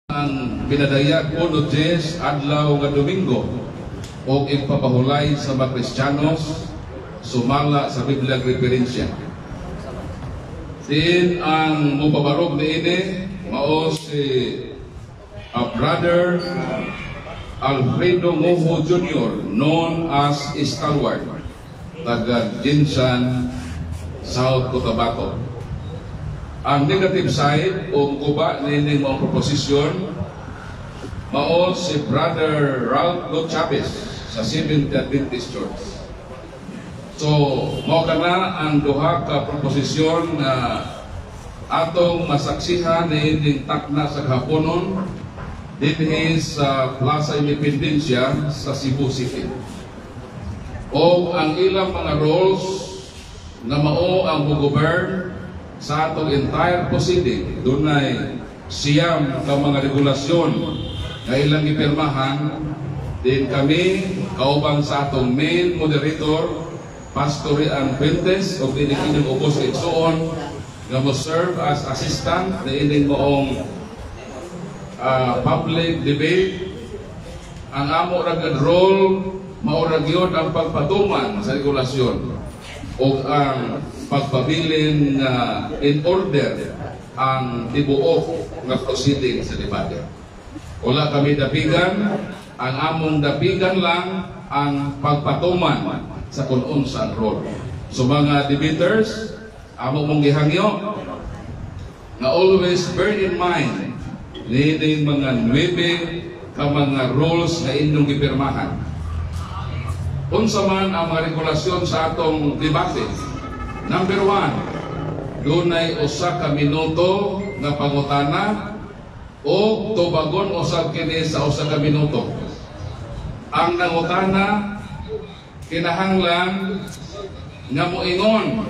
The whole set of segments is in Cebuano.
Ang pinadayag 1-10 adlaw nga Domingo og igpapahulay sa mga Kristiyanos sumala sa Biblia referensya. Din ang mupabarog niini mao si Brother Alfredo Ngoho Jr., known as Stalwart, taga Jinsan, South Cotabato. Ang negative side o kuba nining mga proposisyon mao si Brother Ralph Lo Chavez sa Seventh Adventist Church. So, mao kana ang duha ka proposisyon na atong masaksihan niining takna sa kahaponon dinhi sa Plaza Independencia sa Cebu City. O ang ilang mga roles na mao ang mo-govern sa atong entire proceeding, dunay 9 ka mga regulasyon nga ilang gipirmahan. Din kami kauban sa atong main moderator, Pastor Rian Fuentes, og dinhi inyong ubos igsuon nga mo serve as assistant niining maong public debate. Ang amo ra gud role mao ra gyud ang pagpatuman sa regulasyon o ang pagpabilin nga in order ang tibuok nga proceeding sa debate. Wala kami dapigan, ang among dapigan lang ang pagpatuman sa kung unsa ang role. So mga debaters, amo mong gihangyo nga always bear in mind niining mga 9 ka mga rules na inyong gipirmahan. Unsa man ang mga regulasyon sa atong debate. Number 1, dunay usa ka minuto nga pangutana o tubagon usab kini sa usa ka minuto. Ang nangutana kinahanglan nga moingon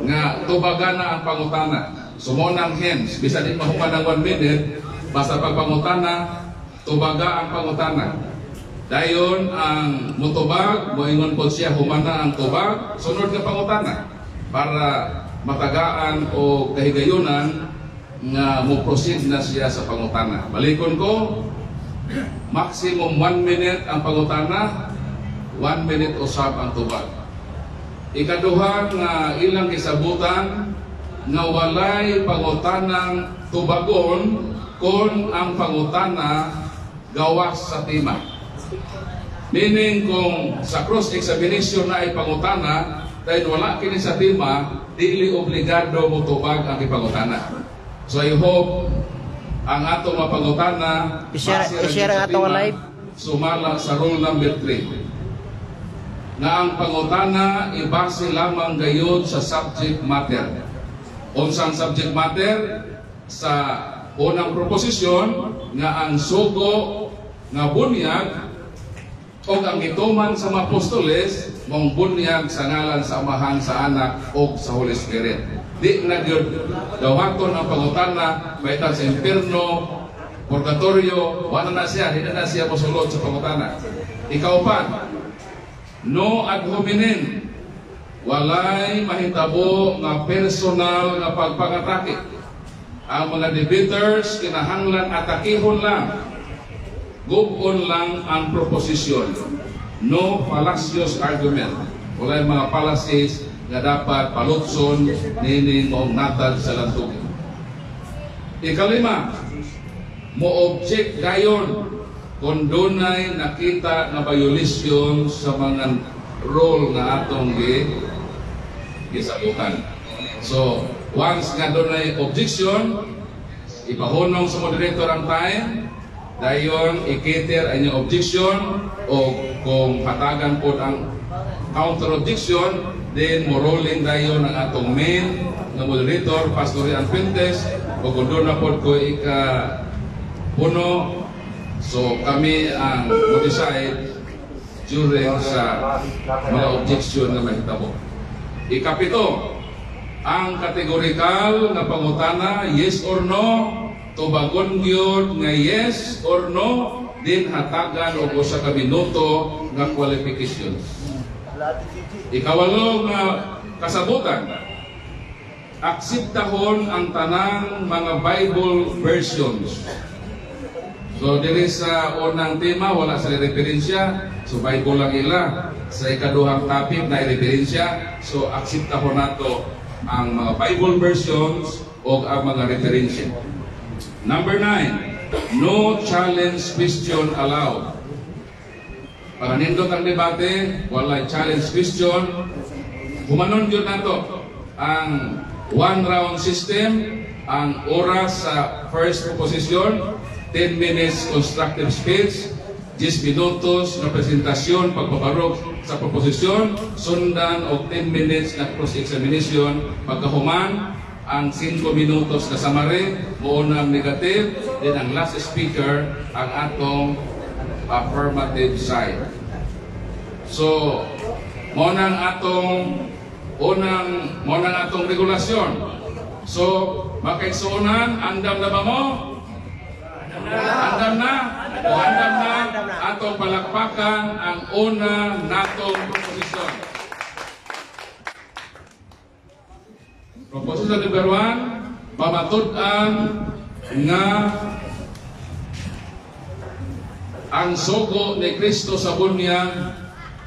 nga tubagan na ang pangutana. So mo nang hence, bisan di mahuman ang 1 minute, basta pagpangutana, tubaga ang pangutana. Dayon ang mutubag, moingon po siya humana ang tubag, sunod nga pangutana para matagaan o kahigayunan nga mo-proceed na siya sa pangutana. Balikon ko, maximum 1 minute ang pangutana, 1 minute usab ang tubag. Ikaduha nga ilang gisabutan nga walay pangutanang tubagon kung ang pangutana gawas sa tema. Meaning kung sa cross-examination na ay pangutana, dahil wala kini sa tema, dili obligado mo tubag ang ipangutana. So I hope ang atong mapangutana I-share ang atong live sumala sa rule number 3 na ang pangutana ibase lamang gayud sa subject matter. Unsang subject matter? Sa unang proposisyon nga ang sugo nga bunyag o ang gituman sa mga apostoles mong bunyag sa ngalan sa Amahan, sa Anak o sa Holy Spirit. Di na gyud dawaton ang pangutana paitan sa impierno, purgatorio, wala na siya, hindi na siya mosulod sa pangutana. Ikaw pa, no ad hominem, walay mahitabo nga personal nga pagpangatake. Ang mga debaters kinahanglan atakihon lang, gubon lang ang proposisyon. No fallacious argument. Walay mga fallacies nga dapat palutson nining maong natad sa lantugin. Ikalima, Mo-object dayon kung dunay nakita nga violation sa mga rule nga atong gisabutan. So, once nga dunay objection, ipahunong sa moderator ang time, dayon i-cater ang inyong objection o kung hatagan po ang counter objection, then mo-ruling dayon ang atong main nga moderator, Pastor Ian Fuentes, o kung doon na po ko ika puno, so kami ang mo-decide during sa mga objection na mahitabo. Ikapito, ang kategorikal nga pangutana, yes or no, tubagon gyud nga yes or no, din hatagan og usa ka minuto nga qualifications. Ikawalo nga kasabutan, akseptahon ang tanang mga Bible versions. So diri sa unang tema wala sa referensya, so Bible lang ila. Sa ikaduhang topic na referensya, so akseptahon nato ang mga Bible versions o ang mga referensya. Number 9, no challenge question allowed. Para nindot ang debate, walay challenge question. Humanon gyud nato ang one round system, ang oras sa first proposition, 10 minutes constructive speech, 10 minutos na presentasyon pagpabarog sa proposisyon, sundan og 10 minutes na cross-examination, pagkahuman, ang 5 minutos na summary, mao ang negative, then ang last speaker, ang atong affirmative side. So, mao nang atong unang mao nang atong regulasyon. So, makaigsuonan, andam na ba mo? Andam na? O andam na, atong palakpakan ang una natong proposisyon. Proposisyon number 1, pamatud-an nga ang sugo ni Kristo sa bunyag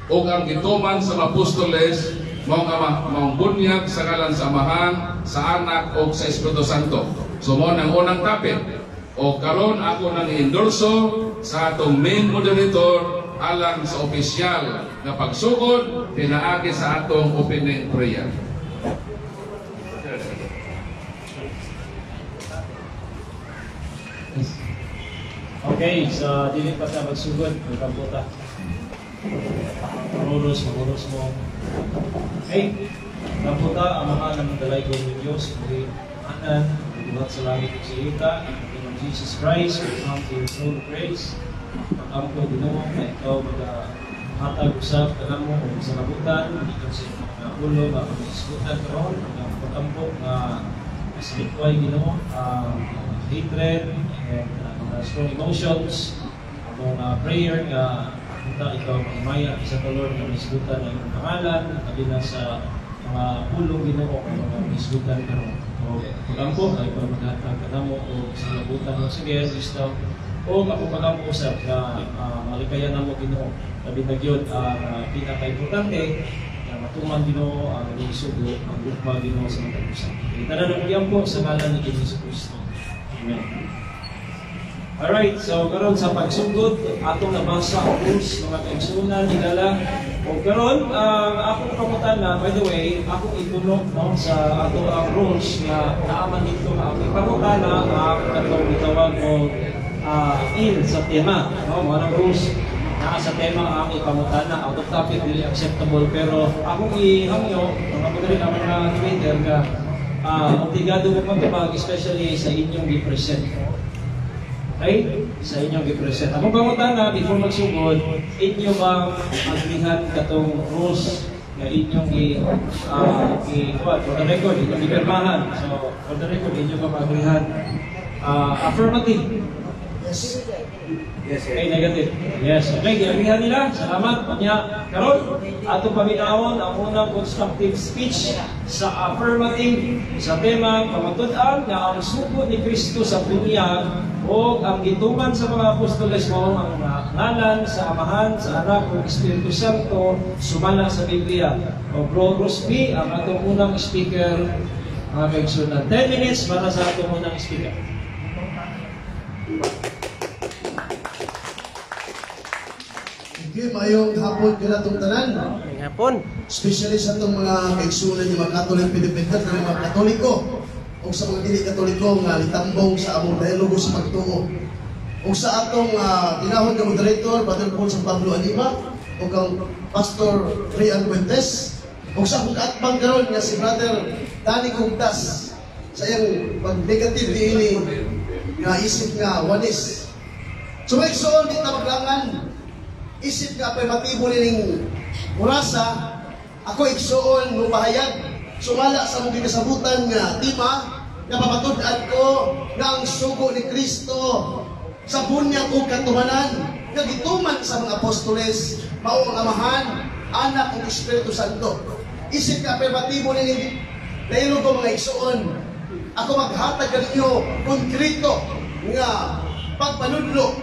ug ang gituman sa mga apostoles mao nga maong bunyag sa ngalan sa Amahan, sa Anak ug sa Espiritu Santo. So mao nang unang topic. O karon ako nang endorso sa atong main moderator alang sa opisyal nga pagsugod pinaagi sa atong opening prayer. Okay, so dili pa ta magsugod, magkampo ta. Magulos, magulos mo. Okay, kampo ta, Amahan ng dalaygon ng Diyos, muli anan, buhat sa langit ug sa yuta, in Jesus Christ, we come to your throne of grace. Pag-ampo Ginoo nga ikaw magahatag usab kanamo ug sa kabutan, gikan sa imong mga ulo nga pag-isgutan karon, ang pag-ampo nga masalikway Ginoo ang hatred and mga strong emotions. Among prayer nga unta ikaw mahimaya isa ka Lord nga maisgutan ang imong pangalan, labi na sa mga pulong Ginoo nga mga maisgutan karon. O pag-ampo nga ikaw maghatag kanamo og sa labutan once again wisdom o akong pag-ampo usab nga malikayan namo Ginoo, labi na gyud ang pinakaimportante nga matuman Ginoo ang imong sugo, ang gugma Ginoo sa matag usa. Tanan ang giampo sa ngalan ni Hesus Kristo. Amen. Alright, so karon sa pagsugod atong nabasa ang rules mga kaigsuonan higala. O karon ang akong pangutana, by the way, akong ituno no sa ato ang rules nga naaman dito nga akong pangutana ang katong gitawag og in sa tema, no, mo nang rules naa sa tema ang ipangutana, out of topic dili acceptable, pero akong ihangyo mga moderator ang mga debater nga obligado mo magtubag, especially sa inyong gi-present. Okay? Sa inyong gi-present. Akong pangutana before magsugod, inyo bang agrihan katong rules nga inyong gi for the record, inyong gipirmahan. So, for the record, inyo bang agrihan? Affirmative. Yes. Yes, okay, negative. Yes, okay, giagrihan nila. Salamat. Unya, karon atong paminawon ang unang constructive speech sa affirmative sa tema pamatud-an nga ang sugo ni Kristo sa bunyag o ang gituman sa mga apostoles mao ang ngalan sa Amahan, sa Anak ug Espiritu Santo sumala sa Biblia. O Bro Rosby ang atong unang speaker, mga kaigsuonan. 10 minutes para sa atong unang speaker. Okay, maayong hapon kanatong tanan. Maayong hapon. Especially sa atong mga kaigsuonan nga mga Catholic Pilipino, ng mga Katoliko o sa mga dili Katoliko nga litambong sa among dialogo sa pagtuo. O sa atong tinahod nga moderator, Brother Paul San Pablo Anima, o kang Pastor Rian Fuentes, o sa akong kaatbang karon nga si Brother Danny Gugtas sa iyang pag-negative niini nga isip nga Oneness. So mga igsoon, di ta maglangan. Isip nga affirmatibo nining orasa, ako, igsoon, mupahayag sumala sa among gikasabutan nga tema nga pamatud-an ko nga ang sugo ni Kristo sa bunyag ug katumanan nga gituman sa mga apostoles mao ang Amahan, Anak ug Espiritu Santo. Isip ka affirmatibo nining dialogo, mga igsoon, ako maghatag kaninyo konkreto nga pagpanudlo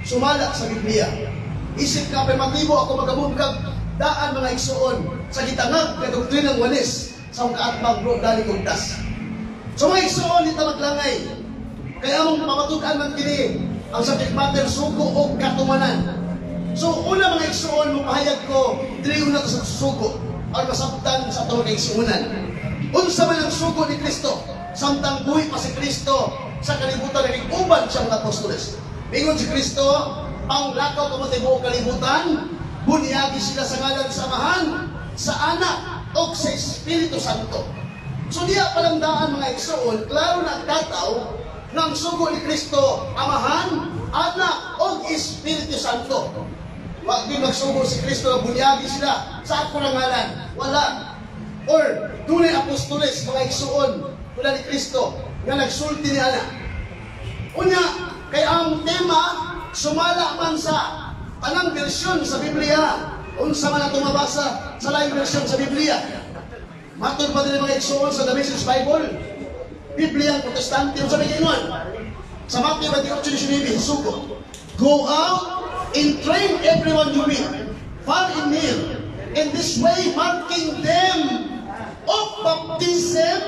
sumala sa Biblia. Isip ka affirmatibo, ako magamugkag daan, mga igsoon, sa gitangag nga doktrinang Oneness sa mga kaatbang Bro Danny Gugtas. So mga igsoon, di ta maglangay. Kaya among pamatud-an man kini ang subject matter, sugo o katumanan. So una, mga igsoon, mapahayag ko diri una ta sa sugo aron masabtan sa atong mga igsuonan. Unsa man ang sugo ni Kristo samtang buhi pa si Kristo sa kalibutan, naging uban siya mga apostoles? Mingon si Kristo, "Panglakaw kamo sa buong kalibutan, bunyagi sila sa ngalan sa Amahan, sa Anak, o sa Espiritu Santo." So diya palamdaan, mga igsoon, klaro na ang tataw ng sugo ni Kristo, Amahan, Anak, o Espiritu Santo. Wag di magsugo si Kristo na bunyagi sila sa ako ng ngalan. Wala. Or dunay apostoles, mga igsoon, tulad ni Kristo, nga nagsulti ni ana. Unya, kay ang tema, sumala man sa tanang bersyon sa Biblia. Unsa man atong mabasa sa laing bersyon sa Biblia. Matod pa din mga igsoon sa The Message Bible, Biblia ang Protestante, unsa may giingon? Sa Matthew 28:19, sugo. "Go out and train everyone you meet, far and near, in this way marking them of baptism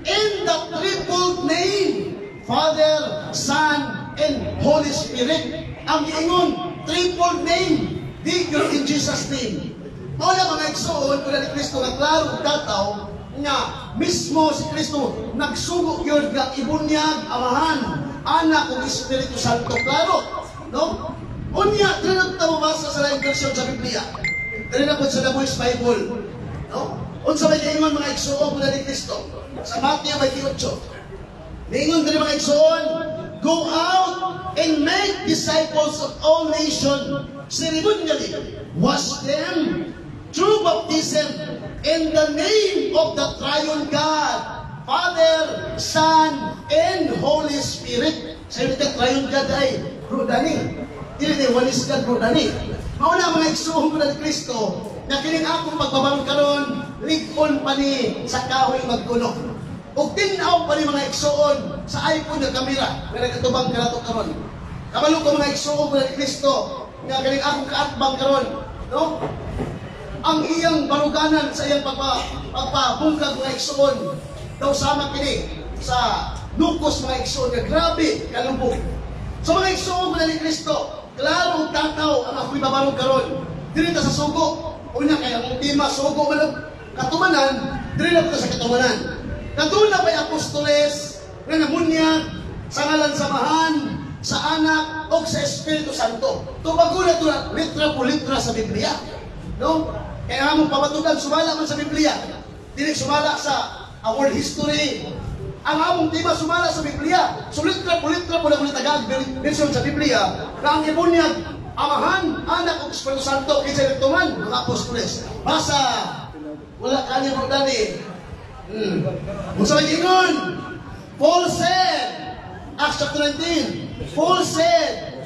in the triple name, Father, Son, and Holy Spirit." Ang giingon, triple name, di gyud in Jesus' name. Mao na, mga igsoon, kung ni Kristo nga klaro ug tataw nga mismo si Kristo nagsugo gyud nga ibunyag Amahan, Anak ug Espiritu Santo. Klaro, no? Unya, dili na ta mabasa sa laing version sa Biblia. Dili na pud sa The Voice Bible. No? Unsa may giingon, mga igsoon, kung ni Kristo? Sa Matthew 28. Niingon diri, mga igsoon, "Go out and make disciples of all nations, ceremonially wash them through baptism in the name of the triune God, Father, Son, and Holy Spirit." Sa iyo, triune God ay, Bro Danny. Dili ni Oneness God, Bro Danny. Mao na, mga igsoon ko ni Kristo, na kining akong pagbabarog karon, lig-on pa ni sa kahoy magtulo. Ug tin-aw pa ni, mga igsoon, sa iPhone nga kamera nga nagatubang kanato karon. Kabalo ko, mga igsoon ko ni Kristo, nga kining akong kaatbang karon, no? Ang iyang baruganan sa iyang pagpabungkag, mga igsoon, daw sama kini sa nukos, mga igsoon, nga grabe kalubog. So mga igsoon ko ni Kristo, klaro ug tataw ang ako'y babarog karon. Dili ta sa sugo. Una kay ang tema sugo man og katumanan, dili na ta sa katumanan. Kaduna bay apostoles nga namunyag sa ngalan sa Amahan, sa Anak, o sa Espiritu Santo? Tubago na ito na litra po litra sa Biblia. No? Kaya among pamatudan, sumala man sa Biblia. Dili sumala sa world history. Ang among tema sumala sa Biblia. So litra po litra po na kung tagag version sa Biblia na ang ibunyag Amahan, Anak, ug Espiritu Santo kinsa nagtuman mga apostoles. Basa. Wala kanya, Bro Dani. Unsa may giingon? Paul said, Acts chapter 19. Paul said,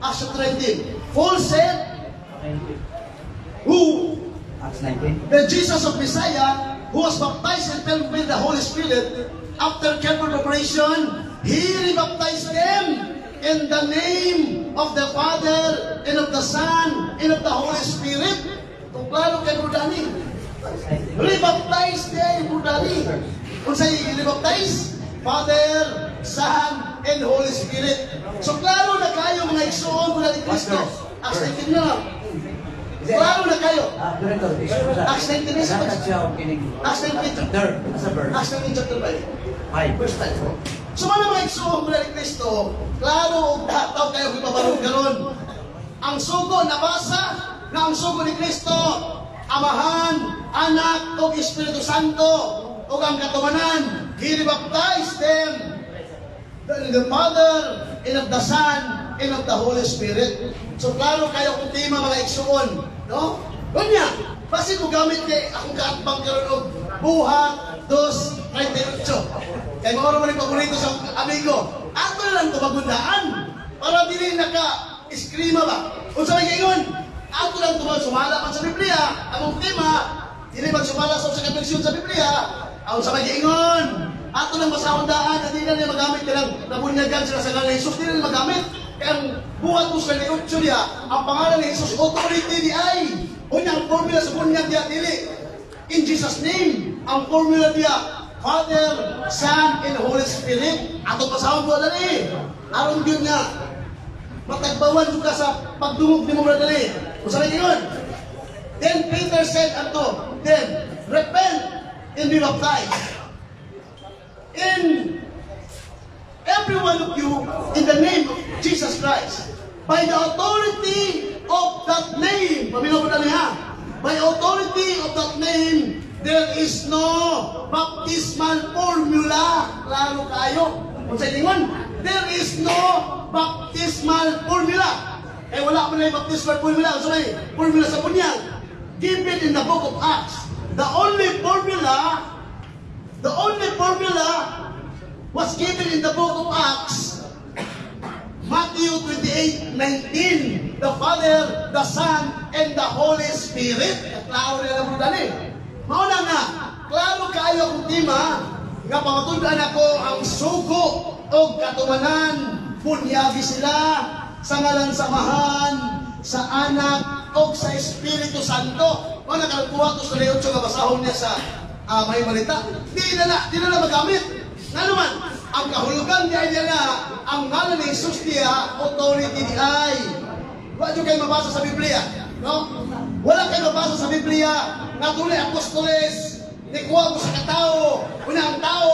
Acts chapter 19. Paul said, who Acts 19. the Jesus of Messiah, who was baptized and filled with the Holy Spirit, after careful preparation, he rebaptized them in the name of the Father, and of the Son, and of the Holy Spirit. Kung klaro kay Bro Danny. Rebaptize them, Bro Danny. Kung sa'yo rebaptize, Father, Son, and and Holy Spirit. So klaro na kayo, mga igsoon mula ni Kristo. Acts 19 na lang. Klaro na kayo. Ah, Director, excuse. Acts 19 is Nasa siya og kining Acts 19 chapter. Asa verse? Acts 19 chapter 5. 5. Verse 5. So mga igsoon mula ni Kristo, klaro og dataw kayo gipabarog karon. Ang sugo nabasa na ang sugo ni Kristo, Amahan, Anak, ug Espiritu Santo, ug ang katumanan, He baptized them in the Father, and of the Son, and of the Holy Spirit. So klaro kayo kung tema, mga igsuon, no? Unya, basin mo gamit kay akong kaatbang karon og Buhat 2:38. Kay mao man yung paborito sa akong amigo. Ato na lang tubagundaan para dili naka eskrima ba. Unsa may gayon? Ato lang tubag sumala man sa Biblia, among tema, dili man sumala sa usa ka bersyon sa Biblia, ang sa may giingon. Ato lang basahon daan, hindi na nila magamit kanang nabunyagan sila sa ngalan ni Jesus, hindi na nila magamit. Kaya ang Buhat 2:38 niya, ang pangalan ni Jesus, authority di ay. Unya, ang formula sa bunyag diya, dili. In Jesus' name, ang formula diya, Father, Son, and Holy Spirit. Ato basahon po dali. Aron yun nga, matagbawan ka sa pagdungog ni mo, dali. Kung sabi yun, then Peter said unto them, "Repent and be baptized in every one of you in the name of Jesus Christ. By the authority of that name," paminaw mo dali ha, "by authority of that name, there is no baptismal formula." Klaro kayo. Kung sa ingon, there is no baptismal formula. Eh wala pa na yung baptismal formula. So may formula sa bunyag given in the book of Acts. The only formula was given in the book of Acts, Matthew 28:19, the Father, the Son, and the Holy Spirit. Klaro nila mo dali. Mao na nga, klaro kaayo akong tema nga pamatud-an ako ang sugo o katumanan. Bunyagi sila sa ngalan sa Amahan, sa Anak, o sa Espiritu Santo. Mao na karon kuha to sa 8 nga basahon niya sa may balita. Di na na magamit. Nga naman, ang kahulugan niya niya na ang ngalan ni Jesus niya, authority ni ay. Wala kayo mabasa sa Biblia. No? Wala kayo mabasa sa Biblia nga dunay apostoles nikuha mo sa katao, una ang tao,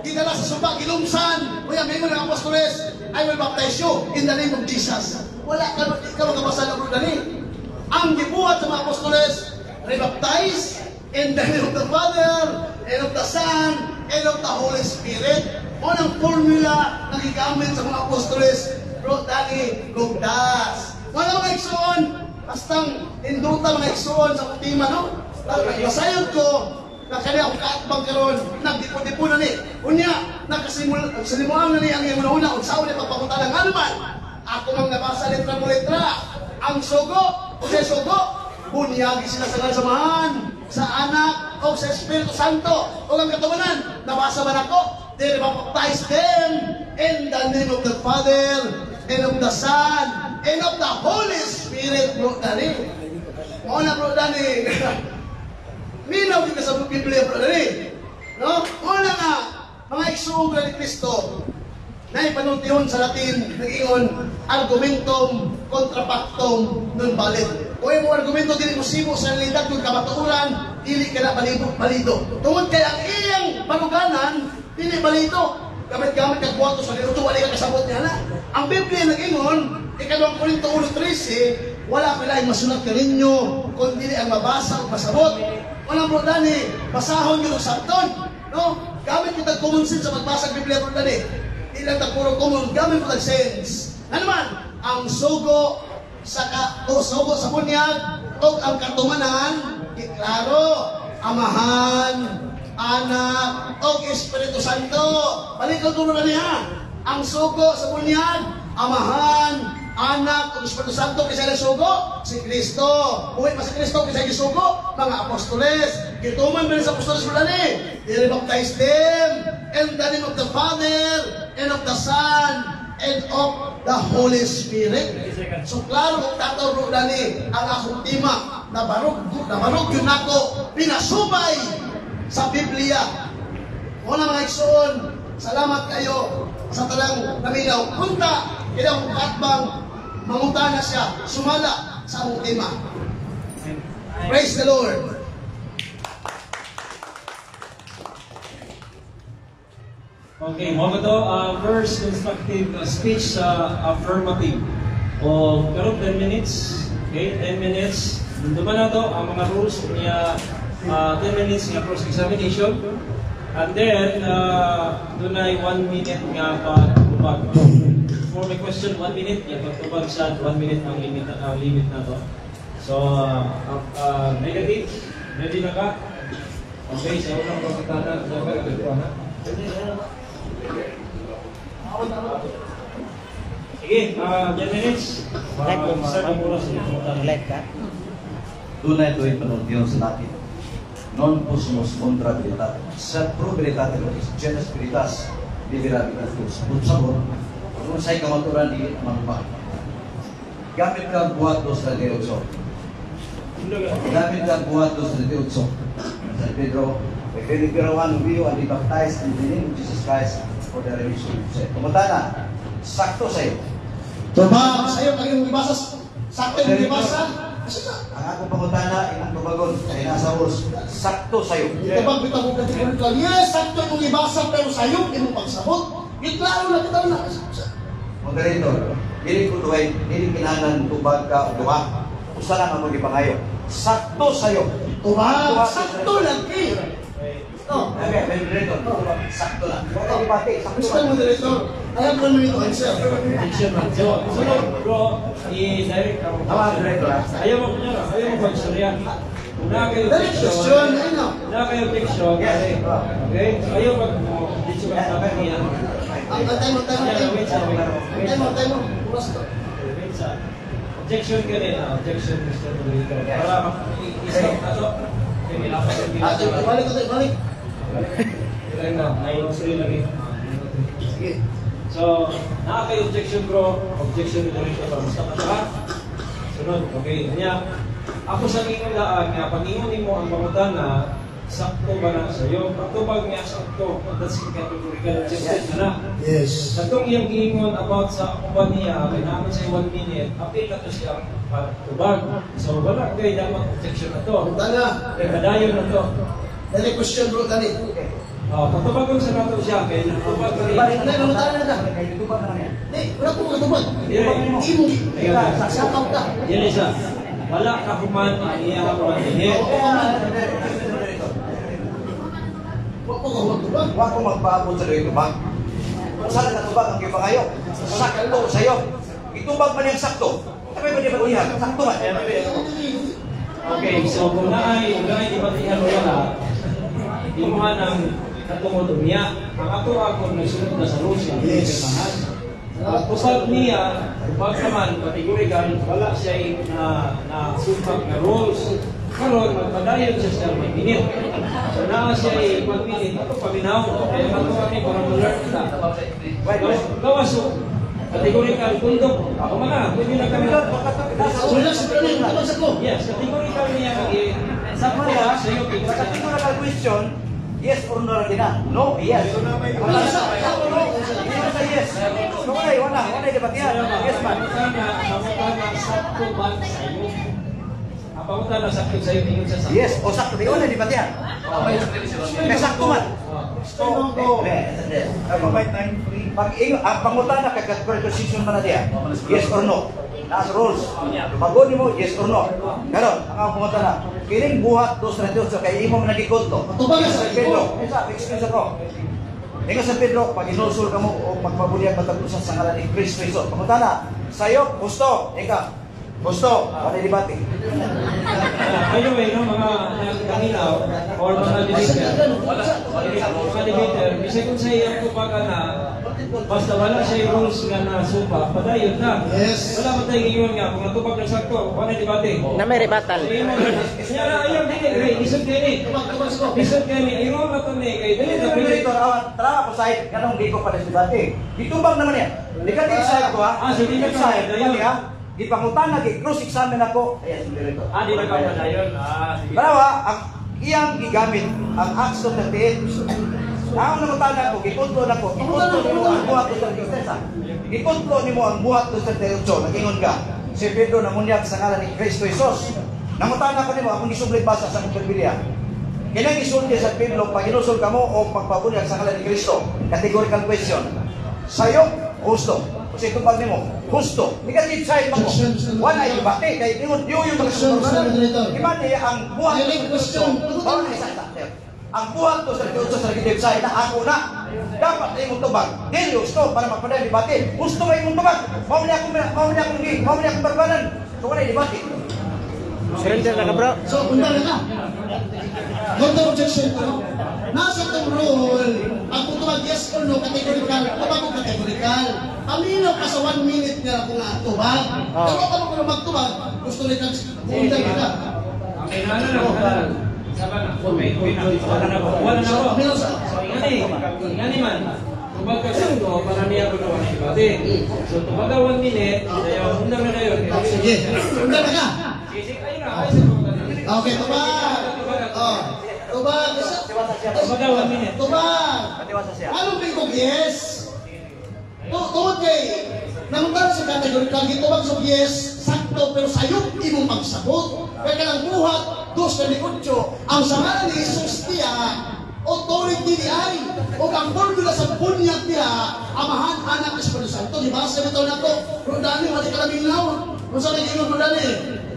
gidala sa suba, gilumsan, unya may ng apostoles, "I will baptize you in the name of Jesus." Wala ka, di ka makabasa ng dali. Ang gibuhat sa mga apostoles, rebaptize in the name of the Father, and of the Son, and of the Holy Spirit. O ang formula na gigamit sa mga apostoles, bro, dali, lugdas. Wala mga igsoon, bastang induta mga igsoon sa tema, no? Masayod ko, na kanya akong kaatbang karon, nagdipo-dipo na ni. Unya, nagkasilimuan na ni ang iyang una-una, unsaon ni pagpangutana nga naman. Ako nang nabasa letra mo letra. Ang sugo, o sa sugo, bunyagi sila sa samahan, sa Anak, o sa Espiritu Santo, o ang katumanan, nabasa man ako, they baptize them in the name of the Father, and of the Son, and of the Holy Spirit, bro, dali. Mao na, bro, dali. Minaw ka sa Biblia, bro, dali. No? Mao na nga, mga igsuong ni Kristo, na ipanultihon sa Latin, nag-ingon, argumentum contra factum non valet. Kung imo argumento dili mo sibo sa realidad kung kamatuoran, dili ka na balido, balido. Tungod kay ang iyang baluganan, dili balido. Gamit-gamit kag buhato sa linuto, wala ka kasabot niya na. Ang Biblia nag-ingon, ikaduhang Korinto 1:13, wala ko laing masulat kaninyo, kung dili ang mabasa o masabot. Walang bro dani, basahon yun og sabton. No? Gamit kita common sense sa pagbasa ng Biblia, bro dani. Di lang ta puro common, gamit mo tag sense. Ano man, ang sugo sa ka, o sugo sa bunyag o ang katumanan, klaro, Amahan, Anak, o Espiritu Santo. Balik ko dulo na niya. Ang sugo sa bunyag, Amahan, Anak, o Espiritu Santo, kinsa ilang sugo? Si Kristo. Buhi pa si Kristo, kinsa gisugo? Mga apostoles. Gituman ba sa apostoles wala ni? They baptize them in the name of the Father, and of the Son, and of the Holy Spirit. So klaro kung tataw bro dani ang akong tema na barog yun nako pinasubay sa Biblia. Wala mga igsoon, salamat kayo sa talang naminaw. Paminaw. Punta, kailangan katbang mangutana siya, sumala sa among tema. Praise the Lord! Okay, mo to first constructive speech sa affirmative. O karon 10 minutes. Okay, 10 minutes. Duman na to ang mga rules niya, 10 minutes nga cross examination. And then dunay 1 minute nga pagtubag. For my question, 1 minute nga pagtubag sa 1 minute ang limit na to. So negative, ready na ka? Okay, sa unang pagkatana, sa na. Sige, 10 minutes. Live ka? Dunay tuwing panultiyon sa Latin. Non possumus contra veritate, sed pro veritate logis, genus veritas, libera veritas. Sabon, kung sa'y kamaturan di manubang. Gamit ka buhat 2:38. Gamit ka buhat 2:38. San Pedro, Pedro 1 we and be baptized in the name of Jesus Christ for the remission of sin. Kumutana, sakto sa'yo. Tubag sa'yo, ang iyong ibasa, sakto yung ibasa. Ang akong pangutana, imong tubagon, kay nasa rules, sakto sa'yo. Itubag bitaw kong kategorikal, yes, sakto imong ibasa, pero sa'yo, imong pagsabot. Iklaro na kita na. Moderator, dili ko tuway, dili kinahanglan tubag ka o duha. Usa lang ang magipangayo. Sakto sa'yo. Tubag, sakto lang kayo. Oh. Okay, moderator, sakto lang. Debate, sakto Mr. Moderator, I have 1 minute to answer. So, sunod bro, i-direct ako. Tama, moderator. Ayaw mo kunyara, ayaw mo pag-istorya. Kung na kayo question, ayun. Na kayo objection, yes. Okay? So, ayaw mag dito ka sa kanya. Time mo. Wait sa. Objection ka rin, objection, Mr. Moderator. Para i-stop na to. Balik. Ilan na, 9:03 lagi. Sige. So, naa kay objection bro, objection moderator para basta ka ka. Sunod, okay. Anya, ako sa ingon laan nga pangingon nimo ang pangutana, sakto ba na sa iyo? Pagtubag niya sakto, that's categorical objection na. Yes. Sa tong iyang giingon about sa uban niya, kay naman sa 1 minute, apil na to siya pagtubag. So wala kay dapat objection na to. Pangutana. Kay padayon na to. Dali question bro, dali. Oh, pagtubagon sa nato siya kay natubag ka rin. Balik na, pangutana na ka. Tubag na niya. Di, wala ko makatubag. Imo. Sakap ka. Yan isa. Wala ka human ang iya ka minute. Wa ko magtubag. Wa ko magpaabot sa iyo tubag. Usa lang katubag ang gipangayo. Sakto sa'yo. Itubag man yang sakto. Sabay ba di ba diha? Sakto man. Okay, so kung naay dibatihan o wala, imuha ng katungod niya. Ang ato ako nagsunod na sa rules ng Yes. Pagtubag niya, tubag naman, kategorikal, wala siya na sumpag na rules. Karon magpadayon siya sa 1 minute. So naa siya 1 minute, ato paminaw. Kaya ato kami para mo-learn ta. Gawas so, kategorikal kundok. Ako mga, pwede na kami. So, relax, tubag sa ko. Yes, kategorikal niya kay Sa mga, sa iyo sa categorical question, yes or no lang din na. No, yes. Wala sa no, sa yes. So wala, wala debatihan. Yes man. Pangutana, sakto ba sa'yo? Ang pangutana, sakto sa'yo, ingon sa sakto. Yes, o sakto, di wala debatihan. May sakto man. So, Pag ang pangutana kay categorical question man na diya. Yes or no. Nasa rules. Tubagon nimo yes or no. Karon, ang pangutana, kining buhat 2:38 kay imo man nagikonto. Tubag sa Pedro, isa, excuse ako. Ingon sa Pedro, pag inulsul ka mo o pagpabulyag matag usa sa ngalan ni Kristo Jesus. Pangutana, sayo gusto, ika. Gusto, wala debate. By the way, no, mga kaninaw or mga debater, mga debater, bisag kung sa iyang tubagan na, basta wala siya rules nga nasupa, padayon na. Yes. Wala man tayo ingon nga, kung natubag ng sakto, wala debate. Na may rebuttal. Siya na, ayaw, dili, dili, isod kayo ni. Tubag sa ko. Isod kayo ni, ayaw na to ni, kay dili na pwede. Tara ako side, ganong di ko pa debate. Gitubag naman yan. Negative side ko ha. Ah, so di na ka side, padayon. ha. Gipangutana, gi-cross examine ako. Ayan, moderator. Ah, di na ka padayon. Ah, sige. Barawa, ang iyang gigamit ang Acts 38. Ang nangutana ko, gikunto na ko, gikunto ko ang buhat ko sa existensya. Gikutlo nimo ang buhat 2:38, nagingon ka. Si Pedro namunyag sa ngalan ni Kristo Jesus. Nangutana ko nimo, akong gisubli basa sa akong Biblia. Kinang gisulti sa Pedro, pag-inusol kamo o pagpabunyag sa ngalan ni Kristo. Categorical question. Sayop, husto. Kasi tubag nimo, husto. Negative side mo. Wala debate kay ingon yung Objection, Mr. Moderator. Imani ang buhat. Direct question. Oh, isa, isa, sir. Ang buhat to sa 38 sa negative side na ako na dapat na imong tubag. Dili husto para magpadayon debate. Husto ba imong tubag? Mao ni akong barbanan. So wala debate. Surrender na ka, bro. So, undang na ka. Counter objection ko, no? Nasa itong rule, ang kung tubag yes or no, categorical, tubag ko categorical. Paminaw ka sa 1 minute nga kung nga tubag. Oh. Pero kung ako magtubag, gusto rin kang undang ka. Okay, na na na. Saba na. Okay na. Wala na po. Wala na So, po. paminaw sa. So, ingani man. Tubag ka sa ito, para niya ko naman debate. So, tubag ka 1 minute, dayon, undang na dayon. Oh, sige, undang na ka. Sige, ayun na, ayun sa Okay, tubag. Oh, tubag. Tubag ka 1 minute. Tubag. Patiwasa siya. Anong bingkog yes? Tungod kay, nanguntan sa categorical, gitubag sa yes, sakto, pero sayop imong pagsabot. Kaya kanang buhat, 2:38, ang sa ngalan ni Jesus niya, authority ni ay, o ang formula sa bunyag niya, Amahan, Anak, Espiritu Santo. Di ba? Sa bitaw na to, Rodani, wala ka laming law. Kung saan nag-ingon, Rodani?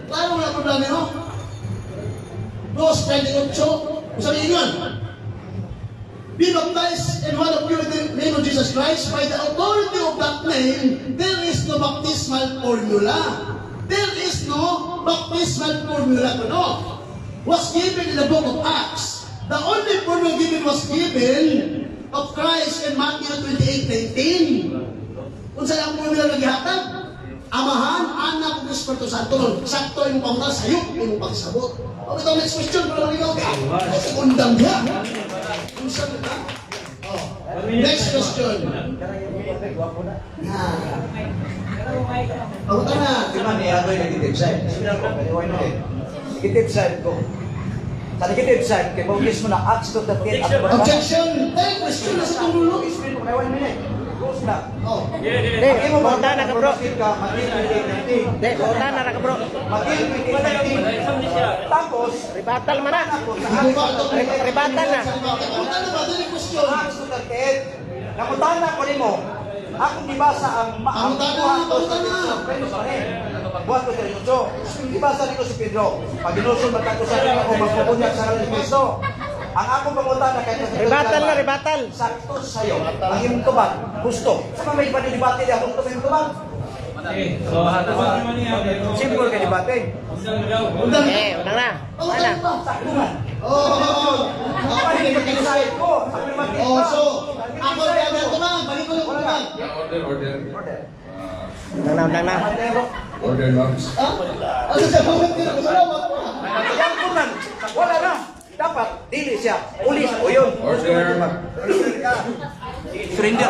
Klaro na, Rodani, no? 2:38, kung saan nag-ingon? Be baptized in one of you in the name of Jesus Christ. By the authority of that name, there is no baptismal formula. There is no baptismal formula. No. Was given in the book of Acts. The only formula given was given of Christ in Matthew 28:19. Kung saan ang formula nga gihatag? Amahan, Anak, ug Espiritu Santo. Nun, sakto imong pamutana, sayop imong pagsabot. O ito next question, pero ikaw ka. Undang diha. Unsa na? Oh. Next question. Na. Pangutana. Di ba niya ako yung negative side? Negative side ko. Sa negative side, kay bautis mo na Acts 2:38 ang barbanan. Objection. Tayo question na sa tumulo. Explain ko kay 1 minute. Close na. Oh. Di, pangutana ka, bro. Ka, Matthew 28:19. Di, pangutana na ka, bro. Matthew 28:19. Tapos, Rebuttal man na. tapos sa Hindi ba ito? Rebuttal na. Pangutana ba? Dili question. Acts 2:38. Nangutana ko nimo. Akong gibasa ang Pangutana, buhat pangutana. Buhat 2:38. Gibasa nito si Pedro. Pag ginusol magkato sa inyo o magpubunyag sa ngalan ni Kristo. Ang akong pangutana kay Presidente Rebuttal na, Alba, rebuttal. sakto sa'yo. Ang imong tubag, husto. Sa may panidebate diha husto sa imong tubag. Okay, so tubag naman niya. Simple kay debate. Undang na daw. Undang. Eh, undang na. Pangutana Wala. ba? Sakto man. Oh. Negative side ko. Affirmative Oh, ka. so, ako kaya tubag. Balik ko yung tubag. Order, order. Order. Undang na, undang na. Order, Logs. Ha? Ano sa comment nila? Salamat. Yang kunan, wala na. Dapat dili siya. Ulis o yun. Order. Surrender.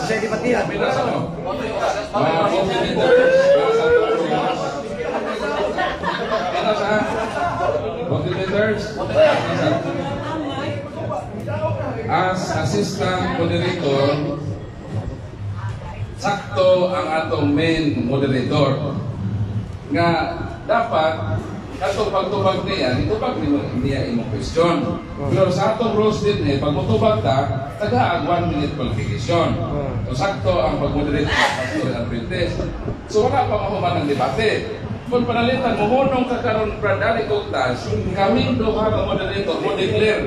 Sa debatihan. Mga co-senators, para sa tulong. Ano sa co-senators? As assistant moderator, sakto ang atong main moderator nga dapat katong pagtubag niya, itubag nimo niya imong question. Pero sa atong rules din eh, pag mutubag ta, taga ang 1 minute qualification. So sakto ang pag-moderate sa Pastor Albertes. So wala pa mahuman ang debate. Kung panalitan mo hunong ka karon Brad Ali Cogtas, kaming duha ka moderator mo declare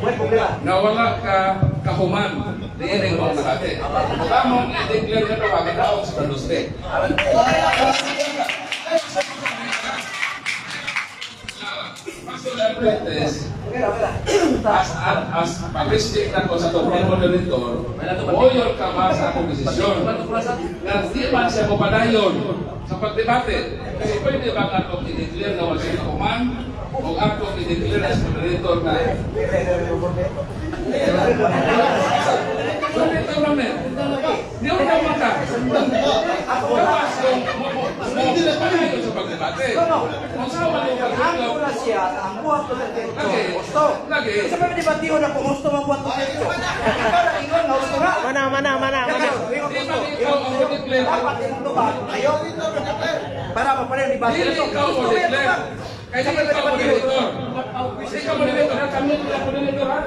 Wala problema. na wala ka kahuman diin ang debate. Kamong i-declare ka duha ka daog sa Braduste. Pastor Albertes, as pag-respect nako sa atong main moderator, moyor ka ba sa akong desisyon? Nga di man siya mopadayon sa pagdebate. Kasi pwede ba nga atong i-declare na wala siya kahuman o atong i-declare as moderator na pwede ito naman. Di mo naman ka. Gawas kung mo padayon sa pagdebate. Kung sa man yung Ang pagdebate, una siya, ang buhat ko sa Lagi. Gusto. Lagi. Sa mga debatihon na kung gusto mang buhat ko sa. Ikaw na ingon nga gusto nga. Mana, mana, mana, mana. Di man ikaw Dapat imong tubag ayo para mapareho di ba? Dili ikaw mo declare. Kaya dili ikaw moderator. Dili ikaw moderator ha? Kami ang moderator ha?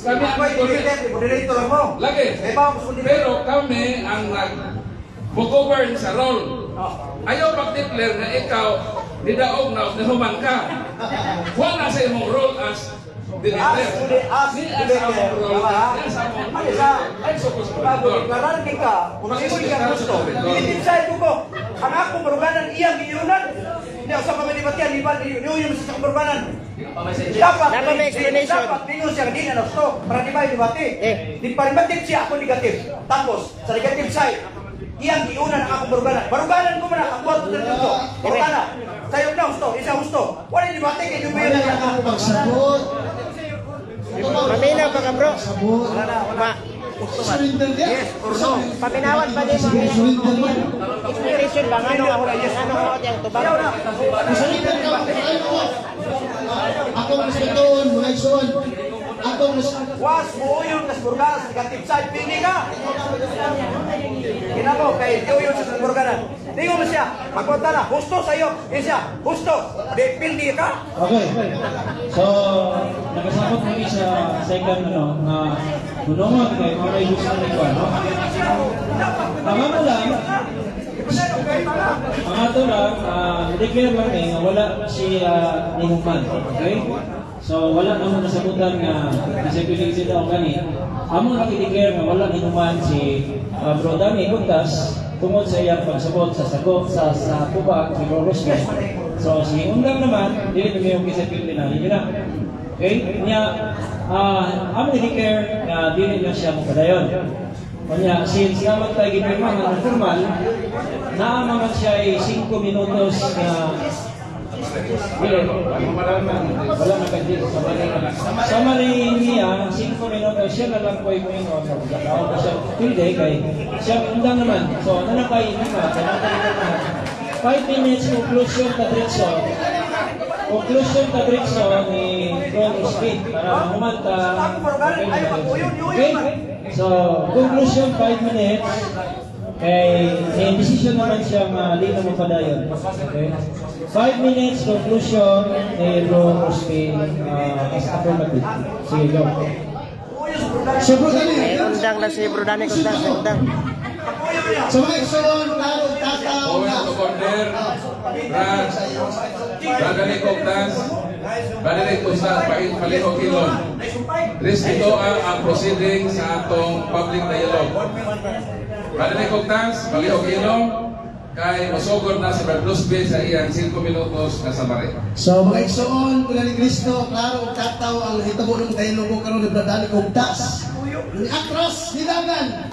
Kami ang Ako ay moderator. moderator mo. Lagi. Eh, ba, mas moderator. Pero kami ang nag govern sa role. Ayaw pag-declare na ikaw nidaog na nihuman ka. Wala sa imong role as director. As Ni as director, among role. tama ha? Ni as among Ano sa Ay, so bago deklarar ka, kung imo ka gusto, dinibsay ko ko. Ang ako maruganan iyang giyunan. Hindi ako sa pamanibatian, di ba? Niuyon sa maruganan. Dapat, Dapat may explanation. Dapat ninyo siya di na gusto para di ba debate. Eh. Di paribatin siya ako negative. Tapos sa negative side, iyang giunan ang akong baruganan. Baruganan ko man ang buhat ko dito. Barugana. Sayo na gusto, isa gusto. Wala debate kay dubi Wala na. na akong pagsabot. Paminaw pa ka, bro. Sabot. Wala na, wala. Ma, Surrender niya. Yes or no? paminawan pa din mo. Sige, surrender mo. Explanation ba? Ngano nga ngano nga ang tubag? Ayaw na. Surrender ka. Ayaw mo. Akong respetuon, mga igsoon. Akong Was buuyon kas burganan sa negative side, pili ka. Kinamo kay buuyon sa burganan. Dingo mo siya, magpunta na, husto sa iyo. Siya, husto. Di pildi ka. Okay. So, nakasabot kami sa second ano, na hunungan kay mga may gusto ni Juan, no? Ang ano lang, ang ato lang, declare lang eh, nga wala si nihuman. Okay? So, wala naman nasabutan nga kasi pili sila o gani. Amo lang i-declare nga wala nihuman si Bro Danny Kuntas tungod sa iyang pagsabot sa sagot sa tubag si Bro Rosme. So, si Undang naman, dili na yung kisay pili na, yun na. Okay? Nya, amo i-declare nga dili na siya mopadayon. Kanya, since naman tayo gipirmahan ng formal, naa man siya ay 5 minutos na dili, wala na kadi sa mali niya, 5 minutos siya na lang po ay muingon. Ako pa siya pilde kay siya undang naman. So, ano na kay lima, kay na kay lima. 5 minutes conclusion ta diretso. Conclusion ta diretso ni Bro Rusby para mahumanta. Okay? So, conclusion 5 minutes. Kay may decision naman siya nga di na mapadayon. Okay? 5 minutes conclusion ni Bro Rusby as affirmative. Sige, go. So, bro, dali. Eh, undang lang si Bro Danny Kuntas, undang. Sa mga igsoon, klaro, tataw Point na. of order. Brad. Brad Danny Cogtas. Brad Danny Cogtas, palihog hilom. Respeto ang proceeding sa atong public dialogue. Brad Danny Cogtas, palihog hilom. Kay mosugod na si Brad Lusby sa iyang 5 minutos na summary. So mga igsoon, kuna ni Kristo, klaro ug tataw ang nahitabo ng dialogo karon ni Brad Danny Cogtas. Ni atras ni dagan.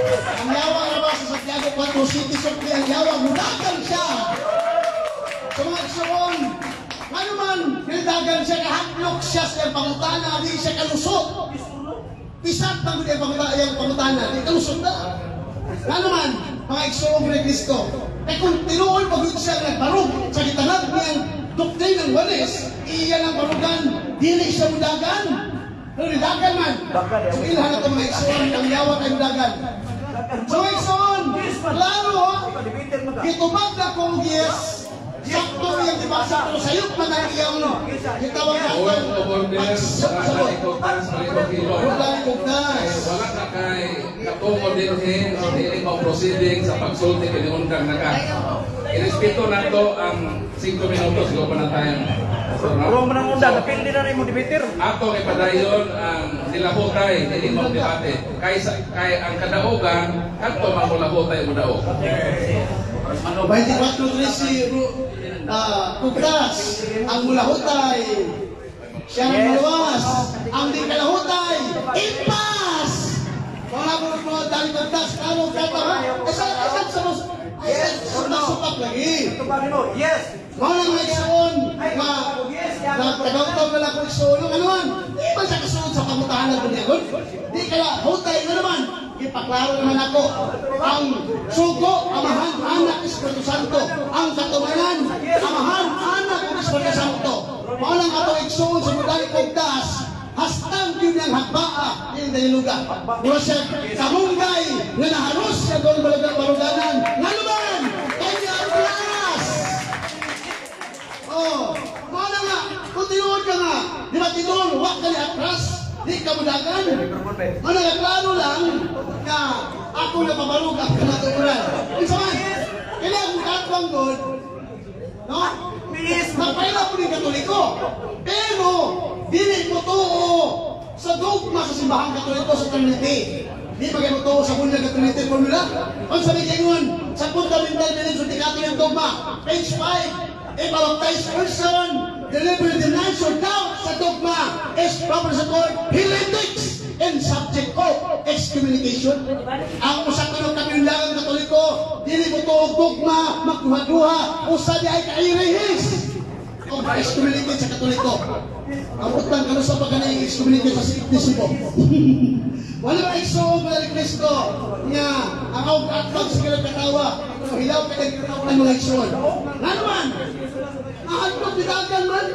Ang yawa ra ba sa Santiago 4 City Sukli ang yawa mudagan siya. Sa mga igsoon, ngano man nidagan siya kahadlok siya sa iyang pangutana, di siya kalusot. Bisan pa gud ang pangutana, iyang pangutana, di kalusot na. Ngano man, mga igsoon ni Kristo, kay kung tinuod pa gud siya nagbarug sa gitanag niyang doktrina ng Oneness, iya ng barugan, dili siya mudagan. Pero nidagan man. So ilhan na ito mga igsoon, ang yawa kay mudagan. So igsoon, klaro ha, gitubag na kong yes, sakto iyang gibasa, pero sayop man ang iyang gitawag Point of order, Brad pagsabot. Danny Cogtas, palihog hilom. Brad Danny Cogtas. Wala na kay katungo dinhi dili mo proceeding sa pagsulti kay undang na ka. Irespeto nato ang 5 minutos go pa na tayo. So, no? Wrong man ang undang, So, napildi na rin mo debater. Ato ipadayon ang nilahutay dili mo debate. Kay kay ang kadaogan kadto mangulahutay mo daog. 24-13, Kugtas, ang mulahutay. Siya ang maluwas. Ang di kalahutay, impas! Wala mo mo, dali Kugtas, klaro, klaro, ha? Isa, isa, sa isa, sa supak lagi. Ito ba nimo? Yes. Mao nang mga igsoon, nga, nagtagaw na lang ko igsoon, ano man, di man siya kasunod sa pangutahan ng dunya. Di kala, hutay na naman, ipaklaro naman ako, ang sugo, Amahan, Anak, Espiritu Santo, ang katumanan, Amahan, Anak, ug Espiritu Santo. Mao lang ato igsoon sa Mudali Kugtas, hastang yun ang hagbaa yung dayluga. Mura siya kamunggay nga naharos siya doon baruganan. Debatidor, wa ka ni atras, di ka mudagan. Ano nga klaro lang nga ako napabarog ang kamatuoran. Unsa man? Kaya akong katwang god, no? Nagpaila po ni Katoliko. Pero dili mo tuo sa dogma sa simbahang Katoliko sa Trinity. Di ba kayo tuo sa bunyag ng Trinity formula? Ang sabi kayo sa fundamental beliefs of the Catholic dogma, page 5, a baptized person deliberately denies or doubts sa dogma is proper support heretics and subject of excommunication. Ang usa ka ng kabinlagang Katoliko, dili mo tuo og dogma, magduha-duha, usa di ay kairihis o excommunicate sa Katoliko. Ang utang kano sa pagkanay excommunicate sa Cebu. Wala ba igsuon ni Kristo nga ang akong atbang sa kilang katawa, pero hilaw ka ng katawan mga igsuon. Nga naman, mahadlok ni dagan man.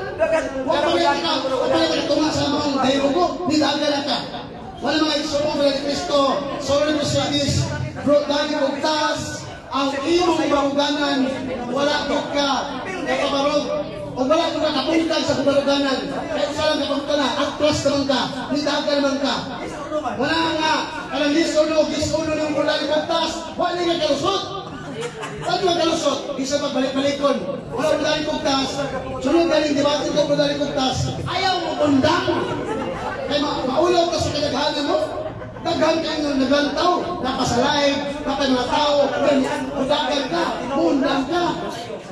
Wa pa may ka, wa pa may katunga sa mga dayrogo, ni dagan na ka. Wala mga igsuon ni Kristo, sorry to say this, bro, dali kong taas, ang imong baruganan, wala gyud ka nakabarog, o wala gyud ka kapungkag sa kabaruganan. Kaya usa lang kapungkag na, atras naman ka, nidagan naman ka. Wala nga, kanang yes or no, yes or no ng mula ni Kogtas, wala nga kalusot. Saan nga kalusot? Isa pagbalik-balikon. Wala mula ni Kogtas, sunod galing debate ko mula ni Kogtas, ayaw mo undang. Kaya maulaw ka sa kadaghanan mo. Daghan kayo ng naglantaw, napasalaig, napay mga tao, mudagan ka, muundang ka.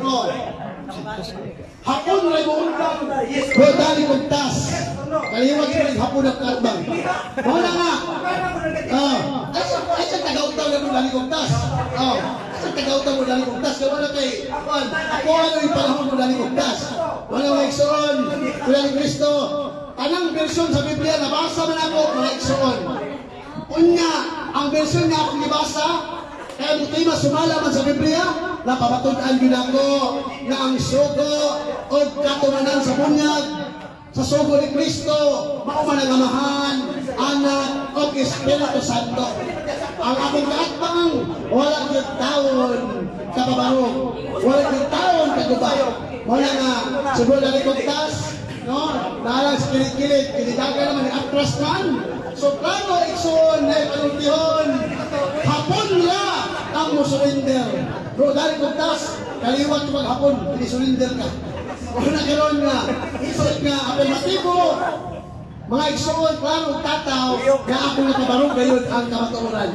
No. Hapon rin mo undang, Rodali Kogtas. Kaliwat sa rin hapon ang karbang. Wala nga. Ay sa tagautaw na Rodali Kogtas. Ay sa tagautaw Rodali Kogtas. Kaya wala kay, ako ano yung panahon Rodali Kogtas. Wala mga igsoon, Rodali Kristo. Tanang bersyon sa Biblia, nabasa man ako, mga igsoon. Unya, ang bersyon nga akong gibasa, kaya mo tema sumala man sa Biblia, napamatun-an yun ako na ang sugo o katumanan sa bunyag, sa sugo ni Kristo, mao man ang Amahan, Anak, o Espiritu Santo. Ang akong kaatbang, wala gyud taon kapabarog, wala gyud taon kaguba. Wala nga, siguro na Kogtas, no? Naalang sa kilid-kilid, kilidagan naman ni atras man. So plano igsoon na ipanultihon, hapon la ang mo surrender. Bro, dali Kogtas, kaliwat ko maghapon, hindi surrender ka. Wala karon nga, isip nga, apelmatibo, mga igsoon, klaro tataw, nga ako nakabarog gayon ang kamatuoran.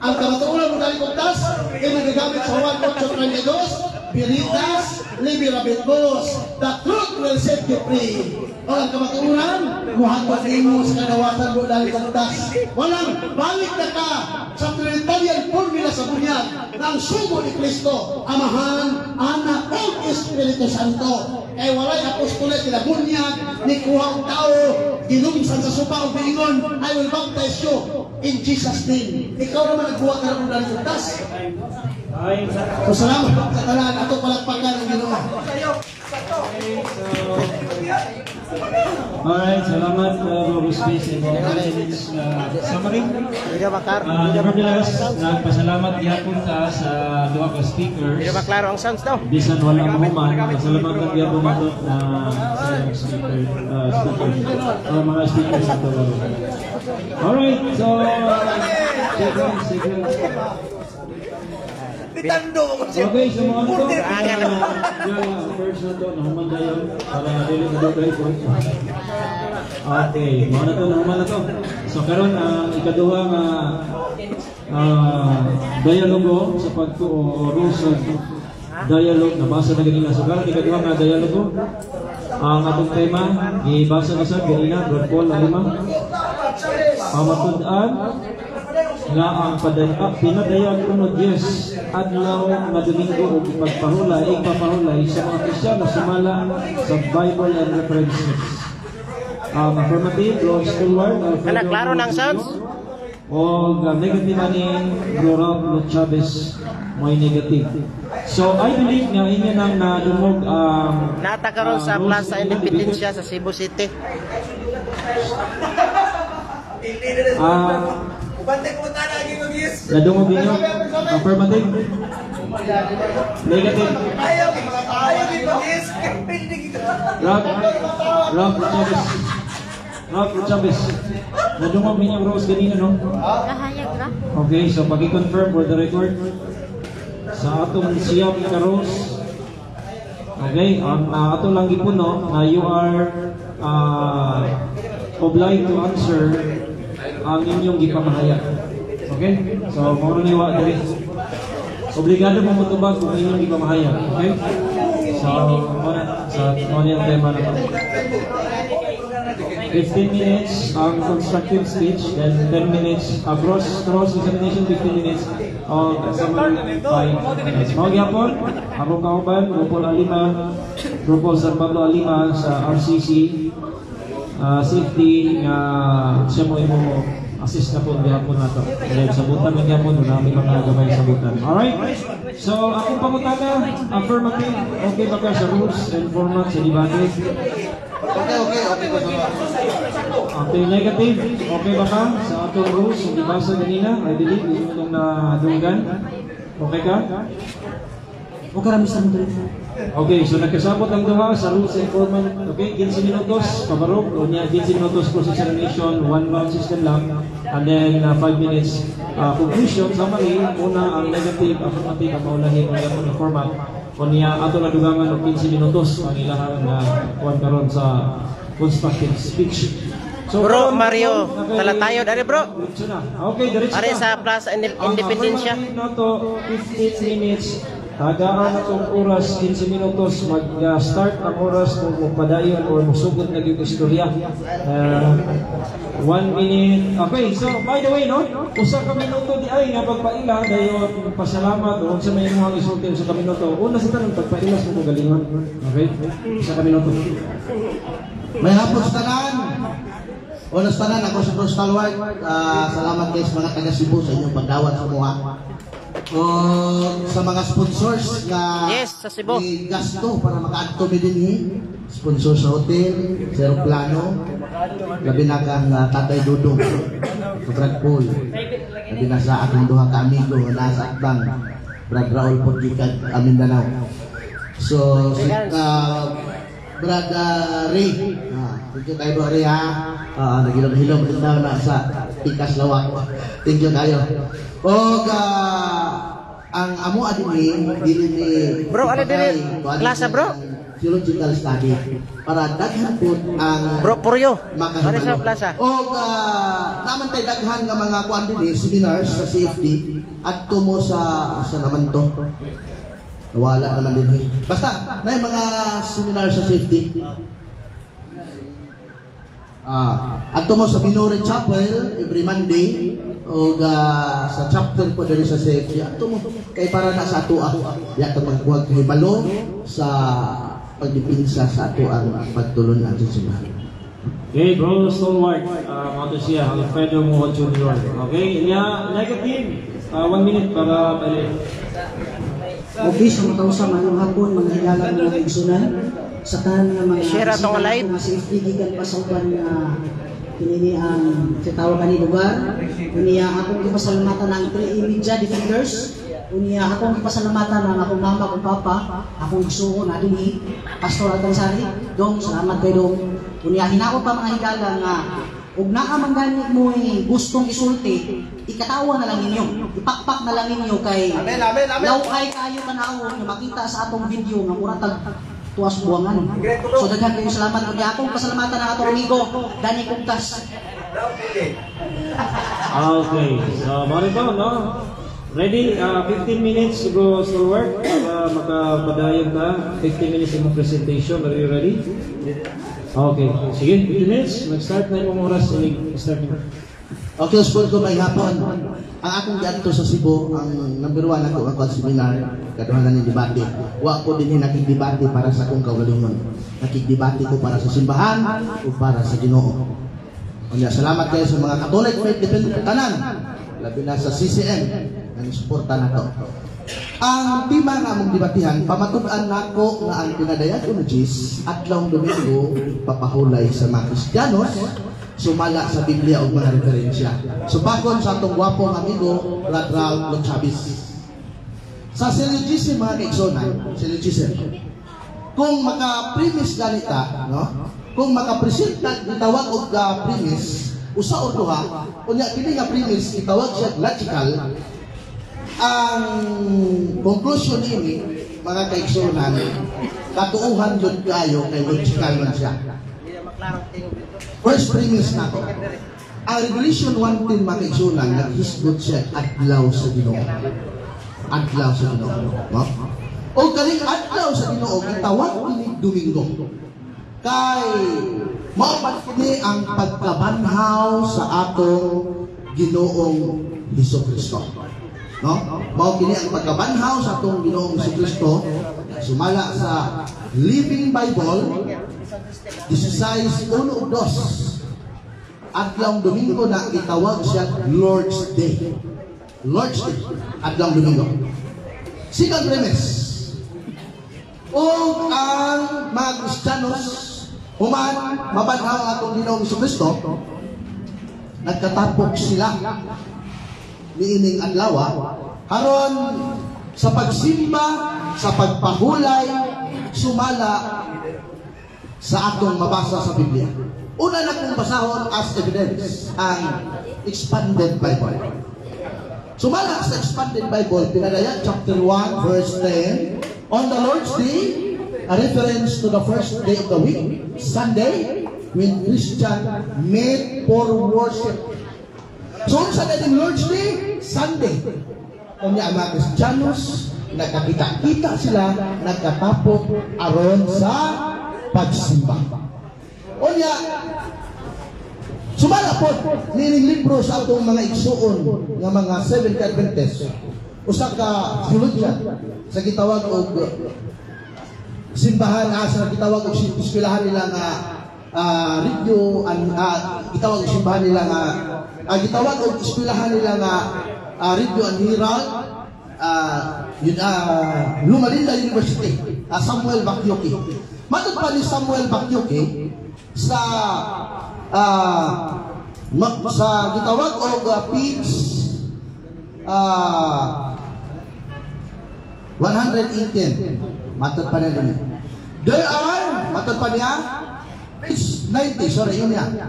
Ang kamatuoran mo dali Kogtas, ay nagagamit sa Juan 8:32, Veritas liberabit vos, the truth will set you free. O ang kamatuoran, muhatod nimo sa kadawatan mo dali Kogtas. Walang balik na ka sa Trinitarian formula sa bunyag ng sugo ni Kristo, Amahan, Anak, ug Espiritu Santo. Kay walay apostoles sila bunyag, ni kuha og tao, ginumsan sa supa og miingon, I will baptize you in Jesus' name. Ikaw naman nagbuhat na ng dali Kogtas. So salamat sa tanan, ato palakpakan ang Ginoo. Alright, salamat Bro Space and minutes na summary. Nevertheless, nagpasalamat gihapon ta sa duha ka speakers. Hindi maklaro ang sounds daw. Bisan wala mahuman, pasalamat lang gihapon nato na sa speaker, mga speakers sa to. Alright, so second. Bitando ko siya. Okay, so mga ito, first na to, nahuman tayo para dili na dugay po. Okay, mga na to, nahuman na to. So karon ang ikaduha nga dialogo sa pagtuo o rules of dialogue, nabasa na ganina. So karon ikaduha nga dialogo, ang atong tema, gibasa na sa ganina, Brad Paul Alima. Pamatud-an nga ang pinadayag kuno Diyos adlaw nga Domingo ug ipagpahulay igpapahulay sa mga Kristiyano sumala sa Bible and references. Affirmative, Lord Stewart, Alfredo klaro ng sounds? O negative ani Bro Ralph Chavez may negative. So I believe nga inyo nang nadumog ang Nata karon sa Plaza Independencia sa Cebu City. Nadungog ninyo? Affirmative? Negative? Rob Chavez. Ralph Chavez. Nadungog ninyong rules ganina, no? Kahayag ra. Okay, so pag-confirm for the record sa atong siyam ka rules. Okay, ang ato lang gipuno na you are obliged to answer ang inyong gipamahayag. Okay? So, mao ni wa diri. Obligado mo motubag kung inyong gipamahayag. Okay? So, mao na sa mao ni ang tema na to. 15 minutes ang constructive speech, then 10 minutes cross examination, 15 minutes og summary, 5 minutes. Mao gyapon akong kauban Rupol Alima, Rupol San Pablo Alima sa RCC safety nga siya mo imo assist na po gihapon nato. Then sabutan man gyapon na may mga gamay sabutan. Alright? So akong pangutana, affirmative, okay ba ka sa rules and format sa debate? Okay ko sa Okay, negative. Okay ba ka sa atong rules yung gibasa ganina? I believe yung itong nadunggan. Okay ka? Okay ra, Mr. Moderator. Okay, so nagkasabot ang duha sa rules and format. Okay, 15 minutos, pabarog. O niya, 15 minutos cross examination, one round system lang. And then 5 minutes conclusion, summary. Una, ang negative, affirmative, ang maulahin ang yapon na format. O niya, ato na dugangan og 15 minutos ang ilahang kuan karon sa constructive speech. So, Bro, karon, Mario, talatayo dari, bro. Diretso na. Okay, diretso Are na. sa Plaza Ang Independencia. affirmative nato 15 minutes. Tagaan na itong oras, 15 minutos, mag-start ang oras kung magpadayon or musugod na yung istorya. 1 minute. Okay, so by the way, no? Usa ka minuto di ay nga pagpaila, dayon pasalamat o sa may imong isulti usa ka minuto. Una sa tanan, pagpaila sa imong galingon. Okay? Usa ka minuto. May hapon sa tanan. Una sa tanan, ako si Bro Stalwart. Salamat guys, mga taga Cebu, sa inyong pagdawat sa muha. O sa mga sponsors nga Yes, sa Cebu. Gasto para makaadto mi dinhi. Sponsor sa hotel, sa aeroplano, labi na kang Tatay Dudong, sa Brad Paul. Labi na sa akong duha ka amigo nga nasa Atbang, Brad Raul Podgikan, Mindanao. So, si Brad Ray, thank you kayo, Bro Ray, ha. Nagilom-hilom din daw na sa Tikas Lawak. Thank you kayo. O ang amo adini dili ni Bro, ano dili? Klasa, bro? Theological study para daghan po ang Bro, Puryo. makahibalo. Are sa plaza. Og naman tay daghan nga mga kuan dinhi, seminars sa CFD, adto mo sa naman to. Wala naman din. Basta na mga seminar sa CFD. Adto mo sa Minore Chapel every Monday o sa chapter po diri sa CFD. Adto mo kay para na sa atoa. Diya ta magkuha kahibalo sa pagdipinsa sa ato ang pagtulunan sa simbahan. Okay, Bro Stalwart, mao to siya, Alfredo Moho Jr. Okay, niya, negative. 1 minute para balik. Okay, sa matawsa, maayong hapon, mga higala, mga kaigsunan, sa tanan nga mga Share atong bisita live. nga CFD gikan pa sa uban nga kinini ang tawag ani lugar. Unya akong gipasalamatan ang 3 Media Defenders. Unya akong gipasalamatan ang akong mama, akong papa, akong igsuon na dinhi, Pastor Alcansari. Dong, salamat kay Dong. Unya hinako pa, mga higala, nga ug naa man gani mo'y gustong isulti, ikatawa na lang ninyo, ipakpak na lang ninyo kay Amen, amen, amen. laway kayo tanawon nga makita sa atong video nga mura tag tuas buwangan. So daghan kayo salamat ug akong pasalamatan ang atong amigo Danny Kugtas. Okay, so mao to, no? Ready? 15 minutes, Bro Stalwart, para makapadayon ka. 15 minutes imong presentation. Are you ready? Okay, sige, 15 minutes. Mag-start na imong oras. Start na. Okay, sport ko, may hapon. Ang akong giadto sa Cebu, ang number one ako ang seminar, kaduha na ni debate. Wa ko din nakigdebate para sa akong kaugalingon. Nakigdebate ko para sa simbahan o para sa Ginoo. Unya, salamat kayo sa mga Catholic Faith Defender tanan. Labi na sa CCM nga nisuporta nato. Ang tema nga among debatihan, pamatud-an nako nga ang pinadayag ni Jesus adlawng Domingo papahulay sa mga Kristiyanos sumala sa Biblia ug mga referensya. Supakon sa atong gwapong amigo Brad Ralph Chavez. Sa syllogism, mga kaigsunan, syllogism. Kung maka-premise ganita, no? Kung maka-present gitawag og premise, usa or duha, unya kini nga premise gitawag siya logical, ang conclusion ini, mga kaigsunan, katuuhan jud kayo kay logical man siya. First premise nako. Ang Revelation 1:10, mga kaigsunan, naghisgot siya adlaw sa Ginoo. Adlaw sa Ginoo. No? O kaning adlaw sa Ginoo gitawag kini Domingo. Kay mao man kini ang pagkabanhaw sa atong Ginoong Hesus Kristo. No? Mao kini ang pagkabanhaw sa atong Ginoong Hesus Kristo sumala sa Living Bible 16:1 ug 2. Adlaw Domingo na gitawag siya Lord's Day. Lord's Day, adlaw Domingo. Second premise. Ug ang mga Kristiyanos, human mabanhaw ang atong Ginoong Kristo, nagkatapok sila niining adlaw aron sa pagsimba, sa pagpahulay, sumala sa atong mabasa sa Biblia. Una na kong basahon as evidence ang Expanded Bible. Sumala sa Expanded Bible, Pinadayag chapter 1, verse 10, on the Lord's Day, a reference to the first day of the week, Sunday, when Christian met for worship. So, unsa na yung Lord's Day? Sunday. Unya ang mga Kristiyanos, nagkakita-kita sila, nagkatapok aron sa pagsimba. Unya, sumala po, nining libro sa atong mga igsuon nga mga Seventh Adventist, usa ka theologian sa gitawag og simbahan asa gitawag og eskwelahan nila nga radio and gitawag og simbahan nila nga gitawag og eskwelahan nila nga Radio and Herald, yun, Loma Linda University, Samuel Bacchiocchi. Matod pa ni Samuel Bacchiocchi sa sa gitawag og page 118, matod pa niya, there are, matod pa niya, page 90, sorry, yun niya.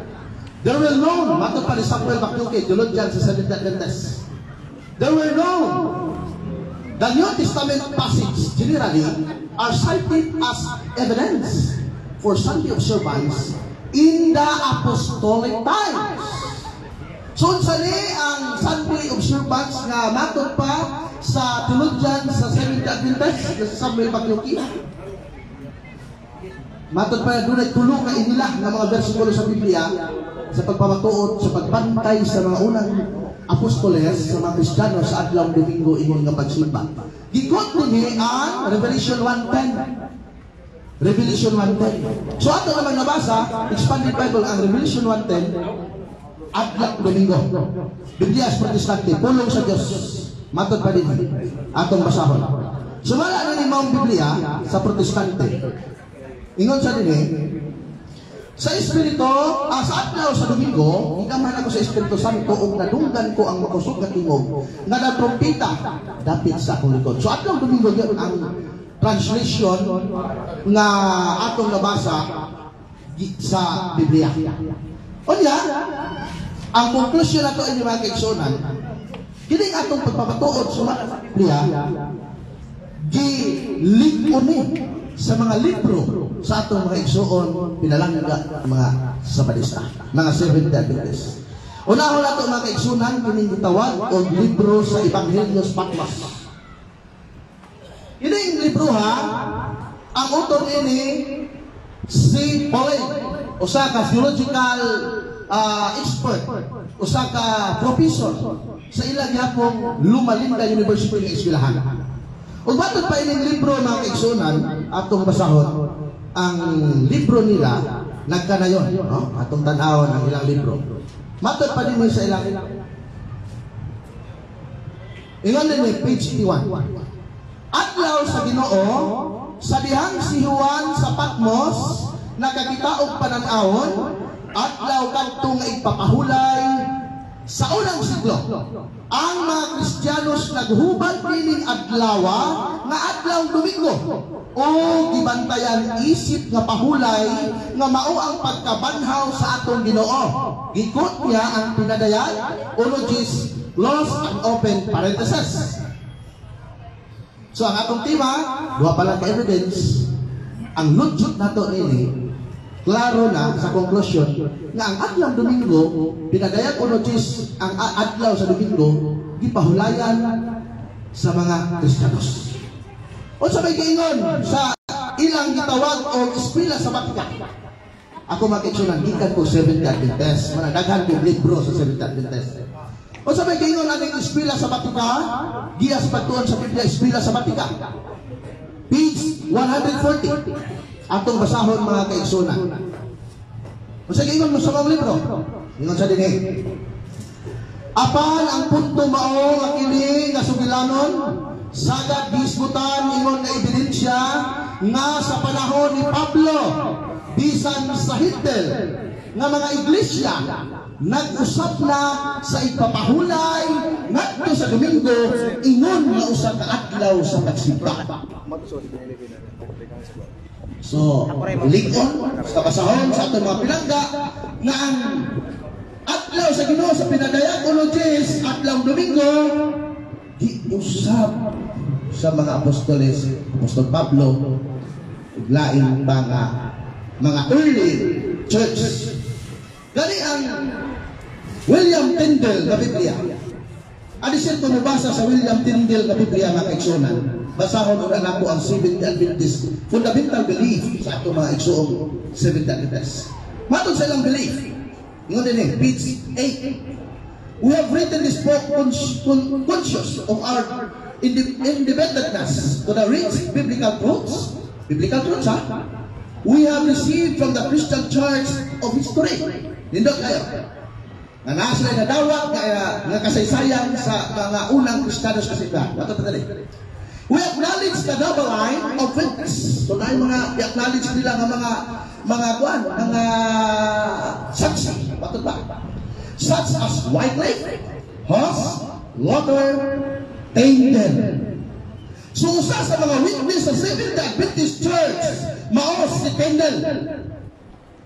There were known, matod pa ni Samuel Bacchiocchi, theologian sa Seventh Adventist, there were known. The New Testament passage generally are cited as evidence for Sunday observance in the apostolic times. So, unsa ni ang Sunday observance nga matod pa sa theologian sa Seventh Adventist, sa Samuel Bacchiocchi? Matod pa dunay tulo ka inila nga mga bersikulo sa Biblia sa pagpamatuod sa pagbantay sa mga unang apostoles sa mga Kristiyano sa adlaw Domingo ingon nga pagsimba. Gi-quote dinhi ang Revelation 1:10. Revelation 1:10. So ato naman nabasa, Expanded Bible, ang Revelation 1:10, adlaw Domingo. Biblia Protestante, pulong sa Dios. Matod pa dinhi atong basahon. Sumala ni maong Biblia sa Protestante. Ingon sa dinhi, sa Espiritu, sa adlaw sa Domingo, gigamhan ako sa Espiritu Santo ug nadunggan ko ang makusog nga tingog nga nagtrompeta dapit sa akong likod. So adlaw Domingo gyud ang translation nga atong nabasa sa Biblia. Unya, ang konklusyon nato ini, mga kaigsuonan, kini atong pagpapatuod sa Biblia, gi-lig-on ni sa mga libro sa atong mga igsuon pinalangga mga Sabadista, mga Seventh Adventist. Unahon nato, mga kaigsunan, kining gitawag og libro sa Ebanghelyo Patmos. Kining libro ha, ang author ini si Pauline, usa ka theological expert, usa ka professor sa ilang yapong Loma Linda University nga eskwelahan. Ug matod pa ining libro, mga kaigsunan, atong basahon ang libro nila nagkanayon, no? Atong tan-awon ang ilang libro. Matod pa dinhi sa ilang ingon din page 81. Adlaw sa Ginoo, sa dihang si Juan sa Patmos nakakita og panan-awon, adlaw kadto nga igpapahulay sa unang siglo. Ang mga Kristiyanos naghubad nining adlawa. nga adlaw Domingo o gibantayan isip nga pahulay nga mao ang pagkabanhaw sa atong Ginoo. Gi-quote niya ang Pinadayag 1:10, close and open parenthesis. So ang atong tema, duha pa lang ka evidence, ang logic nato nini, klaro na sa conclusion nga ang adlaw Domingo, Pinadayag 1:10, ang adlaw sa Domingo, gipahulayan sa mga Kristiyanos. Unsa may giingon sa ilang gitawag og eskwela sa Vatican? Ako, mga kaigsuonan, gikan ko Seventh Adventist. Mana daghan kong libro sa Seventh Adventist. Unsa may giingon aning eskwela sa Vatican? Giya sa pagtuon sa Biblia, eskwela sa Vatican. Page 140. Atong basahon, mga kaigsuonan. Unsa giingon mo sa mga libro? Ingon sa dinhi. Apan ang punto mao nga kini nga sugilanon sagad gihisgutan ingon nga ebidensya nga sa panahon ni Pablo bisan sa Hentil nga mga iglesia nag-usap na sa ipapahulay ngadto sa Domingo ingon nga usa ka adlaw sa pagsimba. So, lig-on sa basahon sa atong mga pinangga nga ang adlaw sa Ginoo sa Pinadayag 1:10, adlaw Domingo, giusap sa mga apostoles, Apostol Pablo ug lain pa nga mga early church. Gani ang William Tyndale na Biblia. Adi siya mubasa sa William Tyndale na Biblia, mga kaigsuonan. Basahon una nako ang Seventh Adventist fundamental belief sa atong mga igsuong Seventh Adventist. Matod sa ilang belief, ingon din eh, page 8. "We have written this book conscious of our indebtedness to the rich biblical truths," biblical truths ha, "we have received from the Christian Church of history." Nindot kayo. Nga naa sila nadawat nga kasaysayan sa mga unang Kristiyanos kasimbahan. Matod pa dali. "We acknowledge the double line of witness." So na mga i-acknowledge nila nga mga kuan, mga saksi. Matod pa. "Such as Wycliffe, Huss, Luther, Tyndale." So usa sa mga witness sa Seventh Adventist Church, mao si Tyndale.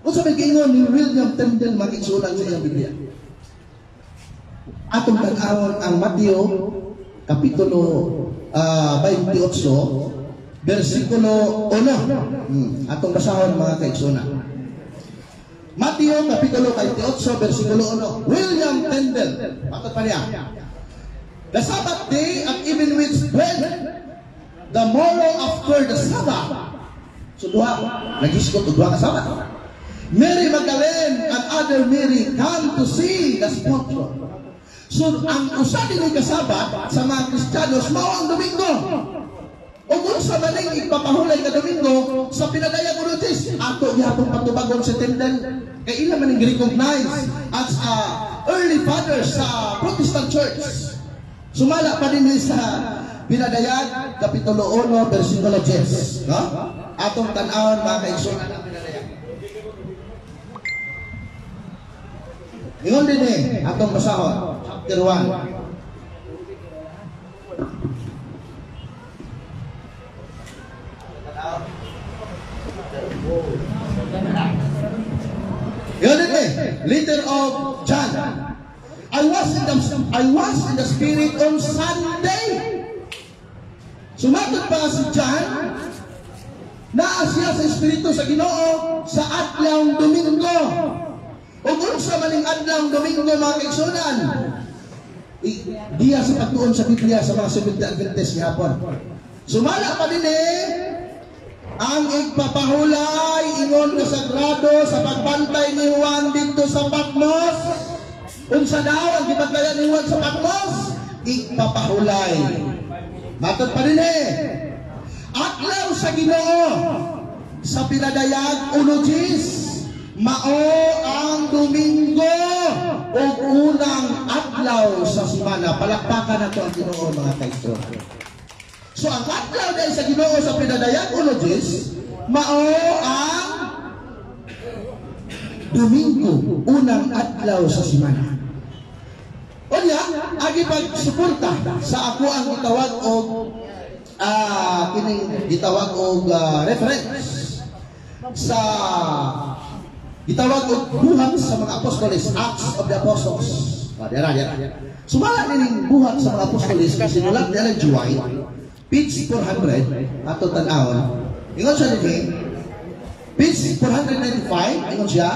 Unsa may giingon ni William Tyndale, mga kaigsuonan, sa iyang Biblia? Atong tan-awon ang Mateo kapitulo 28 versikulo 1. Atong basahon, mga kaigsuonan. Mateo kapitulo 28 versikulo 1. William Tyndale. Matod pa niya. "The Sabbath day at even which when the morrow after the Sabbath." So duha, nagisgot og duha ka Sabbath. "Mary Magdalene and other Mary come to see the sepulchre." So ang usa dinhi ka Sabat sa mga Kristiyanos mao ang Domingo. Ug unsa man ning ipapahulay nga Domingo sa Pinadayag 1:10, ato gihapon patubagon sa Tyndale kay ila man ning recognize as a early fathers sa Protestant Church. Sumala pa din sa Pinadayag kapitulo 1 versikulo 10, no? Atong tan-awon, mga kaigsuonan, ang Pinadayag. Ingon din eh, atong basahon, chapter 1. Ingon din eh, letter of John. I was in the Spirit on Sunday." Sumatod pa si John, naa siya sa Espiritu sa Ginoo sa adlaw Domingo. Ug unsa man ning adlaw Domingo, mga kaigsuonan? Diya sa pagtuon sa Biblia sa mga Seventh Adventist gihapon. Sumala pa din eh, ang igpapahulay ingon nga sagrado sa pagbantay ni Juan didto sa Patmos. Unsa daw ang gibantayan ni Juan sa Patmos? Igpapahulay. Matod pa din eh, adlaw sa Ginoo sa Pinadayag 1:10 mao ang Domingo ug unang adlaw sa semana. Palakpakan nato ang Ginoo, mga kaigsuonan. So ang adlaw dahil sa Ginoo sa Pinadayag 1:10 mao ang Domingo, unang adlaw sa semana. Unya, agi pagsuporta sa ako ang gitawag og Gitawag og reference sa gitawag og Buhat sa mga Apostoles, Acts of the Apostles. Ah, dira, dira. Sumala nining Buhat sa mga Apostoles nga sinulat ni Ellen G. White, page 400, ato tan-awon. Ingon siya dinhi, page 495, ingon siya,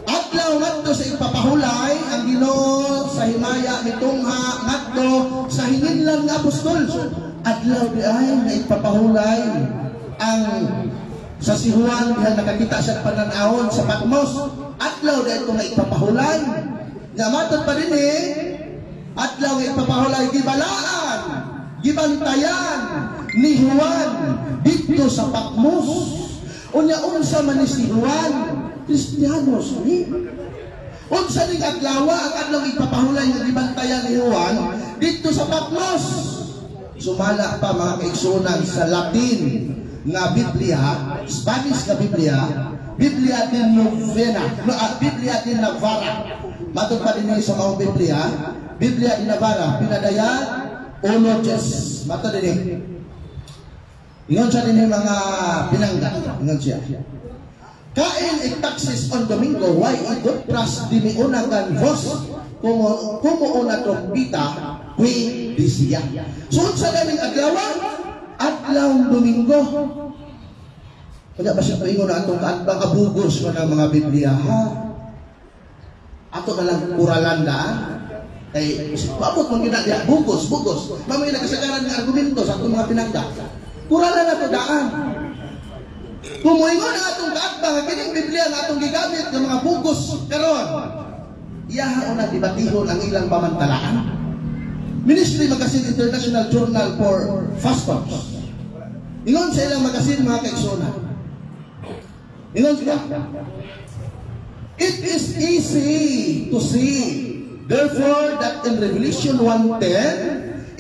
"Adlaw ngadto sa ipapahulay ang Ginoo sa himaya mitungha ngadto sa hinginlan nga apostol." Adlaw di ay nga ipapahulay ang sa si Juan diha nakakita siya pananawon sa Patmos. Adlaw di ito nga ipapahulay. Nga matod pa din eh, adlaw nga ipapahulay, gibalaan, gibantayan ni Juan dito sa Patmos. Unya unsa man ni si Juan? Kristiyanos ni. Unsa ning adlaw ang adlaw ipapahulay nga gibantayan ni Juan dito sa Patmos? Sumala pa, mga kaigsunan, sa Latin nga Biblia, Spanish nga Biblia, Biblia de Novena, no, Biblia de Navarra. Matod pa din sa maong Biblia, Biblia de Navarra, pinadayag 1.10. Matod din. Ingon siya din, mga pinangga. Ingon siya. "Kain ektaxis on Domingo, why ikotras di mi unagan vos como como una trompita qui disia." So unsa ganing adlaw? Adlaw Domingo. Kaya ba siya paingon na atong kaatbang abugos man ang mga Biblia, ha? Ato na lang kuralan daan. Kay paabot man gyud na diha, bugos, bugos. Mamaya nakasagaran ng argumento sa atong mga pinangga. Kuralan na to daan. Kung moingon ang atong kaatbang, ang kining Biblia nga atong gigamit ng mga bugos karon, iyaha una debatihon ang ilang pamantalaan. Ministry Magazine International Journal for Pastors. Ingon sa ilang magazine, mga kaigsunan. Ingon sila, "It is easy to see, therefore, that in Revelation 1:10,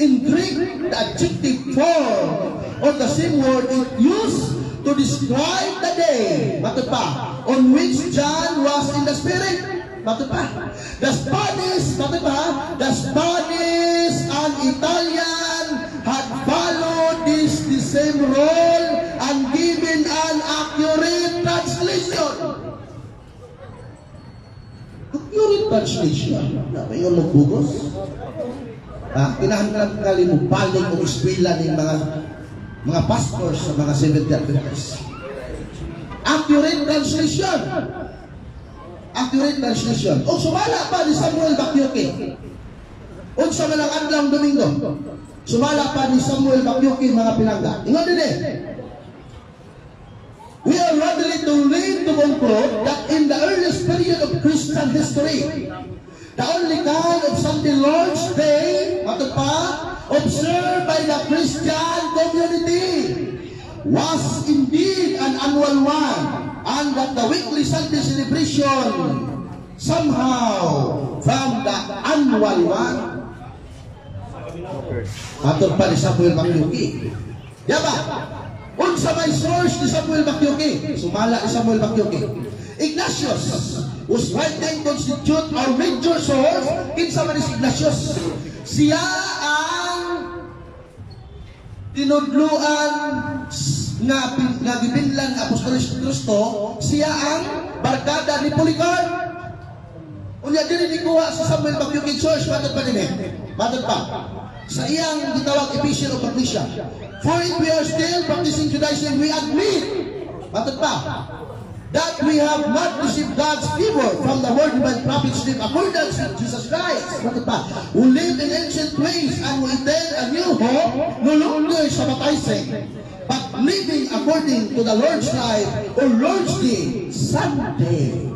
in Greek, the adjective form of the same word is used to describe the day," matod pa, "on which John was in the Spirit." Matod pa. The Spanish, matod pa, "the Spanish and Italian had followed this the same rule and given an accurate translation." Accurate translation. Ngayon mo bugos. Ah, kinahanglan kali mo balik og eskwela ning mga pastors sa mga Seventh Day Adventists. Accurate translation. Accurate translation. O sumala pa ni Samuel Bacchiocchi. Unsa man ang adlaw Domingo? Sumala pa ni Samuel Bacchiocchi, mga pinangga. Ingon din eh. "We are readily to lead to conclude that in the earliest period of Christian history, the only kind of Sunday Lord's Day," matod pa, "observed by the Christian community was indeed an annual one, and that the weekly Sunday celebration somehow from the annual one." Matod pa ni Samuel Bacchiocchi. Yaba, unsa may source ni Samuel Bacchiocchi? Sumala ni Samuel Bacchiocchi. "Ignatius, whose writing constitute our major source." Kinsa man si Ignatius? Siya ang tinudluan nga gibinlan nga apostoles Kristo, siya ang barkada ni Polycarp. Unya diri nikuha sa Samuel Bacchiocchi source, matod pa dinhi. Matod pa. Sa iyang gitawag Epistle of Magnesia. "For if we are still practicing Judaism, we admit," matod pa, "that we have not received God's favor from the word divine prophets live accordance with Jesus Christ." Matod pa, "who lived in ancient ways and who attend a new hope, no longer Sabbathizing, but living according to the Lord's life or Lord's Day, Sunday."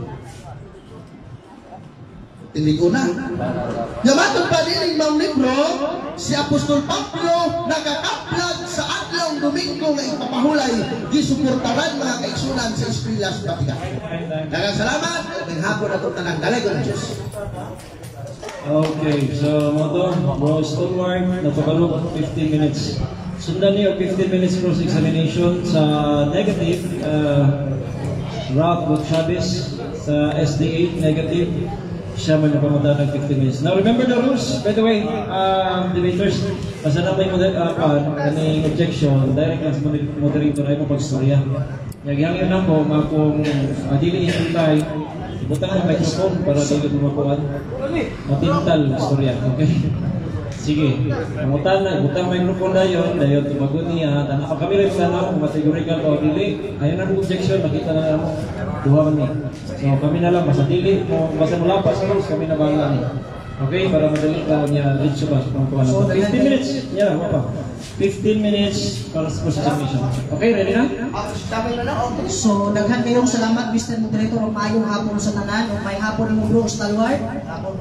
Tindig una. Yamatod pa din mga libro, si Apostol Pablo nakakaplag sa adlaw Domingo nga ipapahulay, gisuportaran, mga kaigsunan, sa eskwela sa Vatican. Daghang salamat, ug hapon atong tanan. Dalaygon ang Diyos. Okay, so mo to, Bro Stalwart, napakalo 15 minutes. Sundan niyo 15 minutes cross-examination sa negative, Ralph Chavez sa SD8 negative. Siya man yung pamunta ng 15 minutes. Now remember the rules, by the way, debaters. Basta na may kaning objection, direct lang sa moderator ay mo pagstorya. Yagyang yun ako nga kung dili insultay, ibutang ang microphone para dili mo makuan. Matintal istorya, okay? Sige, pangutan na, ibutang microphone dayon, dayon tubagon niya, tanaw kami rin tanaw kung categorical ba o dili. Ayaw na objection, makita na lang mo, duha man ni. So kami na lang, basta dili mo, basta mulapas sa rules, kami na bahala ni. Okay, para madali ka niya, diretso ba sa pangkuhan na. 15 minutes, yeah, wala pa. 15 minutes para sa submission. Okay, ready na? So, daghan kayong salamat, Mr. Moderator, ug maayong hapon sa tanan, ug may hapon mo, bro Stalwart.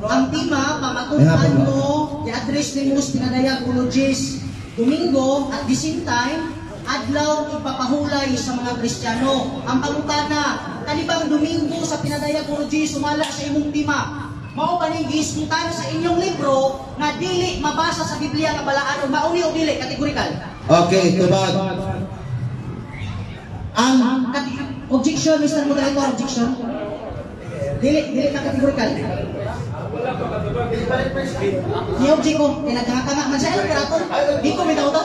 Ang tema, pamatunan mo, i-address nimo sa pinadayag uno diyes Domingo at the same time, adlaw ipapahulay sa mga Kristiyano. Ang pangutana, kanibang Domingo sa pinadayag uno diyes sumala sa imong tema? Mao ba ning gihisgutan sa inyong libro nga dili mabasa sa Biblia nga balaan o mauni o dili categorical? Okay, tubag. Ang Objection, Mr. Moderator, objection. Dili, dili na categorical. Ni-object ko, kaya nagkakanga man siya, operator. Di ko bitaw to.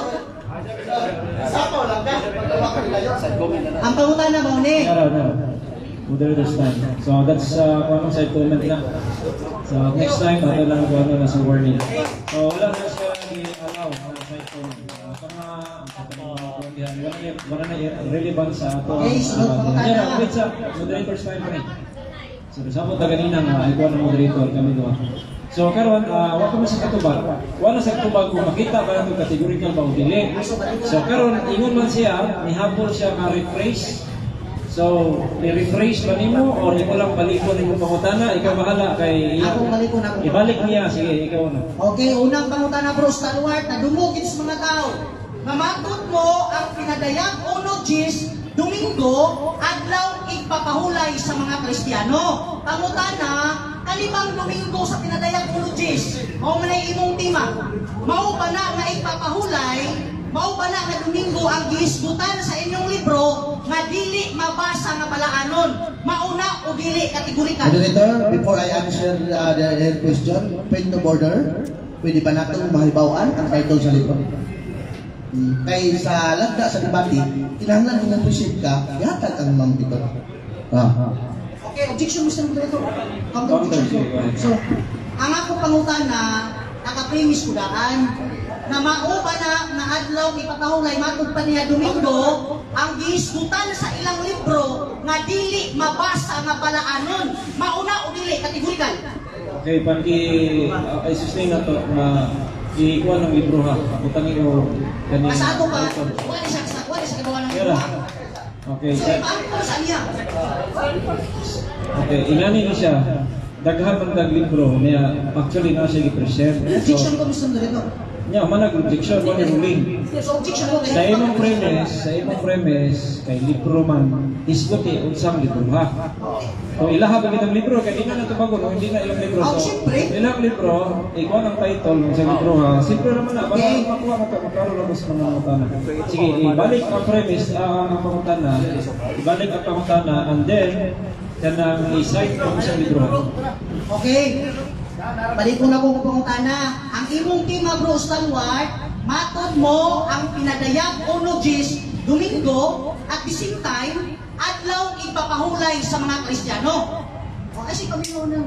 Ang pangutana mo ni. No, no. Moderator's time. So that's kung anong side comment na. So next time, ato lang kung ano na sa warning. So wala na siya i-allow na side comment. Tama, wala na relevant sa ato. Okay, sunod pangutana. Yeah, wait sa moderator's time pa rin. So sabot na ganina nga ikaw ang moderator kami duha. So karon wa pa man sa katubag. Wala sa katubag kung makita ba nato categorical ba o dili. So karon ingon man siya, nihabol siya nga rephrase. So, i-rephrase ba nimo or imo lang balikon nimo pangutana, ikaw bahala kay Akong balikon ako. Ibalik niya, sige, ikaw na. Okay, unang pangutana, bro Stalwart, nadumugit sa mga tao. Mamatod mo ang pinadayag uno diyes Domingo, adlaw ipapahulay sa mga Kristiyano. Pangutana, kalibang Domingo sa pinadayag uno diyes, mao man ay imong tema. Mao ba na nga ipapahulay, mao ba na nga Domingo ang gihisgutan sa inyong libro nga dili mabasa nga balaanon? Mauna o dili kategorikal? Moderator, before I answer the question, point of order, pwede ba natin mahibawaan ang title sa libro? Kay sa lagda sa debate, kinahanglan kung nag-proceed ka, ihatag ang mga ito. Okay, objection, Mr. Moderator. Counter objection. So, ang ako pangutana, naka-premise ko daan, na mao ba na nga adlaw ipapahulay matod pa niya Domingo, ang gihisgutan sa ilang libro nga dili mabasa nga balaanon. Mauna o dili kategorikal? Okay, paki i-sustain na to na ikuha ng libro ha. Butangin ko kaning Sa ato pa, wala siya gawa ng libro. Okay. So, ipaano sa niya? Okay, ingani ni siya. Daghan man dag libro niya, actually na siya gi-present. Objection ko, Mr. Moderator. Nya, man nag-objection, man ruling. So, objection ko. Sa imong premise, kay libro man, isguti unsang libro ha. O ilaha ba kitang libro kay di na natubagon o hindi na ilang libro. Oh, So, siyempre. ilang libro, ikaw ang title ng sa libro ha. Siyempre naman na, para makuha ka to, maklaro lang sa mga pangutana. Sige, ibalik ang premise, ang pangutana, ibalik ang pangutana, and then, kanang i-cite mo sa libro. Okay. Balik ko na kong pangutana. Ang imong tema, bro Stalwart, matod mo ang pinadayag uno diyes Domingo at the same time, adlaw ipapahulay sa mga Kristiyano. O, ay si Panginoon na.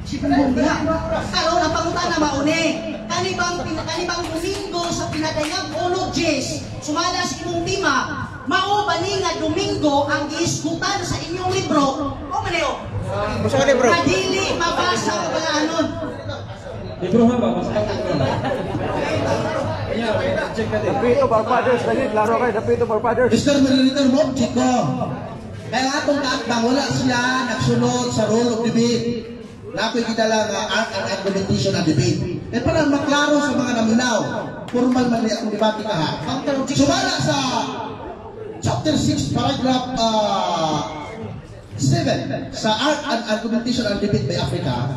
Si Panginoon diha. Karon ang pangutana mauni. Kanibang Domingo sa pinadayag uno diyes, sumala sa imong tema, mao ba ni nga Domingo ang gihisgutan sa inyong libro? O maneo? Gusto ka libro? Kadili mabasa ang balaanon. Libro ha ba? Basta libro. Yeah, check ka din. Mr. Moderator, mo object ko. Kaya atong kaatbang, wala sila nagsunod sa role of debate. Na ako'y gidala nga art and argumentation and debate. Kaya para maklaro sa mga naminaw, formal man niya akong debate ka ha. Sumala sa chapter 6, paragraph 7 sa Art and Argumentation and Debate by Africa,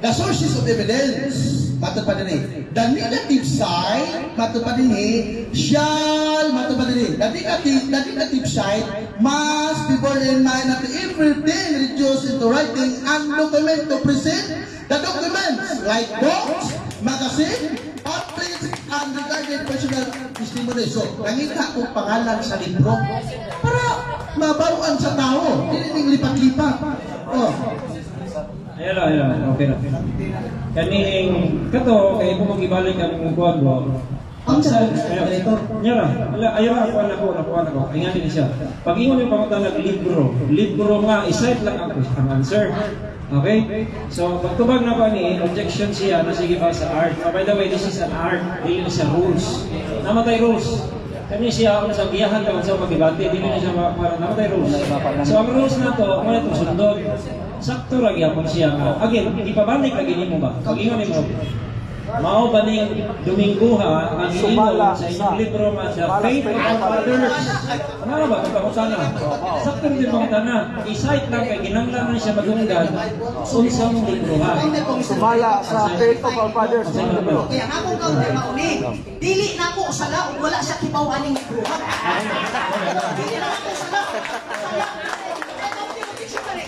the sources of evidence, matod pa din eh. The negative side, matod pa din eh, shall, matod pa din eh. The negative side must be borne in mind that everything reduced into writing and document to present the documents like books, magazine, pamphlets, Unregarded personal testimony. So, nangita kong pangalan sa libro para mabaruan sa tao. Dili ning lipat-lipat. Oh. Ayun lang, ayun lang. Okay lang. Kaning kato kay kung magibalik ang kuan, bro. Ang Sa moderator. Nya ra, ala ayaw ra kuan ako, nakuan ako. Ay nga din siya. Pag ingon yung pangutana libro, libro nga i-cite lang ang answer. Okay? So, pagtubag na pa ni, objection siya na sige pa sa art. Oh, by the way, this is an art, dili na siya rules. Namatay rules. Kani siya ako sa giyahan ka man sa pagdebate, dili na siya para namatay rules. So, ang rules na to, mo na itong sundon. Sakto ra gyapon siya nga. Again, ipabalik lagi nimo ba? Pag ingon nimo, mao ba ning Domingo ha ang iingon sa inyong libro nga sa Faith of Our Fathers? Ano ba? Kung pangutana. Sakto rin yung pangutana. I-cite lang kay ginanglan na siya madunggan unsa mong libro ha. Sumala sa Faith of Our Fathers. Sa inyong libro. Kaya nga akong counter mauni, dili na ako sala ug wala siya kibaw aning libro. Dili na ako sala. Sala.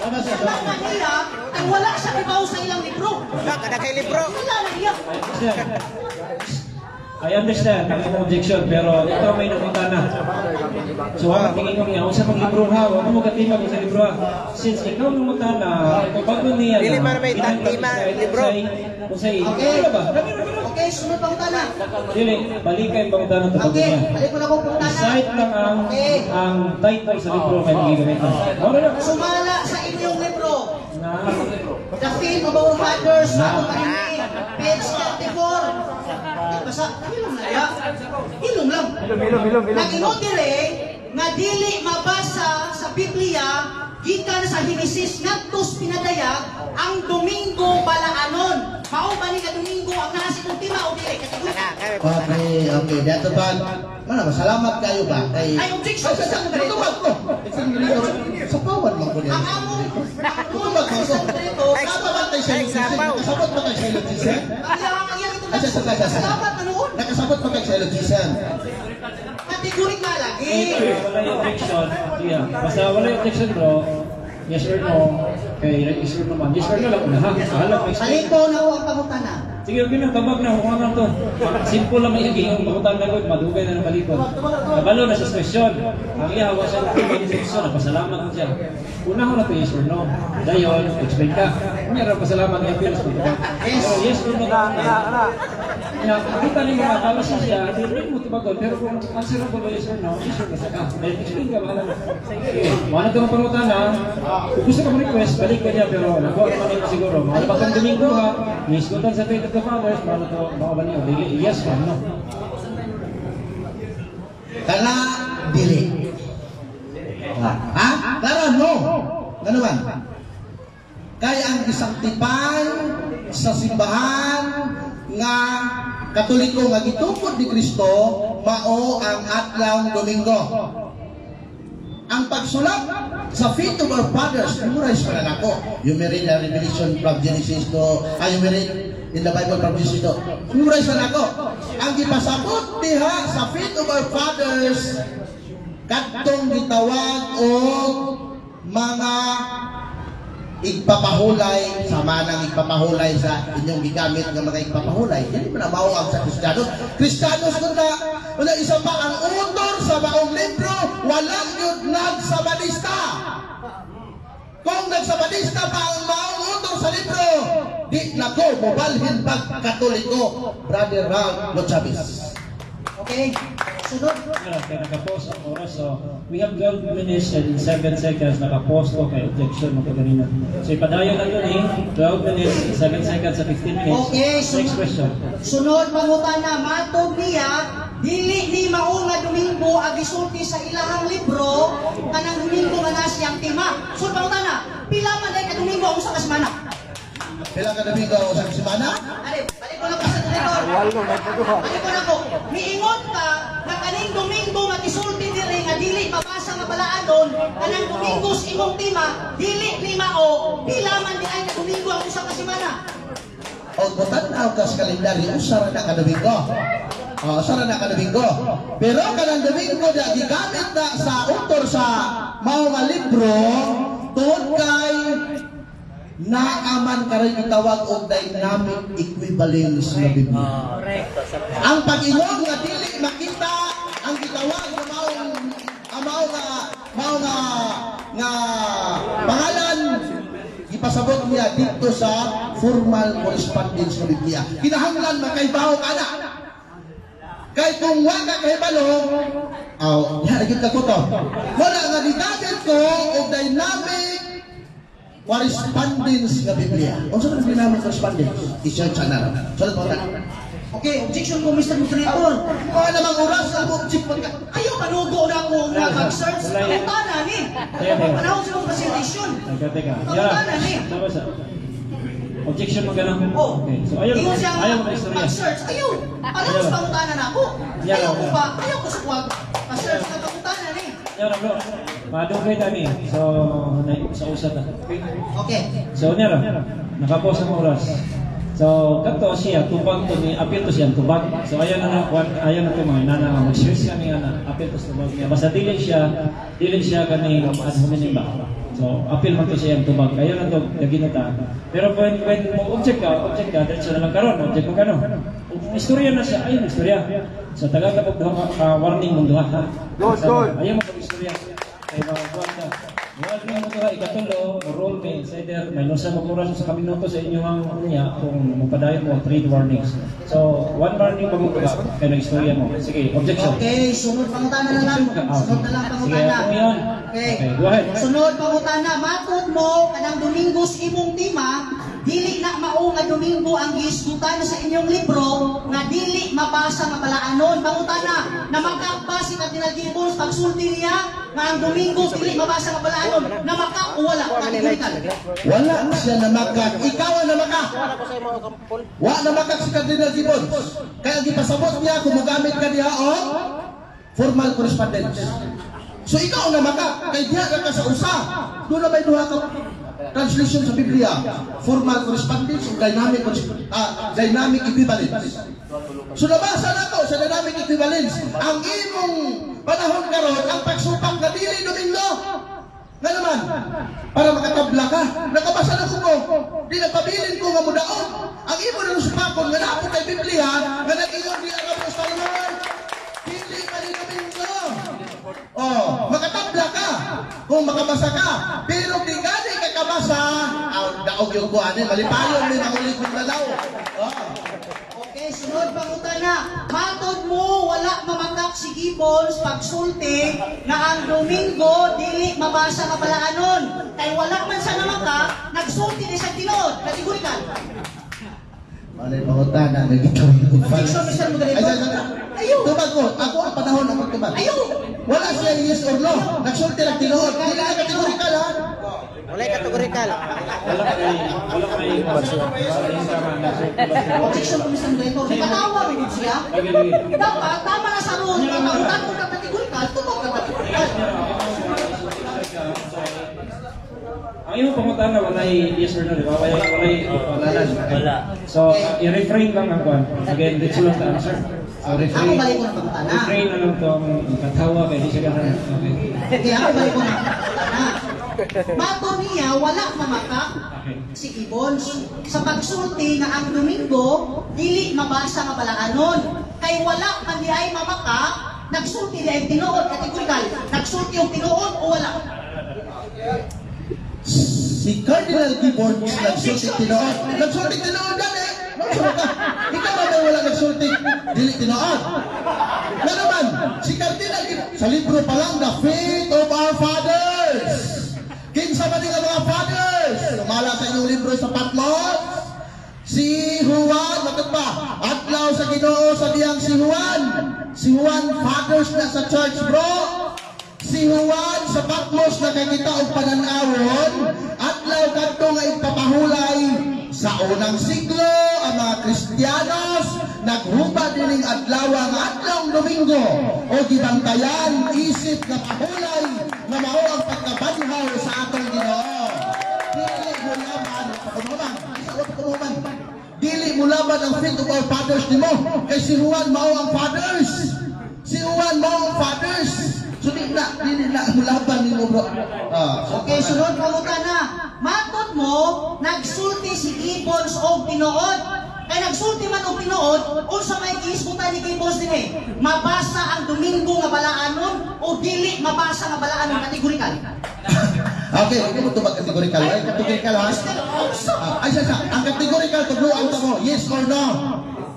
Sala na niya ay wala siya kibaw sa ilang libro. Kada kay libro. Wala na niya. I understand ang imong objection, pero ito may nangutana. So, ang tingin ko niya, unsa pang libro ha, wag mo katimag sa libro ha. Since ikaw nangutana, kung bago niya Dili man may tema, libro. Unsay, Okay. okay ba? Kami ra ba? Okay, sunod pangutana. Dili, balik kay pangutana to bago Okay, niya. balik ko na akong pangutana. I-cite lang ang ang title sa libro kay gigamitan. Mao na. Sumala sa inyong libro, Na The Faith of Our Fathers, sa akong panini, page 34. Ay, basa, hilom na ya. Hilom lang. Hilom, hilom, hilom, hilom. Nag-ingon dire, nga dili mabasa sa Biblia, gikan sa Henesis ngadto sa Pinadayag, ang Domingo balaanon. Mao ba ni nga Domingo ang naa sa imong tema o dili? Okay. Dato ba? Mana ba? Salamat kayo ba? Kay Ay, objection Ay, sa moderator. Tubag ko. Sa pawan man ko niya. Ang among Tubag ko. sa moderator, Tama ba tayo sa Ay, sapaw. Nakasabot ba kayo sa syllogism? ang iyang ang iyang Ay, sa. Salamat na noon. Nakasabot ba kayo sa syllogism? Kategorik na lagi. Wala yung objection. Yeah. Basta wala yung objection, bro. Yes or no. Kay yes or no man. Yes or no lang una ha. Bahala ko explain. Palito na ko ang pangutana. Sige, okay na, tabag na, huwag na to. Simple lang may ang pangutana ko, madugay na ng balikon. Kabalo na sa question. Ang iya, wa siya na napasalamat ko siya. Una ko na to yes or no. Dayon, explain ka. Meron pasalamat nga pero Pero yes or no. Na. Ya, kita ni mga kala siya, di rin mo tubagon, pero kung answer ko ba yes or no, yes or no sa ka. Then explain ka, bahala na. Sige, mga na itong pangutana, kung gusto ka mo-request, balik ka niya, pero nakuha naman niyo siguro. Mga na batang Domingo ha, nisgutan sa Faith of the Fathers, mga na to, mga ba niyo, dili, yes or no. Kana dili. Ha? Tara, no. Ano man? Kaya ang gisanctify sa simbahan nga Katoliko nga gitukod ni Kristo mao ang adlaw Domingo. Ang pagsulat sa Faith of Our Fathers, memorize pa na nako. You may read the Revelation from Genesis to, ah, you may read in the Bible from Genesis to. Memorize pa nako. Ang gipasabot diha sa Faith of Our Fathers, kadtong gitawag og mga igpapahulay sa manang igpapahulay sa inyong gigamit nga mga igpapahulay, dili man na mao ang sa Kristiyanos. Kristiyanos kun na wala. Isa pa, ang author sa maong libro wala gyud nagsabalista. Kung nagsabalista pa ang maong author sa libro, di na ko mobalhin pag Katoliko, Brother Ralph Lochabis. Okay, sunod. Kaya nakapost ang oras. So, we have 12 minutes and 7 seconds. Nakapost ko kay objection mo kanina. So, ipadayon na yun eh. 12 minutes, 7 seconds sa 15 minutes. Okay, sunod. Next question. Sunod pangutana, matog niya, dili ni mao nga Domingo ang gisulti sa ilahang libro, kanang Domingo nga naa siyang tema. Sunod pangutana, pila man day ka Domingo ang usa ka semana? Pila ka Domingo ang usa ka semana? Are, balik ko na ko sa director. Balik ko na ko. Miingon ka nga kaning Domingo nga gisulti diri nga dili mabasa nga balaanon, kanang Domingo sa imong tema, dili ni mao, pila man di ay ka Domingo ang usa ka semana? O tan-aw ka sa kalendaryo, usa ra na ka Domingo. O, usa ra na ka Domingo. Pero kanang Domingo na gigamit na sa author sa mao nga libro tungod kay Naaman karon gitawag og dynamic equivalence nga Biblia. Ang pag-ingon nga dili makita ang gitawag nga maong ang mao nga mao nga nga pangalan, gipasabot niya dito sa formal correspondence nga Biblia. Kinahanglan makaibaw ka na. Kay kung wa ka kahibalo, aw, diha gyud ka kuto. Wala nga gigamit ko og dynamic correspondence nga Biblia. Unsa man dynamic correspondence? I-search na lang. Sulod mo na. Okay, objection ko, Mr. Moderator. Mga namang oras ang object man ka. Ayaw manugo na ako nga mag-search. Pangutana ni. Panahon sa mong presentation. Teka, teka. Pangutana ni. Tama sa. Objection mo ganun. Oh. Okay. So ayaw, Ingon siya ayaw nga mo istorya. mag-search. Ayaw. Panahon sa pangutana na ako. Yeah. Ayaw ko pa. Ayaw ko sa kuwag. Ma-search na pangutana ni. Ayaw na, bro. Madugay tani. So, na, sa usa ta. Okay. Okay. So, niya ra. Nakapos ang oras. So, kato siya, tubag to ni, apil to siya, tubag. So, ayaw na na, ayaw na to mga nana, mag-share siya niya na, apil to sa tubag niya. Basta dili siya kani ad hominem ba. So, apil man to siya ang tubag. Ayaw na to, lagi na ta. Pero when mo object ka, diretso na lang karon, object mo kano. Kung istorya na siya, ayun, istorya. So, tagal ka pag duha ka, warning mong duha, ha? Good, good. Ayaw mo pag istorya. Kay mga buwan ka. Warning mo duha, ikatulo, mo roll may insider, may nusa mo oras sa kaminuto sa inyong niya kung mapadayon mo three warnings. So, one warning pa mo duha, kay nag-istorya mo. Sige, objection. Okay, sunod pangutana na lang. Sunod na lang Sige, pangutana. ako yun. Okay. Okay, go ahead. Sunod pangutana, matod mo kanang Domingos imong tema, dili na mao nga Domingo ang gihisgutan sa inyong libro nga dili mabasa nga balaanon. Pangutana, namakak ba si Cardinal Gibbons pagsulti niya nga ang Domingo dili mabasa nga balaanon? Namakak o wala? Categorical. Wala siya namakak. Ikaw ang namakak. Wa namakak si Cardinal Gibbons. Kaya gipasabot niya kung mogamit ka diha og formal correspondence. So ikaw ang namakak. Kay diha ka sa usa. Doon na may duha ka translation sa Biblia. Formal correspondence o dynamic equivalence. So nabasa na ko sa dynamic equivalence. Ang imong panahon karon ang pagsupak nga dili Domingo. Nga naman, para makatabla ka, nakabasa na ko ko, di nagpabilin ko nga mudaot. Ang imo na supakon nga naa kay Biblia, nga nag-ingon di ang Apostol Lord, dili pa ni Domingo. Oh, makatabla ka kung makabasa ka. Pero di gani ka kabasa, aw, daog yung kuhanin, malipayon may makulit na daw. Oh. Okay, sunod pangutana. Matod mo wala mamakak si Gibbons pagsulti na ang Domingo dili mabasa nga balaanon. Kay wala man siya namakak, nagsulti ni sa tinuod. Categorical. Malay pangutana, nagitawag ko. Objection, Mr. Moderator. Ay, ay, ay, ay. Ayaw. Tubag ko, ako ang panahon ang magtubag. Ayaw. Wala siya yes or no. Nagsulti lang tinuod. Dili na categorical ha. Wala categorical. Wala kay Objection ko, Mr. Moderator. Patawa rin siya. Lagi, lagi. Dapat, tama na sa rule. Nga pangutan ko ng categorical, tubag ka categorical. Ang imong pangutana walay yes or no, di ba? Walay wala. Wala. So, i-refrain lang ang kwan. Again, diretso lang ta answer. So, Ako refrain. balik ko ng pangutana. Refrain na lang tong katawa kay di siya ganahan. Okay. Okay, ako balik ko ng pangutana. Mato niya, wala mamakak si Gibbons sa pagsulti nga ang Domingo dili mabasa nga balaanon. Kay wala man di ay mamakak, nagsulti di ay tinuod, categorical. Nagsulti yung tinuod o wala? Si Cardinal Gibbons nagsulti tinuod. Nagsulti tinuod gani. Nagsulti ka. Ikaw ba may wala nagsulti dili tinuod? Nga naman, si Cardinal Gibbons, sa libro pa lang, The Faith of Our Fathers. Kinsa man nga mga fathers? Sumala sa inyong libro sa Patmos. Si Juan, matod ba? Adlaw sa Ginoo sa diyang si Juan. Si Juan, fathers na sa church, bro. Si Juan sa Patmos nakakita og pananawon, adlaw kadto nga ipapahulay sa unang siglo ang mga Kristiyanos naghuba dining adlaw nga adlawng Domingo o gibantayan isip nga pahulay nga mao ang pagkabanhaw sa atong Ginoo. Dili mo laban, pakunuman, isa wa pakunuman. Dili mo laban ang faith of our fathers nimo kay si Juan mao ang fathers. Si Juan mao ang fathers. So di na, dili na mo laban nimo, bro. Ah, so, Okay, sunod pangutana. Matod Pasabot mo, nagsulti si Gibbons og tinuod. Kay nagsulti man og tinuod, unsa may gihisgutan ni Gibbons dinhi? Mabasa ang Domingo nga balaanon o dili mabasa nga balaanon, categorical? Okay, hindi mo tubag categorical. Ay, categorical ha? Ah, ay, siya. Ang categorical, tudloan ta mo. Yes or no?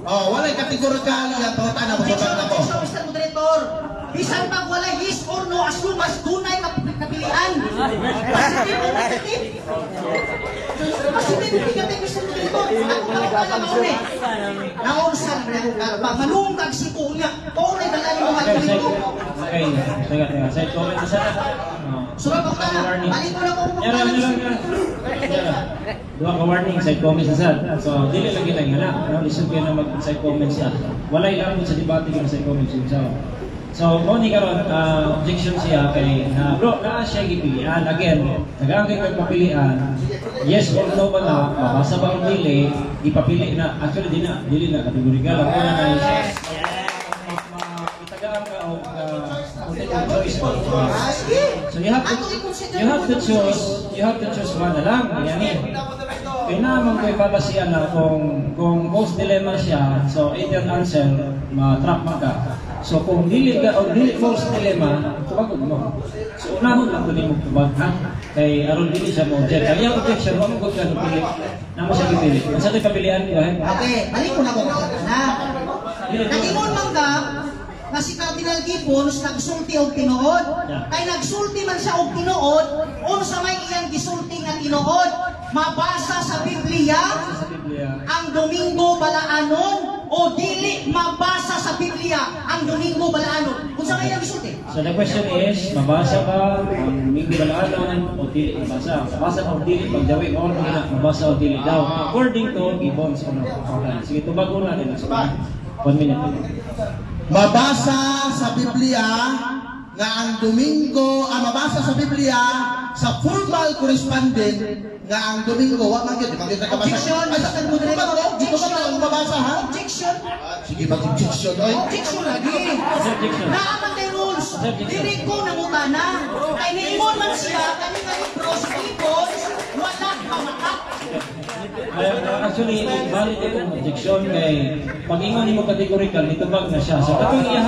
Oh, walay categorical, iya pangutana mo Objection, tubag na ko. objection, Mr. Moderator. Bisan pag wala yes or no, as long as dunay kapilian. Positive o negative? Positive o negative, Mr. Moderator. Ako pangutana mao ni. Naunsa na akong kalpa. Manung kag sipo niya. Paunay dala ni mga Okay, Katoliko. Okay, teka, teka. Side comment na sana. Oh. Sunod pangutana. Warning. Balik ko na ko Yara, pangutana. yara, yara. Yara. Duha ka warning, side comments na sad. So, dili lagi lang na. No, lisod kayo na mag-side comments na. Walay lang sa debate kung side comments yung So, mo ni karon objection siya kay na bro, naa siya gipilian. Again, tagaan kay pagpapilian. Yes or no ba na, mabasa ba o dili, ipapili na. Actually, di na, dili na categorical. Ang una na is, itagaan ka o multiple choice ba? So you have to choose one na lang. Yan eh. Kaya naman ko'y fallacy na kung most dilemma siya, so either answer, ma-trap man ka. So kung dili ka o dili false dilemma, tubag mo. So unahon lang ko nimo tubag ha. Kay aron dili siya mo object. Kaya ang objection mo gud ka pili. Namo siya gipili. Unsa to'y kapilian? Go ahead. Okay, balik ko na ko na. Nag-ingon man ka nga si Cardinal Gibbons nagsulti og tinuod. Kay nagsulti man siya og tinuod, unsa may iyang gisulti nga tinuod? Mabasa sa Biblia Sa Biblia. Ang Domingo balaanon o dili mabasa sa Biblia ang Domingo balaanon? Unsa may iyang gisulti? So the question is, mabasa ba ang Domingo Balaanon o dili mabasa? Mabasa o dili pagjawi mo na mabasa o dili daw according to Gibbons o no? Okay. Sige, tubag una din. One minute. Mabasa sa Biblia nga ang Domingo, ang mabasa sa Biblia sa formal correspondent nga ang Domingo wa man gyud, di man gyud nakabasa. Objection, Ay, Mr. Moderator. Di ba ba mabasa ha? Objection. Sige, mag-objection oy. Objection lagi. Objection. Naa man tay rules. Objection. Dili ko nangutana. Kay niingon man siya kani nga libro sa Gibbons wala pamakat. Actually, valid itong objection kay pag ingon nimo categorical, nitubag na siya. So katong iyang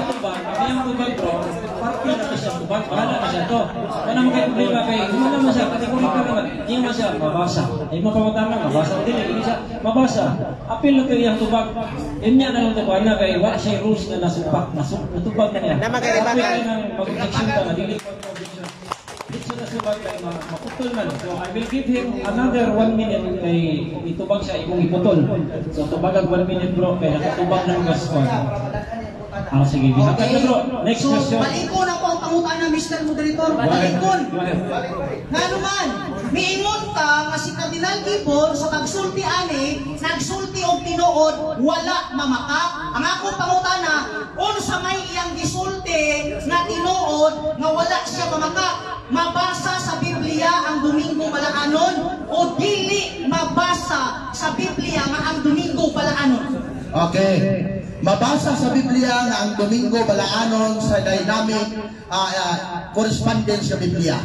tubag, ang iyang tubag bro, parte na to siya tubag, bahala na siya to. Wala mo kay problema kay wala mo siya categorical naman. Ingon man siya mabasa. Ay mo pangutana mabasa o dili, hindi siya mabasa. Apil na to iyang tubag. Inya na lang to ana kay wala siya rules na nasupak, natubag na niya. Nama kay Apil Rebecca. na nang mag-objection ka na dili ko objection. Dito na subag kay maputol man. So I will give him another one minute kay itubag siya imong iputol. So tubagag one minute bro kay nakatubag ng gaskon. Ah, sige, gihatag na bro. Next So, question. balikon ako ang pangutana, Mr. Moderator. Go ahead. Balikon. Go ahead. Nga naman, miingon ka nga si Cardinal Gibbon sa pagsulti ani, nagsulti og tinuod, wala mamaka. Ang akong pangutana, unsa may iyang gisulti nga tinuod nga wala siya mamaka? Mabasa sa Biblia ang Domingo balaanon o dili mabasa sa Biblia nga ang Domingo balaanon? Okay. Mabasa sa Biblia nga ang Domingo balaanon sa dynamic correspondence sa Biblia.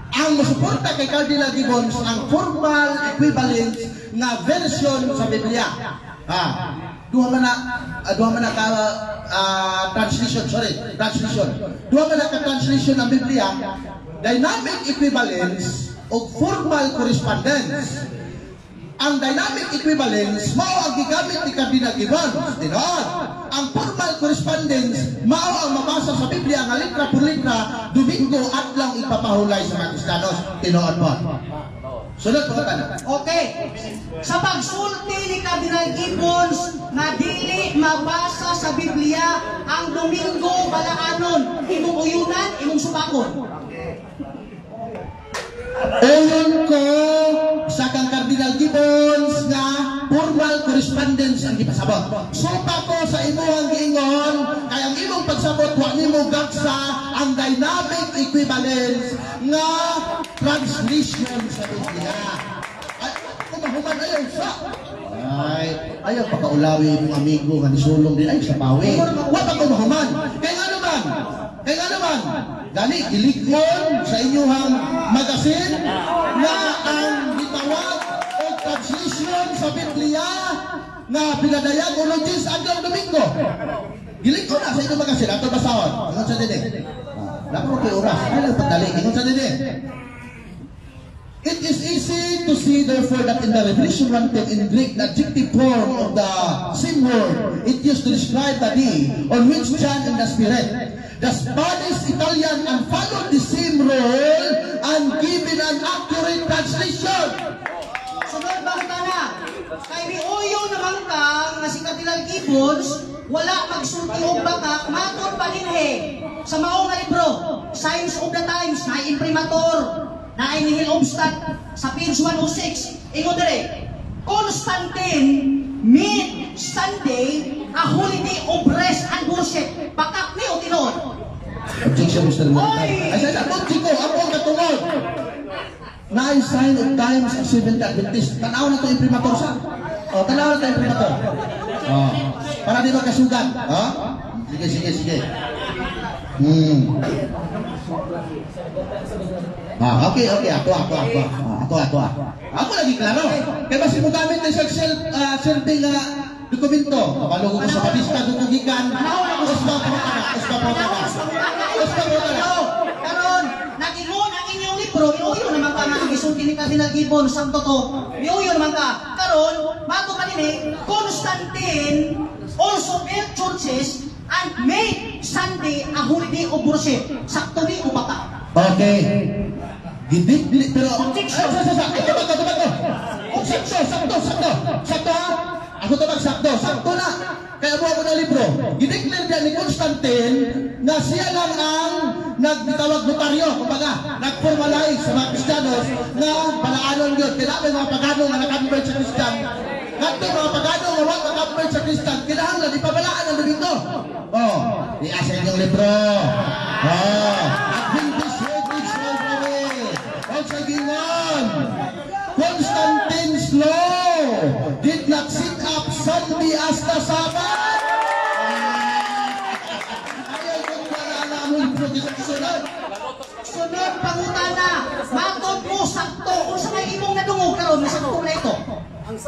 Ang musuporta kay Cardinal Gibbons ang formal equivalence nga version sa Biblia. Ha. Duha man na ka translation, sorry, translation. Duha man na ka translation ng Biblia, dynamic equivalence o formal correspondence. Ang dynamic equivalence mao ang gigamit ni Cardinal Gibbons. Tinuod. Ang formal correspondence mao ang mabasa sa Biblia nga litra por litra, Domingo adlaw ipapahulay sa mga Kristiyanos. Tinuod po. Sunod po ka. Okay. Sa pagsulti ni Cardinal Gibbons nga dili mabasa sa Biblia ang Domingo balaanon, imong uyunan, imong supakon? Uyon ko sa kang Cardinal Gibbons nga formal correspondence ang gipasabot. Supa ko sa imuhang giingon kay ang imong pagsabot wa nimo gaksa ang dynamic equivalence nga translation sa Biblia. Ay, kumahuman ayaw sa. Ay, ayaw pakaulawi imong amigo nga nisulong din ay sa pawi. Wa pa kumahuman. Kay nga naman, kay Kaya nga naman, gani, gilikon sa inyong magazine na ang gitawag o translation sa Biblia nga pinadayag uno diyes adlaw Domingo. Gilikon na sa inyong magazine. Ato basahon. Ingon sa dini. Ah, dapat kay oras. Ay lang pagdali. Ingon sa dini. It is easy to see, therefore, that in the Revelation 1:10 in Greek, the adjective form of the same word it used to describe the day on which John in the Spirit. The Spanish, Italian, and followed the same role and given an accurate translation. Sunod pangutana? Kay miuyo naman ka nga si Cardinal Gibbons wala magsulti og bakak matod pa dinhi sa mao nga libro, Signs of the Times, na imprimatur na nihil obstat sa page 106. Ingon dire, Constantine made Sunday a holiday of rest and worship. Bakak ni o tinuod? Objection, Mr. Monitor. Oy! Ay, sa object ko, ako ang katungod. Na Sign of Times of Seventh Adventist. Tanaw na ito imprimatur sa. O, tanaw na ito imprimatur. O, para di magkasugat. O? Sige, sige, sige. Ah, okay. Ako, ako, ako. Ah, ako, ako, ako. Ako lagi klaro. Kaya basi mo gamit na sa self nga dokumento. Kabalo ko sa Batista, dukugikan. Usba po na, usba po na. Usba po na. Karon, nag-ingon ang inyong libro, miuyo naman ka nga ang gisulti ni Cardinal Gibbons ang totoo. Miuyo naman ka. Karon, mato pa dinhi, Constantine also built churches and made Sunday a holiday of worship. Sakto ni o baka? Okay. Gidik, dili, pero. Objection. Ay, sa, sa, sa. Ay, tubag ko, tubag ko. Oh, sakto, sakto, sakto. Sakto ha? Ako tubag, sakto. Sakto na. Kaya mo ako na libro. Gideclare niya ni Constantine na siya lang ang nagtawag notaryo. Kumbaga, nag-formalize sa mga Kristiyanos na balaanon yun. Kailangan may mga pagano nga na-convert sa Kristiyan. Kadto mga pagano nga wa na-convert sa Kristiyan, kinahanglan ipabalaan ang Domingo. Oh, iasa inyong libro. Oh, Adventist Heritage Library. O sa gingon, Constantine's law did not set up Sunday as the Sabbath. Ayaw kung wala na ang libro dito sunod. Sunod pangutana, matod mo sakto unsa may imong nadungog karon nga sakto na ito?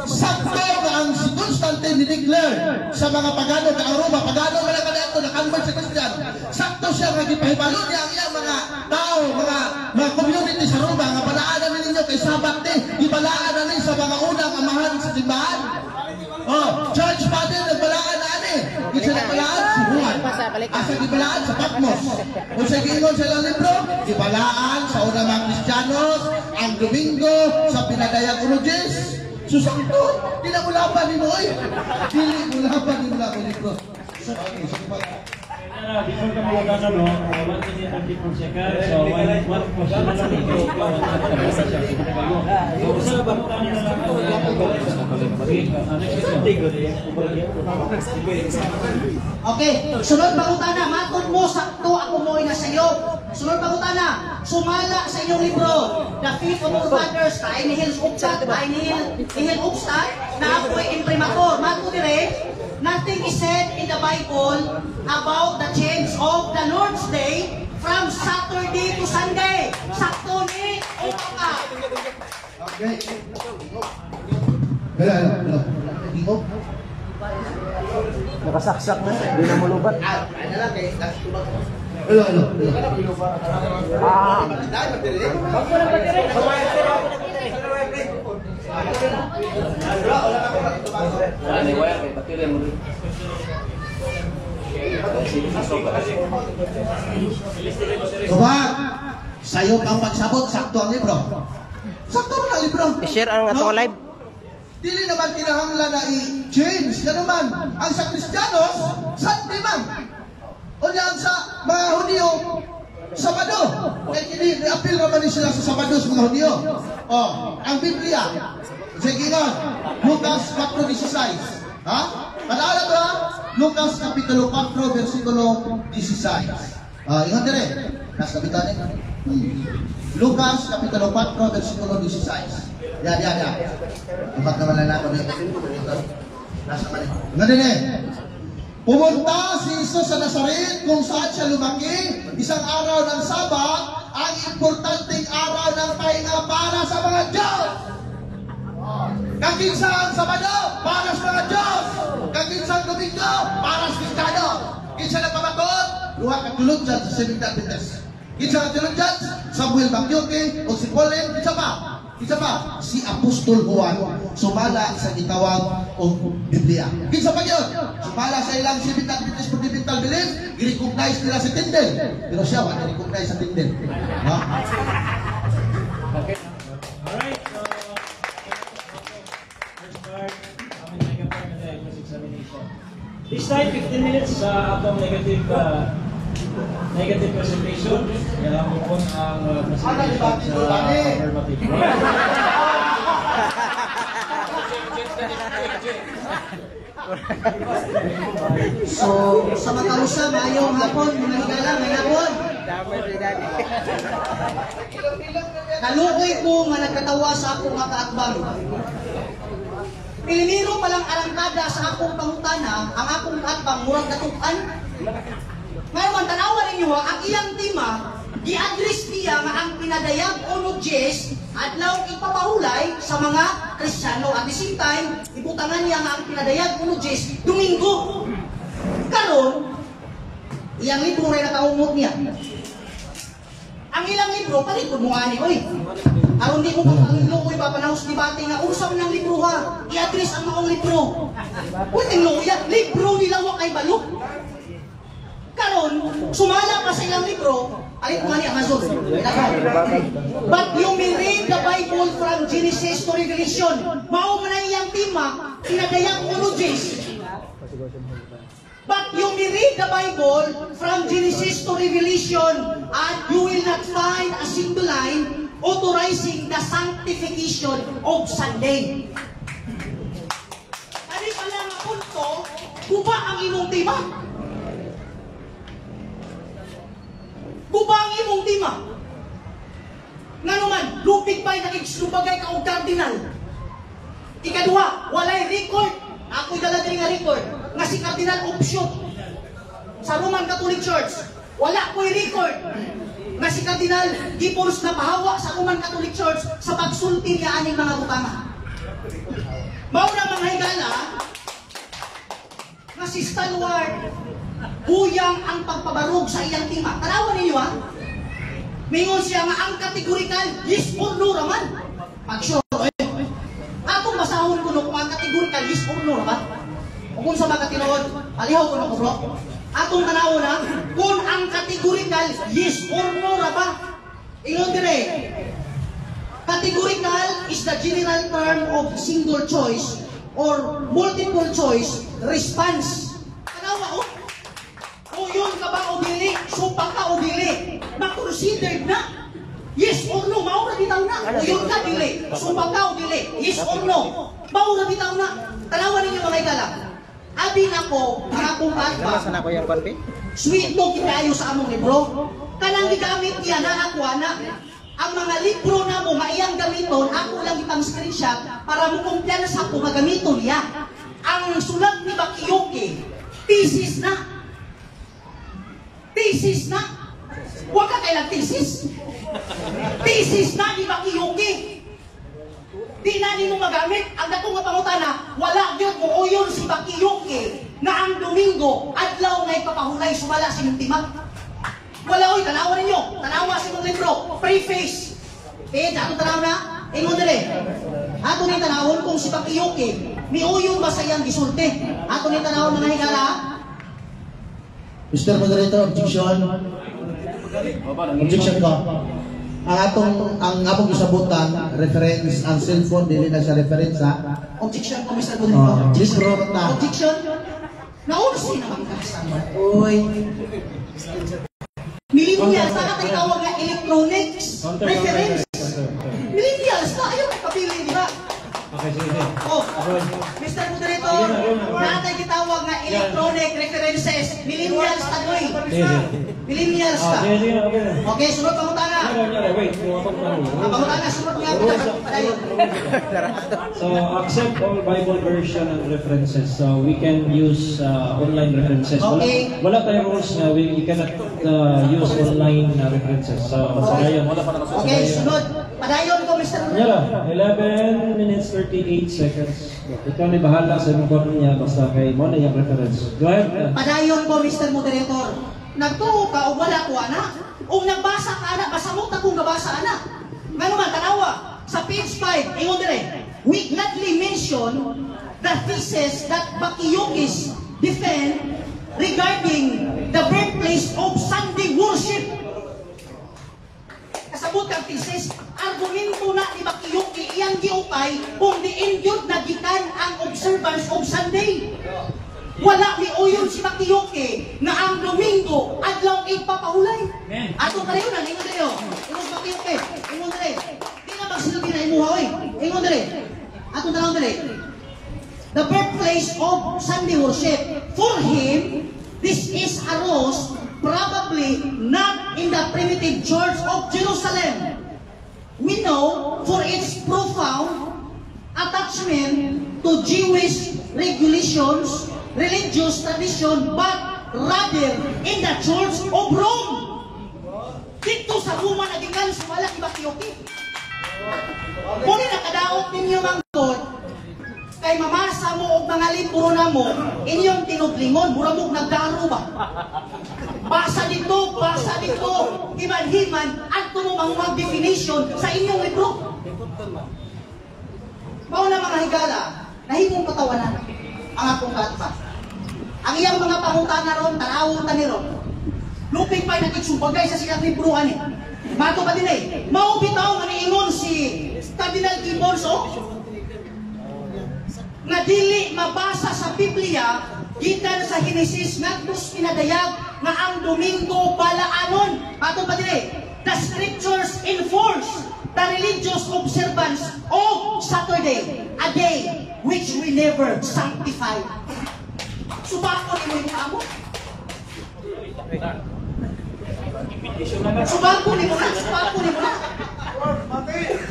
Sakto nga ang si Constantine ni-declare sa mga pagano ka ang Roma, pagano man ang kaniadto na-convert sa Christian. Sakto siya nga gipahibalo niya ang iyang mga tao, mga community sa Roma nga balaanan ninyo kay Sabat ni, gibalaan na ni sa mga unang amahan sa simbahan. Oh, Church Father nagbalaan na ani. Kinsa nagbalaan? Si Juan. Asa gibalaan? Sa Patmos. Kung sa giingon sa ilang libro, gibalaan sa unang mga Kristiyanos ang Domingo sa pinadayag uno diyes. Susakto, di na mulaban ni mo, oy. Dili mulaban ni mo na ako libro. Okay, sige pa. Before ka mawala no, 1 minute 34 seconds. So, one question na lang ito. One question na lang. So, usa ba mo na lang? Okay, next question. Okay, sunod pangutana, matod mo sakto ako mo na sa iyo. Sunod pangutana, sumala sa inyong libro, The Faith of Our Fathers, kay nihil obstat, kay nihil obstat, na ako'y imprimatur. Matod dire, nothing is said in the Bible about the change of the Lord's Day from Saturday to Sunday. Sakto ni o baka? Okay. Hello, hello, hello. Tingog. Nakasaksak na, hindi na mulubat. Ah, ano lang kay Hello, hello, hello. Ah. Tubag! Sayo ang pagsabot, sakto ang libro. Sakto man ang libro. I-share ang atong No? live. Dili naman kinahanglan na i-change. Ganun man. Ang sa Kristiyanos, Sunday man. O ang sa mga Hudyo, Sabado. Kaya kini, ni-appeal naman ni sila sa Sabado sa mga Hudyo. O, ang Biblia. Sige nga, Lucas 4:16. Ha? Panaala to ha? Lucas Kapitulo 4, versikulo 16. Ah, ingat dire. Nasa kapitan eh. Lucas Kapitulo 4, versikulo 16. Yan, yan, yan. Tumat naman lang ako. Nasa mali. Ingat dire. Pumunta si Jesus sa Nazaret kung saan siya lumaki. Isang araw ng Sabat, ang importanteng araw ng pahinga para sa mga Diyos. Kakinsa ang Sabado, para sa mga Diyos. Kakinsa ang Domingo, para sa Kristiyano. Kinsa na pamaton, duha ka tulunjan sa Seventh Adventist. Kinsa ka tulunjan, Samuel Bacchiocchi o si Colin, kinsa pa? Kinsa pa? Si Apostol Juan, sumala sa gitawag og Biblia. Kinsa pa yun? Sumala sa ilang Seventh Adventist fundamental belief, gi-recognize nila si Tyndale. Pero siya, wala recognize sa Tyndale. Ha? Alright, so first part, aming second part na dahil cross examination. This time, 15 minutes sa atong negative presentation. Kaya mo po ang presentation sa affirmative. Right? So, sa makausa, maayong hapon, mga higala, may hapon. Kaluoy ko nga nagkatawa sa akong mga kaatbang. Pilimiro pa lang arangkada sa akong pangutana, ang akong kaatbang murag natukan. Ngayon, tanawa ninyo ha, ang iyang tema, gi-address niya nga ang pinadayag o Diyos adlaw ipapahulay sa mga Kristiyano. At the same time, ibutangan niya nga ang pinadayag o Diyos Domingo. Karon, iyang libro rin nakaumot niya. Ang ilang libro, palikod mo ani, oy. Aron di mo pagpangluoy ba, panahos debate nga, unsa man ang libro ha? I-address ang maong libro. Uy, tingluya, libro nila wa kay balok. Karon, sumala pa sa ilang libro, alit mo ni Amazon. But you may read the Bible from Genesis to Revelation. Mao man ang iyang tema, pinadayag uno Diyos. But you may read the Bible from Genesis to Revelation and you will not find a single line authorizing the sanctification of Sunday. Kani pala nga punto, guba ang imong tema. Guba ang imong tema. Ngano man, lupig pa'y nakigsubagay ka og cardinal. Ikaduha, walay record. Ako'y dala diri nga record nga si Cardinal Opsio sa Roman Catholic Church. Wala ko'y record nga si Cardinal Gibbons na pahawa sa Roman Catholic Church sa pagsulti niya aning mga butanga. Mao na mga higala nga si Stalwart huyang ang pagpabarog sa iyang tima. Tanawan ninyo ha. Mingon siya nga ang categorical yes or no raman. Pag sure, eh. Atong basahon ko no kung ang categorical yes or no raman. O kung sa mga tinuod, alihaw ko no ko bro. Atong tanawon ha, kung ang categorical yes or no ra ba? Ingon dire. Categorical is the general term of single choice or multiple choice response. Tanawa oh. Uyon ka ba o dili? Supa ka o dili? Ma-considered na. Yes or no, mao ra bitaw na. Uyon ka dili? Supa ka o dili? Yes or no? Mao ra bitaw na. Tanawa ninyo mga higala. Abi nako, ang akong kaatbang. Sweet mo kitayo sa among libro. Kanang gigamit niya na ako ana. Ang mga libro na mo nga iyang gamiton, ako lang ipang screenshot para mo kumpiyansa ko magamiton niya. Ang sulat ni Bacchiocchi, thesis na. Thesis na. Huwag ka kailang thesis. Thesis na ni Bacchiocchi. Di na nimo magamit. Ang dako nga pangutana, wala gyud mo uyon si Bacchiocchi na ang Domingo adlaw nga ipapahulay sumala sa imong timak. Wala oy, tanawa ninyo. Tanawa sa imong libro, preface. Eh, ato tanaw na. Ingon dire. Ato ni tanawon kung si Bacchiocchi miuyon ba sa iyang gisulti. Ato ni tanawon mga higala. Mr. Moderator, objection. Objection ko. Ang atong ang among gisabutan reference ang cellphone dili na siya reference ha. Objection ko, Mr. Moderator. Oh, libro ta. Objection. Naunsi naman ka sa Oy. Millennials na ka tawag nga electronics reference. Millennials na ayaw kapili, di ba? Okay, sige. Oh, Mr. Moderator, natay gitawag nga Electronic references. Millennials ta, doy. Sige, sige. Millennials Ah, ta. sige, sige, okay na. Okay, sunod pangutana. Nyara, nyara, wait. Kung akong tanong. Ang pangutana, sunod nga. Padayon. So, accept all Bible version and references. So, we can use online references. Wala, Okay. wala tayong rules na you cannot use online references. So, padayon. Okay, sunod. Padayon ko, Mr. Nyara, 11 minutes 38 seconds. Ikaw ni bahala sa imong kwarto niya basta kay mo na yung reference. Go ahead. Padayon ko, Mr. Moderator. Nagtuo ka o wala ko, ana? Kung nagbasa ka, ana, basamot akong gabasa, ana. Ngano man, tanawa. Sa page 5, ingon dire, "We gladly mention the thesis that Bachiochi defend regarding the birthplace of Sunday worship." Kasabot kang thesis, argumento na ni Bachiochi iyang giupay kung diin gyud nagikan ang observance of Sunday. Wala ni uyon si Bachiochi nga ang Domingo adlaw ipapahulay. Ato pareho na ingon dire. Ingon si Bachiochi, ingon dire. Di na magsilbi na imuha oy. Ingon dire. Ato tanawon dire. The birthplace of Sunday worship. For him, this is arose probably not in the primitive church of Jerusalem. We know for its profound attachment to Jewish regulations, religious tradition, but rather in the Church of Rome. Dito sa Roma nagikan sa wala ni Bachiochi. Muni nakadaot ninyo manggod, kay mamasa mo og mga libro na mo, inyong tinublingon, mura mo nagdaro ba? Basa dito, himan-himan, adto mo mga definition sa inyong libro. Mao na, mga higala, nahimong katawanan ang akong kalatba. Ang iyang mga pangutana ron, tanawon ta ni ron. Lupig pa nakigsubagay sa silang libro ani. Mato pa din eh. Mao bitaw nga niingon si Cardinal Gibbons oh, nga dili mabasa sa Biblia gikan sa Genesis ngadto sa pinadayag nga ang Domingo balaanon. Mato pa din eh. The scriptures enforce the religious observance of Saturday, a day which we never sanctify. Subako ni mo yung amo. Subako ni mo na, subako ni mo na.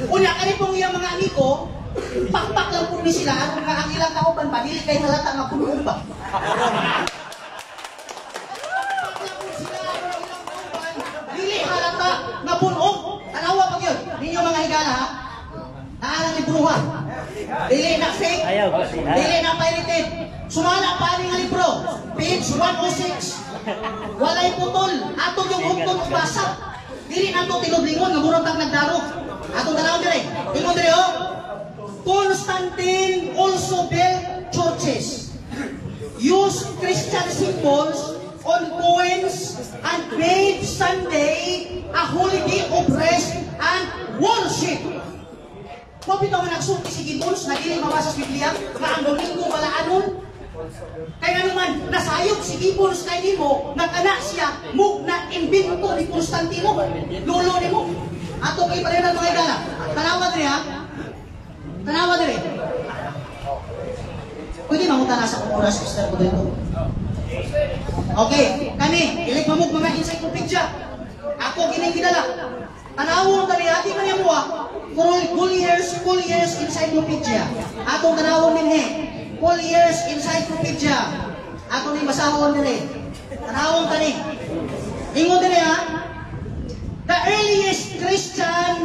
Unya, kani pong iyang mga amigo, pakpak lang po ni sila, at nga ang ilang kauban ba, dili kay halata nga puno ba? Pakpak lang po sila, ang ilang kauban, dili halata nga puno. Tanawa pag yun, ninyo mga higala ha? Naa ni bruha. Dili na fake, dili na pirated. Sumala pa ani nga libro, page 106. Walay putol, ato yung hugton ug basa. Dili nato tinublingon nga murag tag nagdaro. Atong tanawon dire. Ingon dire oh. Constantine also built churches, used Christian symbols on coins and made Sunday a holiday of rest and worship. Mao bitaw nga nagsulti si Gibbons na dili mabasa sa Biblia nga ang Domingo balaanon. Kaya naman, nasayop si Gibbons kay nimo, nga kana siya mugna imbento ni Constantino, lolo nimo. Ato kay pareho mga igala. Tanawa diri ha. Tanawa diri. Pwede mangutana sa akong oras, Mr. Moderator? Okay, kani, ilig mamug mga encyclopedia. Ako gining gidala. Tanawon diri, ati man niya mo. Collier's Encyclopedia. Atong tanawon dinhi. Collier's Encyclopedia. Ato ni basahon diri. Tanawon kani. Ingon diri ha. The earliest Christian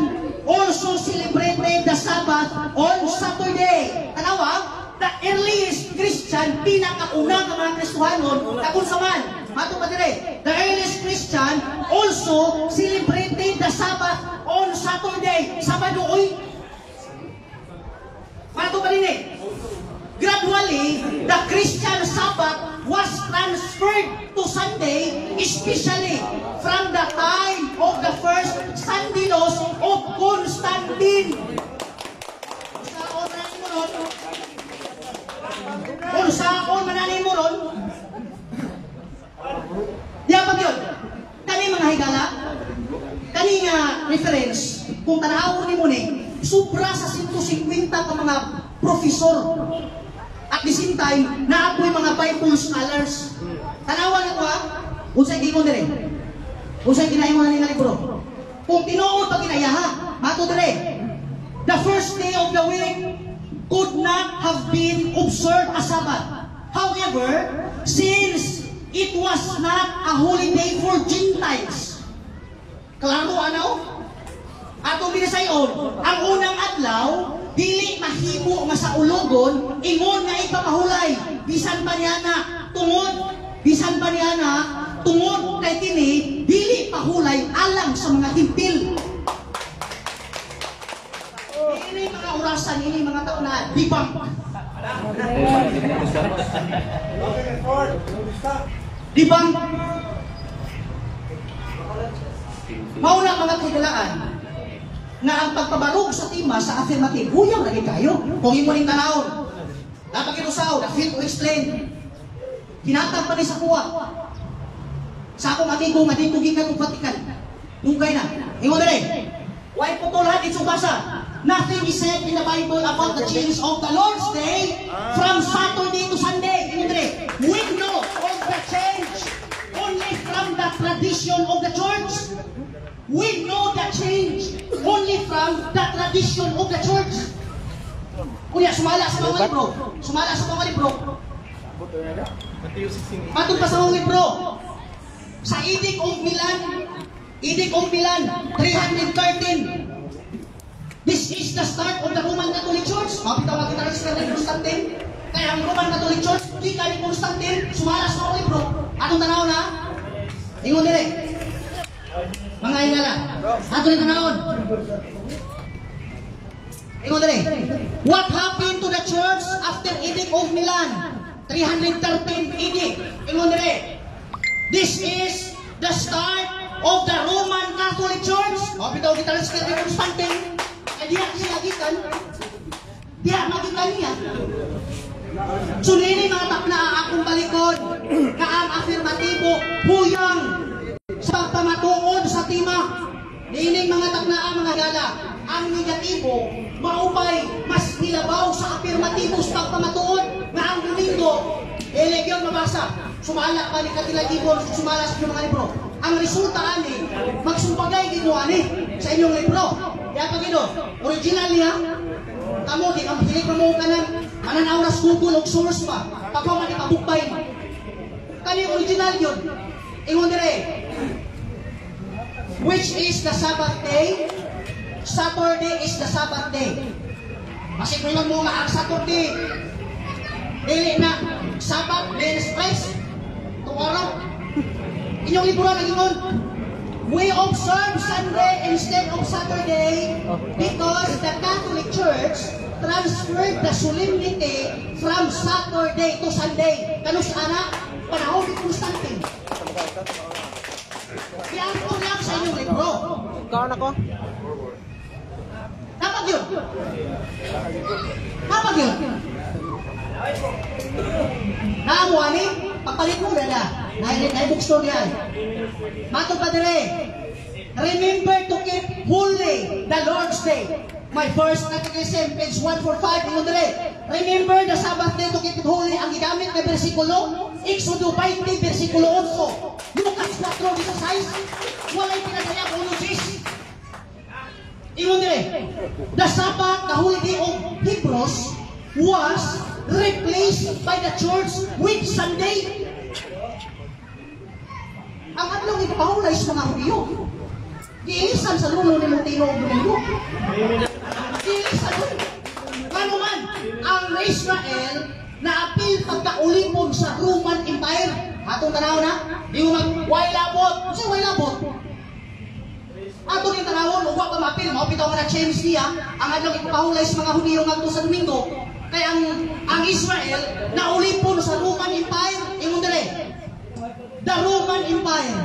also celebrated the Sabbath on Saturday. Tanawa, the earliest Christian, pinakauna nga mga Kristohanon, kakun sa man, mato pa dire, the earliest Christian also celebrated the Sabbath on Saturday. Sabado, oy. Mato pa din eh. Gradually, the Christian Sabbath was transferred to Sunday, especially from the time of the first Sunday laws of Constantine. Unsaon man mo ron? Unsaon man mo ron? Diya pag yun. Kani mga higala, kani nga reference, kung tanawon ni mo ni, sobra sa 150 ka mga profesor. At the same time, naa poy mga Bible scholars. Tanawa na to ha. Unsay gingon dire? Unsay ginaingon ani nga libro? Kung tinuod pa ginayaha, mato dire. The first day of the week could not have been observed as Sabbath. However, since it was not a holy day for Gentiles, klaro ano? Atong binasayon, ang unang adlaw, dili mahimo nga saulogon, ingon nga ipapahulay, bisan pa niya na, tungod kay kini, dili pahulay alang sa mga Hentil. Ini mga orasan, ini mga tao na debunk. Debunk. Mauna mga kaigalaan, nga ang pagpabarog sa tema sa affirmative, huyaw lagi kayo. Kung imo ning tanawon, napakinusaw, the fit to explain. Hinatag pa ni sa kuwa. Sa akong amigo nga dito gikan og Vatican. Dugay na. Ingon dire. Why putulhan itsong basa? Nothing is said in the Bible about the change of the Lord's Day from Saturday to Sunday. Ingon dire. We know of the change only from the tradition of the church. We know the change only from the tradition of the church. Kuya, sumala sa mga libro. Sumala sa mga libro. Matod pa sa mga libro. Sa Edict of Milan, Edict of Milan, 313. This is the start of the Roman Catholic Church. Mapitaw ang gitarista ni Constantine. Kaya ang Roman Catholic Church, di ka ni Constantine, sumala sa mga libro. Anong tanaw na? Ingon dire. Mga ingala. Ato ni tanawon. Ingon dire. What happened to the church after Edict of Milan? 313 AD. Ingon dire. This is the start of the Roman Catholic Church. O, bitaw kita rin ni Constantine. Ay, diya siya gikan. Diya magikan niya. So, nini mga takna akong balikod nga ang afirmatibo huyang sa pamatuod sa tema. Nining mga takna ang mga gala, ang negatibo maupay mas nilabaw sa afirmatibo sa pagpamatuod nga ang Domingo elegyon mabasa. Sumala pa ni Katila Gibon, sumala sa inyong mga libro. Ang resulta ani, magsumpagay gino ani sa inyong libro. Kaya pag ino, original niya, kamo di ang hilig mo kanan, mananaw na Google og source pa, pagka man ipabukbay. Kani original yun. Ingon dire, which is the Sabbath day? Saturday is the Sabbath day. Masigulan mo nga ang Saturday, dili na Sabbath means rest. Tomorrow, inyong libro nag-ingon, we observe Sunday instead of Saturday because the Catholic Church transferred the solemnity from Saturday to Sunday. Kanus ana, panahon ni Constantine. Iangko lang sa inyong libro. Kaon ako? Napag yun? Napag yun? Naamo ani, pagpalit mo na. Na bookstore diyan. Matod pa dire. Remember to keep holy the Lord's Day. My first catechism, page 145, ingon dire. Remember the Sabbath day to keep it holy. Ang gigamit na bersikulo, Exodo 20, bersikulo 8. Lucas 4:16. Walay pinadayag 1:6. Ingon dire. The Sabbath, the holy day of Hebrews, was replaced by the church with Sunday. Ang adlaw ipahulay sa mga Hudiyo. Giilisan sa lulo ni Montino og Domingo. Giilisan nun. Ngano man, ang Israel naapil pagkaulipon sa Roman Empire. Atong tanaw na, di mo mag, way labot. Kasi way labot. Ato ning tanawon, ug wa pa maapil, mao bitaw nga na change niya ang adlaw ipahulay sa mga Hudiyo ngadto sa Domingo. Kay ang Israel naulipon sa Roman Empire. Ingon dire. The Roman Empire.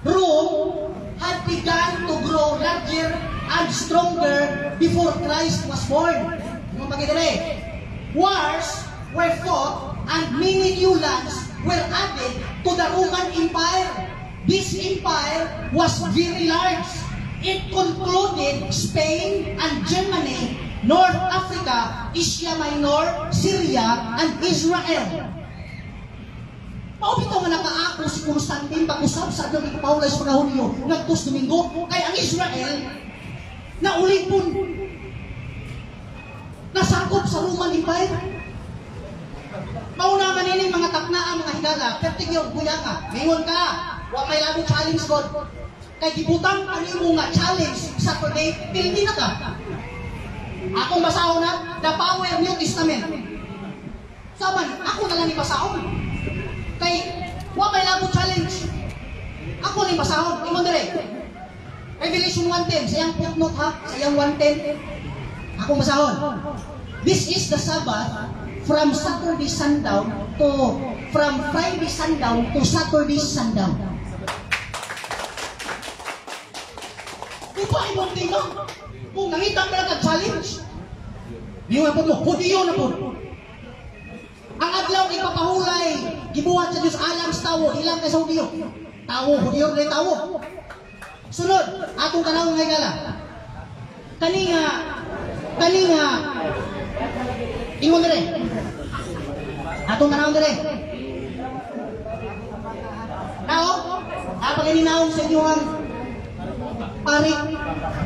Rome had begun to grow larger and stronger before Christ was born. Ingon pa dire. Wars were fought and many new lands were added to the Roman Empire. This empire was very large. It concluded Spain and Germany North Africa, Asia Minor, Syria, and Israel. Mao bitaw nga nakaako si Constantine pag-usab sa adlaw ipapahulay sa mga Hudyo ngadto sa Domingo kay ang Israel naulipon, nasakop sa Roman Empire. Mauna man ini mga takna ang mga higala, perting yung buyanga. Mingon ka, wa may labo challenge God. Kay gibutang kanimo nga challenge Saturday, pildi na ka. Akong basahon na, The Power New Testament. Saban, ako na lang ibasahon. Kay, wa may labo challenge. Ako lang basahon. Ingon dire. Revelation 1:10, sa iyang footnote ha, sa iyang 1:10. Akong basahon. This is the Sabbath from Saturday sundown to from Friday sundown to Saturday sundown. Upa imong tingog. Kung nangita ka lang challenge, niyo po mo, Hudiyo na po. Ang adlaw ipapahulay, gibuhat sa Diyos alang sa tawo, ilang kay sa Hudiyo. Tawo, Hudiyo na tawo. Sunod, atong tanaw nga higala. Kani nga, ingon dire. Atong tanaw dire. Nao, apag ininaon sa inyo ang pari.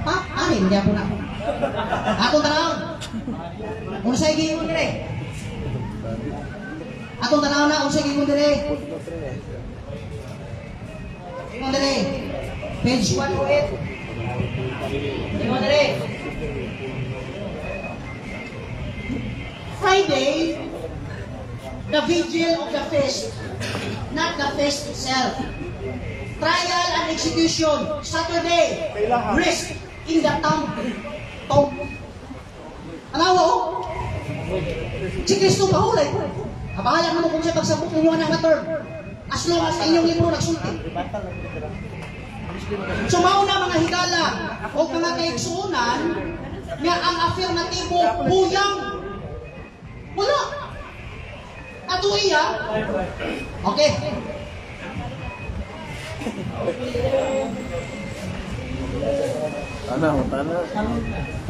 Pa, pari, hindi ako na. Atong tanaw. Unsay giingon dire? Atong tanaw na, unsay giingon dire? Ingon dire. Page 108. Ingon dire. Friday, the vigil of the feast, not the feast itself. Trial and execution, Saturday, risk in the tomb. Tomb. Anawa, oh. Si Kristo mahulay. Abahala na mo kung siya pagsabot ninyo ang term. As long as inyong libro nagsulti. So mauna mga higala o mga kaigsuonan nga ang afirmatibo buyang. Wala. Ato iya. Okay.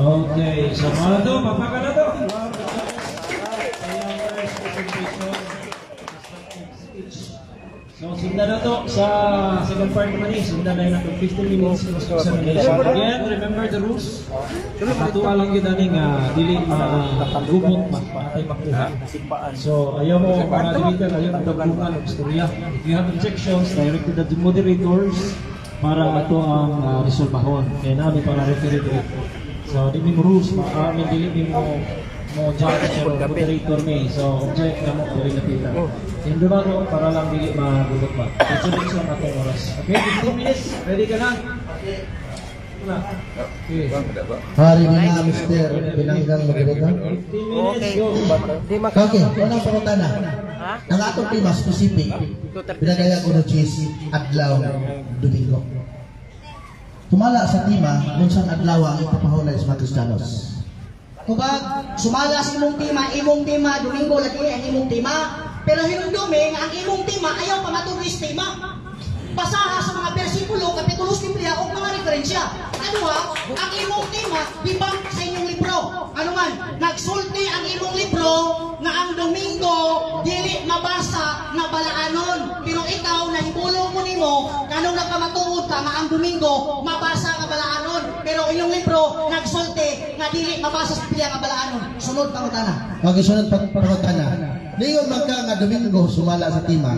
Okay, so mga to, papaka na to. So sundan na to sa second part naman eh. Sundan na yun 15 minutes. Again, remember the rules. Matuwa lang yun na nga dili gubot ba, atay makuha. So ayaw mo mga deleter, ayaw mo dagpungan og istorya. If you have objections, direct to the moderators para ato ang resolbahon. Kaya namin para referee dito. So di mo rules, amin dili mo judge pero moderator may. So object na mo dili napita. Hindi ba ito para lang dili magulot ba? Diretso ang atong oras. Okay, 15 minutes. Ready ka na? Okay. Hari na Mr. Binanggang moderator. 15 minutes, go. Okay, unang pangutana. Ang atong tema specific, pinagayag ko cheese adlaw Domingo. Tumala sa tema kung saan adlaw ang ipapahulay sa mga Kristiyanos. Kubag, sumala sa imong tema, Domingo lagi ang imong tema. Pero hinumdumi nga ang imong tema ayaw pamatuloy sa tema. Basaha sa mga bersikulo, kapitulo sa Biblia o mga referensya. Ano ha? Ang imong tema dibang sa inyong libro. Ano man, nagsulti ang imong libro nga ang Domingo dili mabasa nga balaanon. Pero ikaw nahibulong mo nimo kanong nagpamatuod ka nga ang Domingo mabasa nga balaanon. Pero inyong libro nagsulti nga dili mabasa sa Biblia nga balaanon. Sunod pangutana. Okay, sunod pangutana. Ningon man ka nga Domingo sumala sa tema.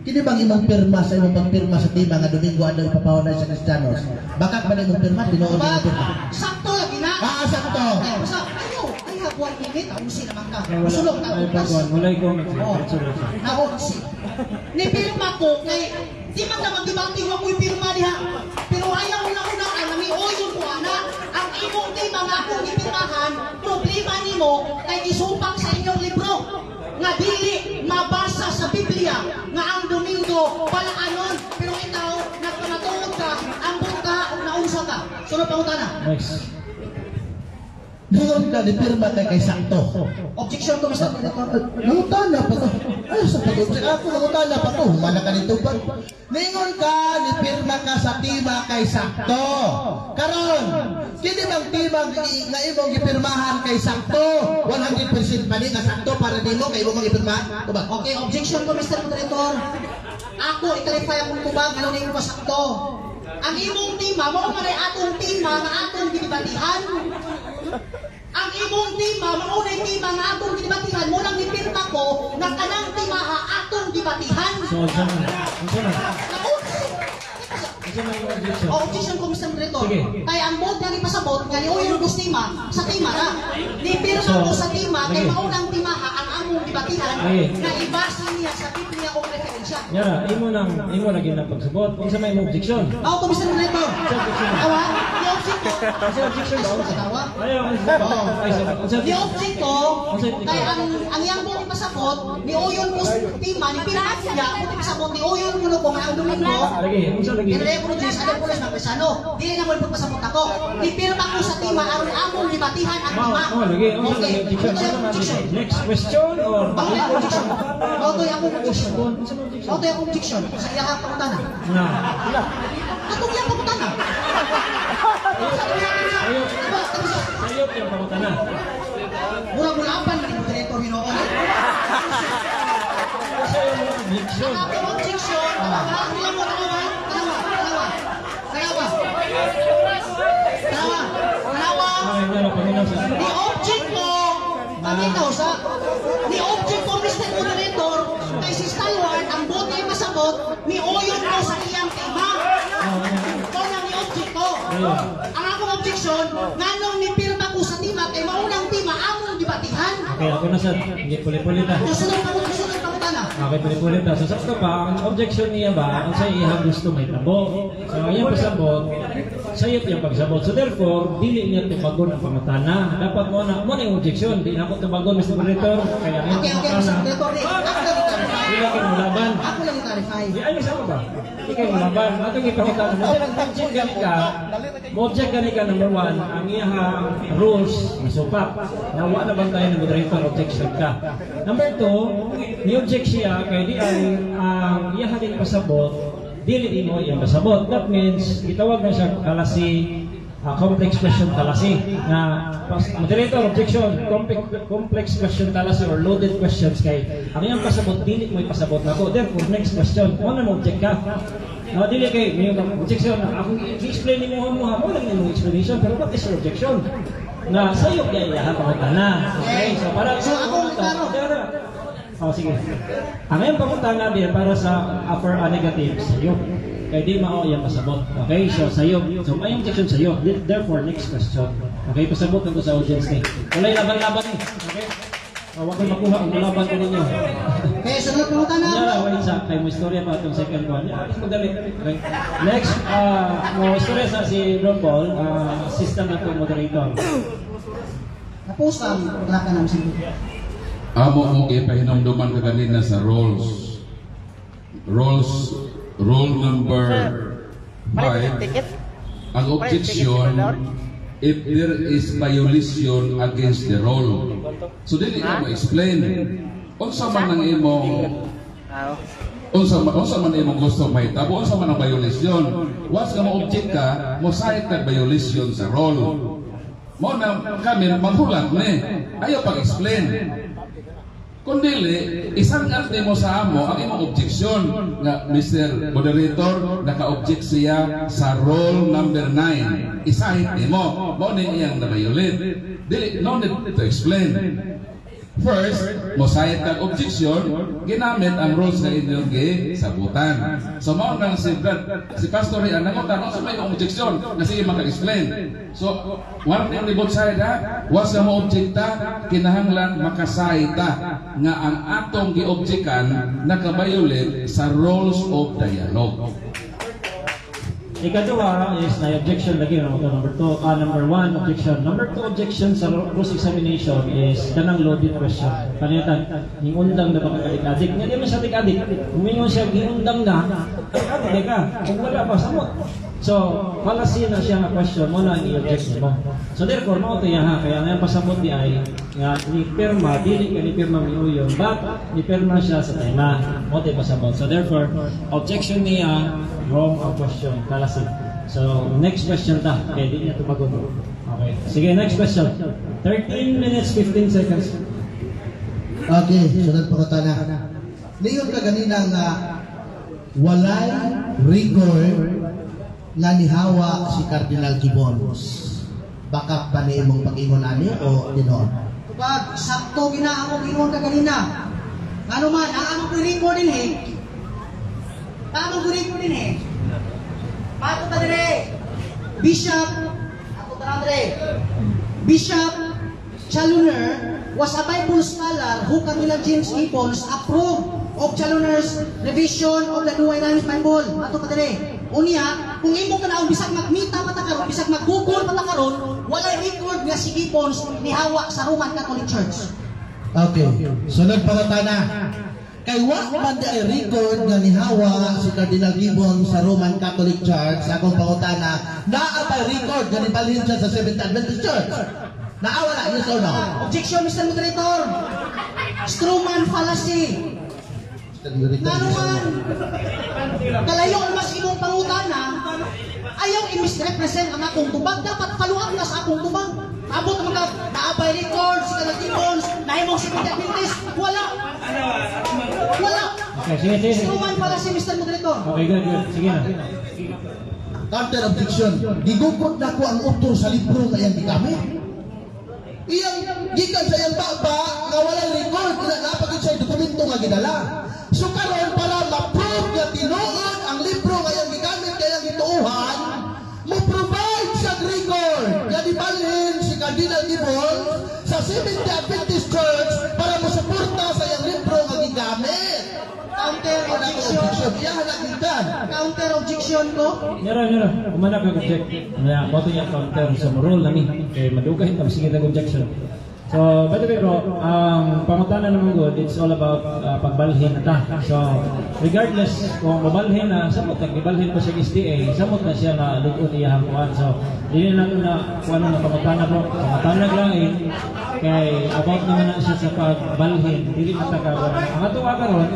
Kini bang imong pirma sa imong pagpirma sa tema nga Domingo adlaw ipapahulay sa Kristiyanos? Bakak ba imong pirma? Tinuod imong pirma. Sakto lagi na. Ah, sakto. Ayo, I have 1 minute. Unsi naman ka. Sulong na bukas. Walay comment. Naunsi. Ni pirma ko kay di man na magdebate wa ko'y pirma diha. Pero ayaw na unaan nami oyon ko ana. Ang imong tema nga akong gipirmahan, problema nimo kay gisupak sa inyong libro nga dili mabasa sa Biblia nga ang Domingo balaanon, pero ikaw nagpamatuod ka, ambot ka o naunsa ka. Sunod pangutana. Next. Ningon ka, nipirma kay sakto. Objection ko, Mr. Moderator. Nangutana pa to. Ay, sa pag-object ako, nangutana pa to. Humana ka nito ba? Ningon ka, nipirma ka sa tima kay sakto. Karon, kini bang tima nga imong gipirmahan kay sakto? 100% pa ni nga sakto para nimo kay imong gipirmahan? Tubag. Okay, objection ko, Mr. Moderator. Ako, i-clarify akong tubag, ano na yung pasakto. Ang imong tima, mao man ay atong tima nga atong gidibatihan. Ang imong tima, mao na tima nga atong gidibatihan, mo nang nipirma ko nga kanang timaha atong dibatihan. So, unsa man? Unsa man? Naku! Unsa man yung objection? O, objection ko, Mr. Moderator. Sige. Kaya ang buot nga ipasabot, nga niuyon ko sa tima, sa tima ra. Nipirma So, ko sa tima, kay sige. maunang timaha ang among dibatihan, Sige. nga ibase niya sa Biblia o referensya. Yara, imo na gyud ang pagsabot. Unsa may imong objection? Ako to, Mr. Moderator. Objection. Awa, ni-object ko. Unsa objection ba? Ay, tawa. Ayaw, unsa? Ay, unsa? Ni-object ko, Unsa kay ang iyang buot ipasabot, niuyon ko sa tima, nipirma siya, buot ipasabot, niuyon ko no ko nga ang Domingo, Lagi, unsa lagi? Kinalaya ko no Diyos, alam ko lang ng Dili na mo ipagpasabot ako. Nipirma ko sa tima, aron among libatihan ang tima. Mao lagi, unsa Okay, lagi objection? ito yung objection. Next question or Mao yung objection. Mao to yung objection. Unsa man objection? Mao to yung objection sa iyang pangutana. Na. Atong iyang pangutana. Sayop. Sayop yung pangutana. Murag mulapan man yung moderator Ginoo. Unsa yung objection? Ang akong objection, tanawa, tanawa, tanawa, tanawa, tanawa, tanawa, tanawa, tanawa. Ay, ngano paminaw sa Ni object ko, paminaw sa, ni object ko, Mr. Moderator, kay si Stalwart, ang buti masabot, ni uyon ko sa iyang tema. Ito lang ni object ko. Ang akong objection, nganong nipirma ko sa tima, kay maunang tima, among dibatihan. Okay, ako na sa hindi puli-puli ta. Susunod pa ko, susunod pa ko tana. Okay, puli-puli ta. So, sakto pa, ang objection niya ba, ang sa iyang gusto may tabo. So, ang iyang pasabot, sayop yung pagsabot. So, therefore, dili niya tubagon ang pangutana. Dapat mo na yung objection. Di na ako tubagon, Mr. Moderator. Kaya ang iyang Okay, Mr. pangutana, Moderator, ako lang i-clarify. di lang kayo mulaban. Ako lang i-clarify. Di ay sama ba? Di kayo mulaban. Atong ipangutana mo. Object gani ka. Mo-object gani ka number one, ang iyang rules masupak. Na wa na bantayan ng moderator, objection ka. Number two, ni-object siya kay di ang iyang din pasabot, dili mo iyang pasabot. That means gitawag na siya fallacy, complex question fallacy na moderator objection, complex question fallacy or loaded questions kay ang iyang pasabot dili mo ipasabot nako. Therefore, next question mo na mo object ka. No, dili kay may objection akong i-explain nimo mo mo lang nimo explanation, pero what is your objection na sayo kay iya pangutana? Okay, so para So, ako ang klaro. Oh, sige. Ang iyang pangutana biya para sa upper negative sayo. Kay di mao iyang pasabot. Okay, so sayo. So may objection sayo. Therefore, next question. Okay, pasabot na to sa audience ni. Walay laban-laban ni. Okay? Oh, wag ko makuha ang laban ko ninyo. Okay, sunod pangutana. Kunyara, wait sa kay mo istorya pa itong second one. Yeah, mas madali. Okay. Next, mo istorya sa si Ron Paul, assistant na to moderator. Napost ang plaka namin sa Amo mo gipahinumduman ka ganina sa rules. Rules, rule number 5. Ang objection if there is violation against the rule. So dili ka mo explain. Unsa man imong gusto mahitabo, unsa man ang violation? Once nga mo object ka, mo cite ka violation sa rule. Mo na kami maghulat ni. Ayaw pag-explain. Kung dili, isang mo sa amo ang imong objection nga Mr. Moderator, naka-object siya sa rule number 9. I-cite nimo, mo ni iyang na-violate. Dili, no need to explain. First, mo cite kag objection, ginamit ang rules nga inyong gisabutan. So mao nang si Brad, si Pastor Rian nangutan unsa may objection nga sige maka-explain. So, warning ni both side ha, was mo objecta kinahanglan maka-cite ta nga ang atong gi-objectan naka-violate sa rules of dialogue. Ikaduha is na objection lagi no, number two, number one objection. Number two objection sa cross examination is kanang loaded question. Kanitan, undang na ba kag adik? Nga di man siya adik-adik. Kung mingon siya giundang na, adik ka. Kung wala pa, samot. So, fallacy na siya nga question mo na ang i-object mo. So therefore, mao to ha, kaya nga pasabot di ay nga ni pirma, dili ka ni pirma miuyon, but ni pirma siya sa tema. Mao to pasabot. So therefore, objection niya, wrong ang question, fallacy. So, next question ta, kaya di niya tumagot. Okay. Sige, next question. 13 minutes, 15 seconds. Okay, sunod pangutana. Niyon ka ganina nga walay record nga nihawa si Cardinal Gibbons. Baka pa ni imong pag-ingon ani o tinuod? Tubag, sakto gina ako ingon ka ganina. Ngano man, ang among record din eh. Among record din eh. Pato ta dire. Bishop, ako tanan dire. Bishop Challoner was a Bible scholar who Cardinal James Gibbons approved of Challoner's revision of the New Irish Bible. Ato pa dire. Unya, kung imo ka bisag magmita pa ta karon, bisag mag-Google pa ta karon, walay record nga si Gibbons nihawa sa Roman Catholic Church. Okay, sunod pangutana. Kay wa man di ay record nga nihawa si Cardinal Gibbons sa Roman Catholic Church, sa akong pangutana, naa ba record nga nibalhin siya sa Seventh Adventist Church? Naa wala, yes or no? Objection, Mr. Moderator. Strawman fallacy. Ngano man, kalayo mas imong pangutana, ayaw i-misrepresent ang akong tubag. Dapat follow up na sa akong tubag. Abot mga naabay record, si Cardinal Gibbons, nahimong si Adventist, wala. Wala. Okay, sige, sige. Strawman fallacy, Mr. Moderator. Okay, good, good. Sige na. Counter objection. Gigukot na ko ang author sa libro nga iyang gigamit. Iyang gikan sa iyang baba nga walay record na napagid siya dokumento nga gidala. So karon para ma-prove nga tinuod ang libro nga iyang gigamit kay iyang gituohan, mo provide sa record nga gibalhin si Cardinal Gibbons sa Seventh Adventist Church para mosuporta sa iyang libro nga gigamit. Counter Wala ko objection. Objection. Iyahan na gikan. Counter objection ko. Nyara, nyara. Umana ka object. Na, mo niya counter sa rule na ni. Kay madugay ta sige tag objection. So, by the way bro, ang pangutana naman good, it's all about pagbalhin na ta. So, regardless kung mabalhin na, samot na, gibalhin pa siya SDA, samot na siya na lugon iyahang kuan. So, dili na nato na kung ano na pangutana, bro. Pangutana lang eh, kay about naman na siya sa pagbalhin, dili na ta karon. Ang ato karon,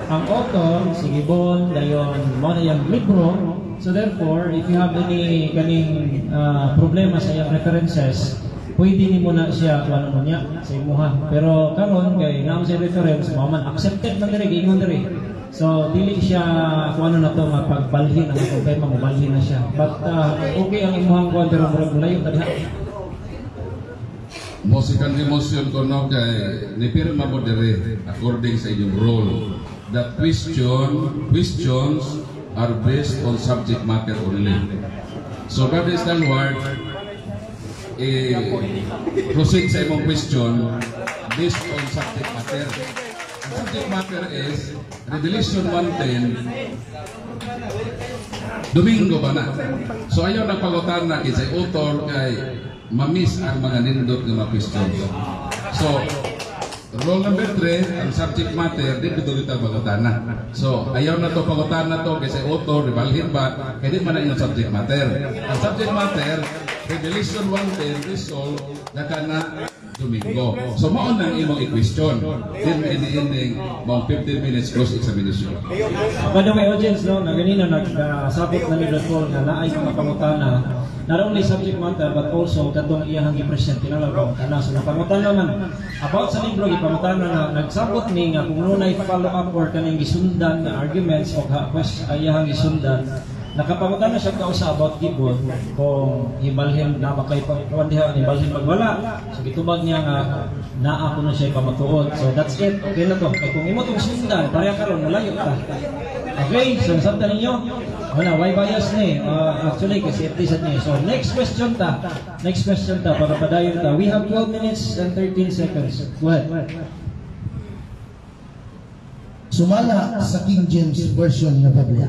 ang author, si Gibbon, dayon, mo na yung libro. So therefore, if you have any kaning problema sa iyang references, pwede nimo na siya kung ano mo niya sa imuha. Pero karon kay naam sa reference, mao man accepted man diri, giingon diri. So dili siya kung ano na to nga pagbalhin ang atong tema, mobalhin na siya. But okay ang imuhang kuan pero murag mulayo ta diha. Mo second motion ko, no, kay nipirma mo dire according sa inyong rule that questions are based on subject matter only. So Brother Stalwart, eh, proceed sa imong question based on subject matter. Ang subject matter is Revelation 1:10, Domingo ba na? So ayaw na pangutan na kinsay author kay mamiss ang mga nindot nga mga questions. So, rule number 3, ang subject matter, di dito dito pangutana. So, ayaw na to pangutana to kinsay author, ribalhin ba, kay di man na inyong subject matter. Ang subject matter, Revelation 1:10, resolve na kana Domingo. So, mao nang imong i-question. Then, ini-ending, maong 15 minutes cross examination. By the way, audience, no, na ganina nagsabot na ni Brad Paul nga naay mga pangutana, not only subject matter but also katong iyahang gi-present kinahanglan pangutana. So napangutana man about sa libro, gipangutana na nagsabot ni nga kung nunay follow up or kaning gisundan na arguments o iyahang gisundan. Nakapangutana siya kausa about Gibbon kung hibalhin na makay kuan diha hibalhin pag wala. So gitubag niya nga naa ko na siya pamatuod. So that's it. Okay na to. Kay kung imo tong sundan, pareha karon malayo ta. Okay, so nasabtan ninyo? Wala, why bias ni? Actually, kasi at least ni. So next question ta. Next question ta para padayon ta. We have 12 minutes and 13 seconds. Go ahead. Sumala sa King James Version nga Biblia.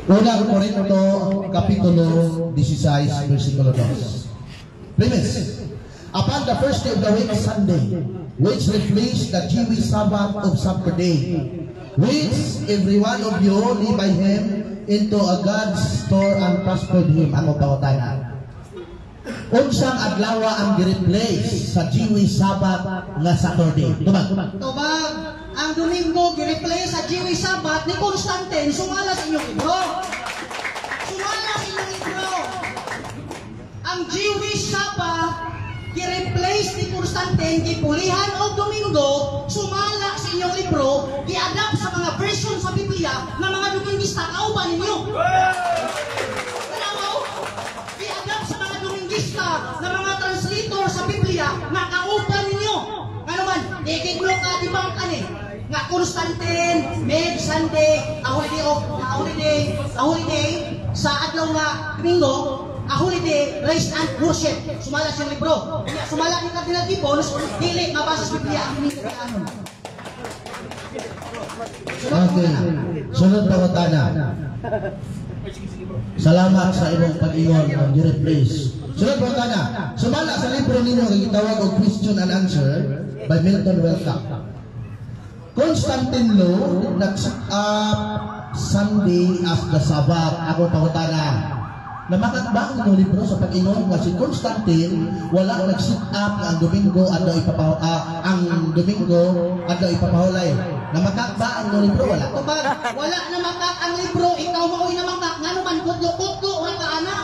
Unang Korinto, Kapitulo 16, versikulo 2. Premise. Upon the first day of the week, Sunday, which replaced the Jewish Sabbath of Saturday, which every one of you lay by him into a God's store and prospered him. Ako pangutana. Unsang adlaw ang gi-replace sa Jewish Sabbath nga Saturday? Tubag. Tubag, ang Domingo gi-replace sa Jewish Sabbath ni Constantine, sumala sa inyong libro. Sumala sa inyong libro. Ang Jewish Sabbath gi-replace ni Constantine, gipulihan og Domingo, sumala sa inyong libro, gi-adapt sa mga version sa Biblia ng mga Domingista kauban ninyo. Tanaw, gi-adapt sa mga Domingista na mga translator sa Biblia nga kauban ninyo. Ngano man, di mo ka debunk ani nga Constantine made Sunday a holiday of a holiday sa adlaw nga Domingo, a holiday, rest and worship. Sumala siyang libro. Unya, sumala ni Cardinal Gibbons, dili mabasa sa Biblia ang Domingo kaanon. Okay. Sunod pangutana. Salamat sa imong pag-ingon ang gi-replace. Sunod pangutana. Sumala sa libro ninyo nga gitawag og Question and Answer by Milton Welcock. Constantine Law did not set up Sunday as the Sabbath. Ako pangutana. Namakak ba ang inyong libro sa pag-ingon nga si Constantine wala nag-set up nga ang Domingo adlaw ang Domingo adlaw ipapahulay? Namakak ba ang inyong libro? Wala. Tubag, wala na makak ang libro, ikaw maoy na makak, ngano man kutlo-kutlo ora ka ana.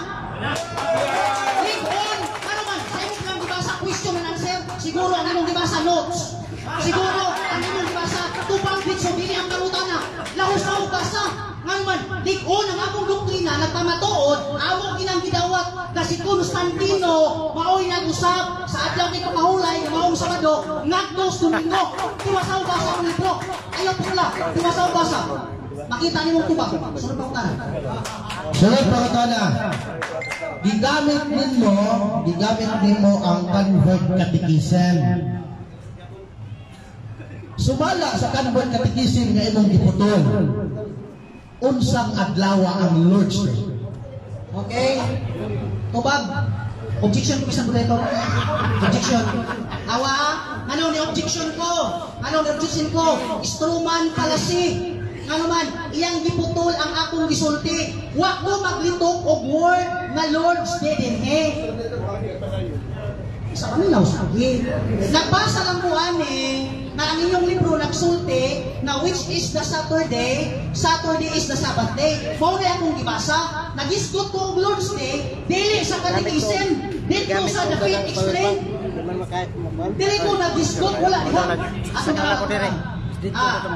Ligon, ngano man sa imong lang gibasa question and answer, siguro ang imong gibasa notes. Siguro ang imong gibasa tupang bitso, dili ang pangutana. Lahos na og basa. Ngano man lig-on ang akong doktrina nagpamatuod amo kinang gidawat na si Constantino maoy nag-usab sa adlaw ni kapahulay nga maong Sabado ngadto sa Domingo. Tiwasaw basa ang libro. Ayaw pula, tiwasaw basa. Makita nimo tubag. Sunod pangutana. Sunod pangutana. Gigamit nimo ang Convert Catechism. Sumala sa Convert Catechism nga imong giputol, unsang adlaw ang Lord's Day? Okay. Tubag. Objection ko, Mr. Moderator. Objection. Awa, ano ni objection ko? Ano ni objection ko? Strawman fallacy. Ngano man, iyang giputol ang akong gisulti. Wa ko maglitok og word nga Lord's Day dinhi. Sa kami sige. Nagbasa lang ko ani na ang inyong libro nagsulti na which is the Saturday, Saturday is the Sabbath day. Mao na akong gibasa. Nagisgot ko og Lord's Day dili sa catechism, dito sa The Faith Explained. Dili ko nagisgot, wala diha. Asa na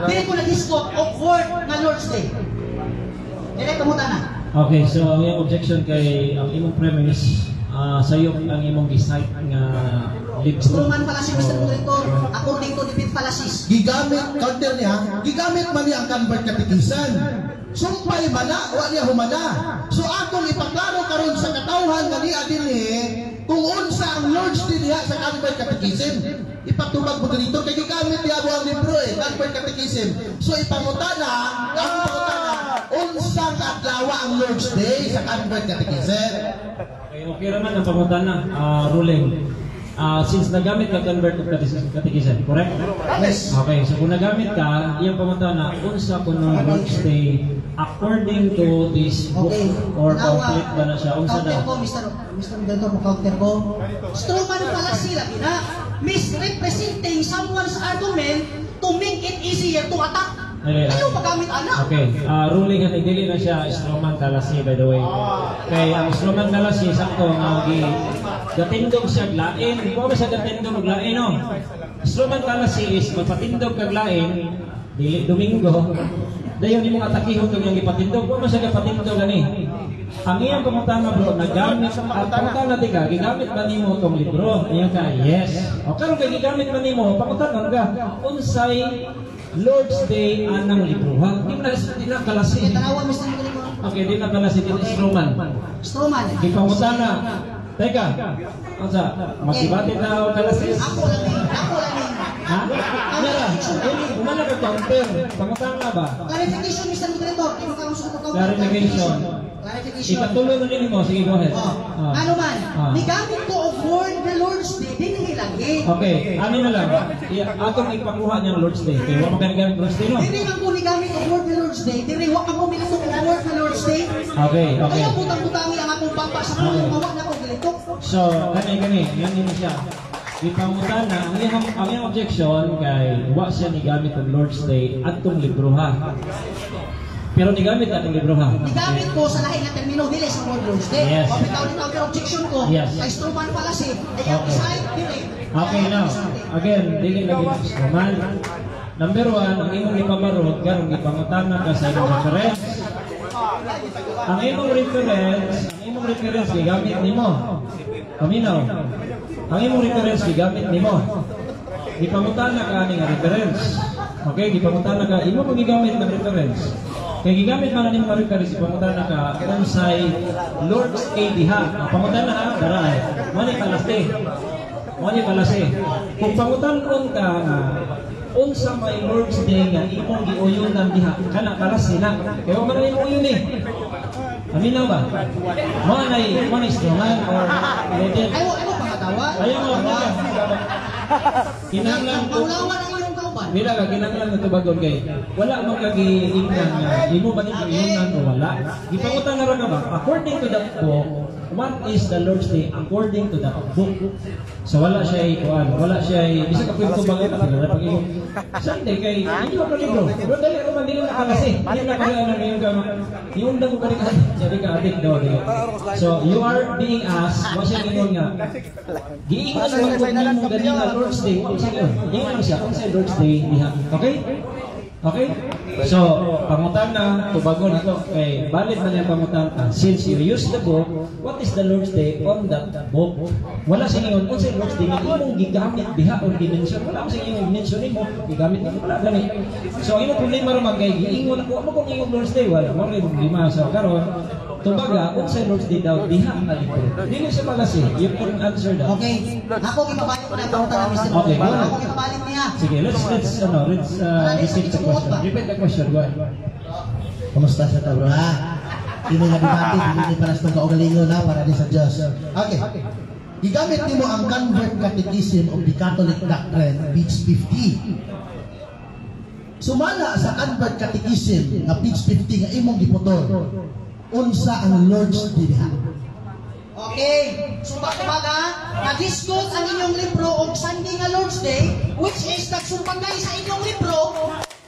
dili ko nagisgot og word nga Lord's Day. Dili pangutana. Okay, so ang iyong objection kay ang imong premise, sayop ang imong gi-cite nga libro. Strawman fallacy, Mr. Moderator, according to the Faith fallacies. Gigamit, counter niya, gigamit man niya ang Convert Catechism. Sumpay man na, wa niya humana. So atong ipaklaro karon sa katawhan nga niya dinhi kung unsa ang Lord's Day diha sa Convert Catechism. Ipatubag mo dito kay gigamit niya mo ang libro eh, Convert Catechism. So ipangutana, ang pangutana, unsang adlaw ang Lord's Day sa Convert Catechism? Okay raman ang pangutana, ruling. Since nagamit ka Convert of Catechism, correct? Yes. Okay, so kung nagamit ka, iyang pangutana, unsa kuno Lord's Day according to this book or Tanawa. pamphlet ba na siya? Unsa Counter daw? ko, Mr. Moderator, mo counter ko. Strawman fallacy lagi na. Misrepresenting someone's argument to make it easier to attack. Okay, Ayaw pagamit ana. Okay, ruling nga dili na siya strawman fallacy, by the way. Kay ang strawman fallacy sakto nga gi gatindog siya lain, di ba siya gatindog og lain, no? Strawman fallacy is magpatindog kag lain, dili Domingo. Dayon imong atakihon tong iyang gipatindog, wa man siya gapatindog ani. Ang iyang pangutana, bro, nagamit ang pangutana tika, gigamit ba nimo tong libro? Ingon ka, yes. O karon kay gigamit ba nimo, pangutana ka, unsay Lord's Day anang libro? Ha? Di na kalasi. Okay, tanawa, Mr. Moderator. Okay, di na kalasi, di na strawman. Strawman. Gipangutana. Teka, unsa? Magdebate na o kalasis? Ako lang ni, ako lang ni. Ha? Mara, umana ka counter. Pangutana ba? Clarification, Mr. Moderator. Imo ka gusto ko counter. Clarification. Clarification. Ipatuloy na nimo. Sige, go ahead. Oh. Ah. Ano man, nigamit ko og word na Lord's Day, dinhi lagi. Okay, ano na lang. Atong ipakuha niyang Lord's Day. Kay wa man ka Lord's Day, no? Dili man ko nigamit og word na Lord's Day, diri wa ka mo militok og word na Lord's Day. Okay. Kaya butang-butangi ang akong papa sa pulong nga wa na ko gilitok. So, kani kani, yan din siya. Ipangutan na ang iyang objection kay wa siya nigamit og Lord's Day adtong libro ha. Pero nigamit atong libro ha. Nigamit ko sa lahi nga termino, dili sa word Lord's Day. Yes. Wa bitaw ni counter objection ko. Kay strawman fallacy. Ay ang side dili. Okay, now, again, dili lagi naman. Number one, ang imong gipabarog, karon gipangutana ka sa imong reference. Ang imong reference gigamit nimo. Paminaw. Ang imong reference gigamit nimo. Gipangutana ka ani nga reference. Okay, gipangutana ka imo pag gigamit ng reference. Kay gigamit man ani mga reference, ipangutana ka unsay Lord's Day diha. Ang pangutana ha, dara ay. Mo ni fallacy. Mo ni fallacy. Kung pangutan-on ka nga unsa may Lord's Day nga imong giuyunan diha, kana fallacy na. Kay wa man na imong uyon eh. Aminaw ba? Mo nay strawman or loaded. Ayaw pangatawa. Ayaw mo. Kinahanglan ko Paulawan ang inyong kauban. Mila ka, kinahanglan nga tubagon kay wala man ka giingnan nga imo ba ni giingnan o wala. Gipangutan na ra ka ba? According to that book, what is the Lord's Day according to that book? So wala siya kuan, wala siya bisa ka pwede tubagon ka na pag imo Sunday kay hindi ka libro. Pero dali ra man, dili na ka kasi. Hindi na kaya na ngayon ka iundang ko ka sabi ka adik daw dili. So you are being asked, wa siya ingon nga giingon man gud nimo gani nga Lord's Day, wa siya ingon. Ingon lang siya unsay Lord's Day diha. Okay? Okay? So, pangutan na, tubagon ako kay valid man yung pangutan ka. Since you use the book, what is the Lord's Day on that book? Wala siya ingon unsay Lord's Day nga imong gigamit diha or gi-mention. Wala mo siya ingon mention nimo, gigamit nimo wala gani. So, ang imong problema ra man kay giingon ako, amo kung ingon Lord's Day, wala mo rin problema. So, karon tubaga unsay Lord's Day daw diha nga libro. Dili siya fallacy. You can answer that. Okay. Ako gipabalik ko na ang pangutan Mr. Okay, go ahead. Ako gipabalik niya. Sige, let's ano, let's repeat the question. Repeat the question. Go ahead. Kumusta sa ta, bro, ha? Hindi nga debate, hindi ni para sa itong kaugalingon, ha, para di sa Diyos. Okay. Gigamit nimo ang Convert Catechism of the Catholic Doctrine, page 50. Sumala sa Convert Catechism nga page 50 nga imong giputol, unsa ang Lord's Day diha? Okay. Sumba tubaga, nagisgot ang inyong libro og Sunday nga Lord's Day, which is nagsumbagay sa inyong libro.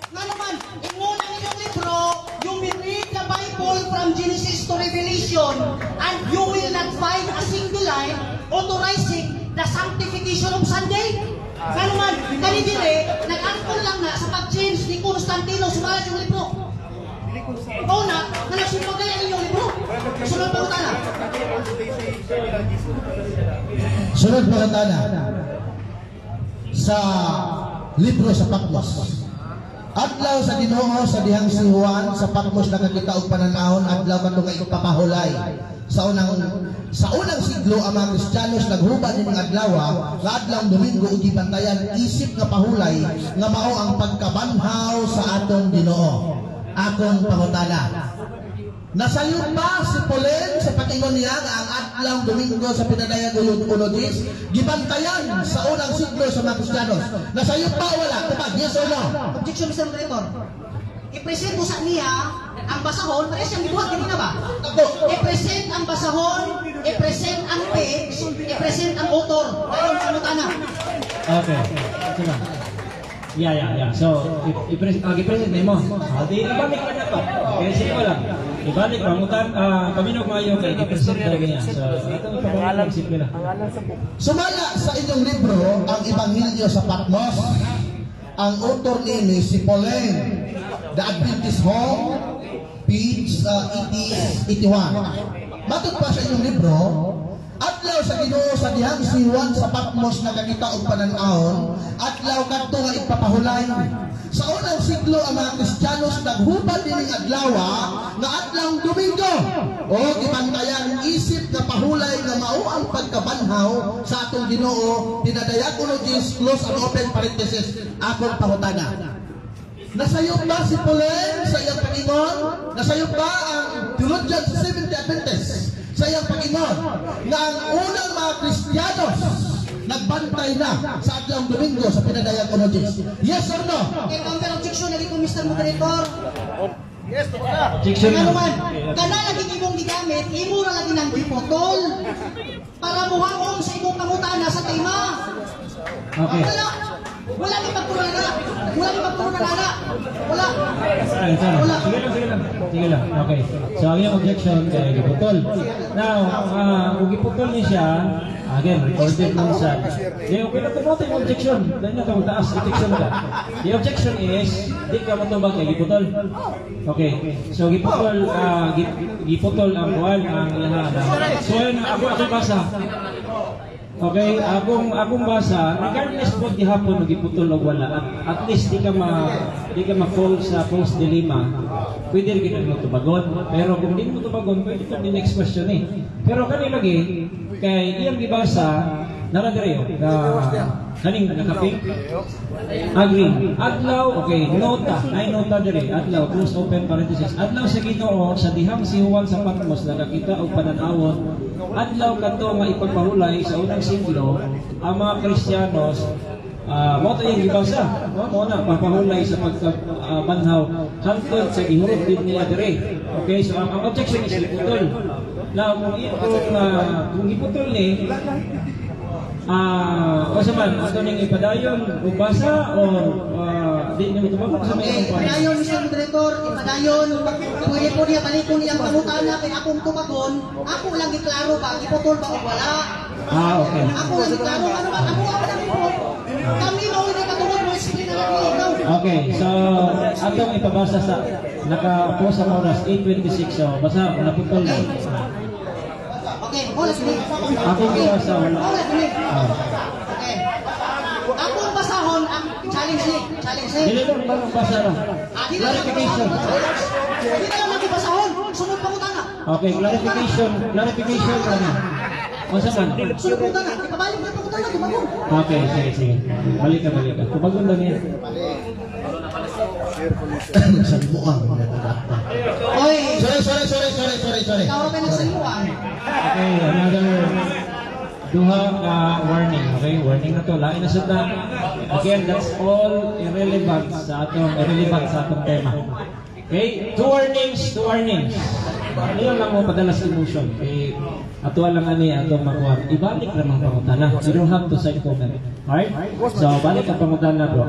Nga naman, ingon ang inyong libro, you may read the Bible from Genesis to Revelation and you will not find a single line authorizing the sanctification of Sunday. Nga naman, kani dire, nag-angkon lang na sa pag-change ni Constantino sumala sa inyong libro. Una, nga nagsumbagay ang inyong libro. Sunod pangutana. Sunod pangutana sa libro sa Patmos. Adlaw sa Ginoo sa dihang si Juan sa Patmos nakakita og panan-awon, adlaw kadto nga ipapahulay. Sa unang siglo, ang mga Kristiyanos naghubad ning adlaw nga adlaw Domingo ug gibantayan isip nga pahulay nga mao ang pagkabanhaw sa atong Ginoo. Akong pangutana. Nasayod ba si Pauline sa pag-ingon niya nga ang adlaw Domingo sa pinadayag 1:10 gibantayan sa unang siglo sa mga Kristiyanos? Nasayod ba o wala? Tupad, yes or no? Objection, Mr. Moderator. I-present mo sa niya ang basahon, parehas siyang gibuhat kanina ba? Ako. I-present ang basahon, i-present ang page, i-present ang author. Dayon pangutana. Okay. Sige. Yeah. So, i-present mo. Ah, di ibalik ka na to. Okay, sige mo lang. Ibalik pangutan, paminaw maayo kay i-present daw niya. So, ito ipabalik simple lang. Sumala sa inyong libro, ang Ebanghelyo sa Patmos, ang author nini si Pauline, The Adventist Home, page 80, 81. Matod pa sa inyong libro, adlaw sa Ginoo sa dihang si Juan sa Patmos nakakita og panan-awon, adlaw kadto nga ipapahulay. Sa unang siglo, ang mga Kristiyanos naghubad dining adlaw nga adlaw Domingo o gibantayan isip nga pahulay nga mao ang pagkabanhaw sa atong Ginoo, pinadayag 1:10, close and open parenthesis. Akong pangutana. Nasayop ba si Paulin sa iyang pag-ingon? Nasayop ba ang theologian sa Seventh Adventist sa iyang pag-ingon na ang unang mga Kristiyanos nagbantay na sa adlaw Domingo sa pinadayag 1:10? Yes or no? Okay, counter objection lagi ko, Mr. Moderator. Objection Nga na. naman, kana lagi imong gigamit, imo ra lagi nang giputol. Para muhaom sa imong pangutana sa tema. Okay. Wala. Wala ni pagturo na. Wala ni pagturo na na. Wala. Ay, sorry. Sige lang, sige lang. Sige lang. Okay. So, ang iyong objection kay giputol. Now, kung giputol ni siya, again, recorded lang sa. Di, okay na tumoto yung objection. Dahil na itong taas, objection ka. The objection is, di ka matubag kay giputol. Okay. So, giputol ang kuan, ang ilaha. So, ayun, ako basa. Okay, akong basa, regardless po gihapon og giputol o wala, at least di ka ma-fall sa post dilemma. Pwede rin mo tubagon. Pero kung di mo tubagon, pwede ka di next question eh. Pero kani lagi kay iyang gibasa nara diri oh, na kaning naka-pink. Agree. Adlaw, okay, nota. Ay nota diri. Adlaw, close open parenthesis. Adlaw sa Ginoo sa dihang si Juan sa Patmos nakakita og panan-awon. Adlaw kadto nga ipagpahulay sa unang siglo ang mga Kristiyanos. Mo to yung gibasa, no? Mo na papahulay sa pagkabanhaw hangtod sa gihurot din nila diri. Okay, so ang objection is giputol. Now, kung giputol ni o sa man, ato ning ipadayon og basa or di nimo tumabok sa may Okay, ipadayon, Mr. Moderator, ipadayon. Pwede po niya balikon iyang pangutana kay akong tubagon. Ako lang giklaro ba, giputol ba o wala. Ah, okay. Ako lang giklaro, ano ba? Ako ako lang po. Kami mao ni katungod mo explain na lang ni ikaw. Okay, so atong ipabasa sa naka-post ang oras 8:26, so basta naputol na. Okay, wala sini. Akong gibasa, wala. Wala sini. Ah. Okay. Akong basahon ang challenge ni, challenge ni. Dili lang ba basa ra? Ah, di na lang Clarification. Di na lang ako basahon. Sunod pangutana. Okay, clarification, clarification ka na. Unsa man? Sunod pangutana. Ipabalik mo yung pangutana, tumagon. Okay, sige, sige. Balik ka, balik ka. Tubagon lang yan. Nagsalmuan. Oy, Sorry, sorry, sorry, sorry, sorry, sorry. ikaw ra nagsalmuan. Okay, another duha ka warning. Okay, warning na to. Lain na sud na. Again, that's all irrelevant sa atong tema. Okay, two warnings, two warnings. Ayaw lang mo padalas emotion. Okay, ato lang ani atong makuha. Ibalik lang ang pangutana. You don't have to side comment. Alright? So, balik ang pangutana, bro.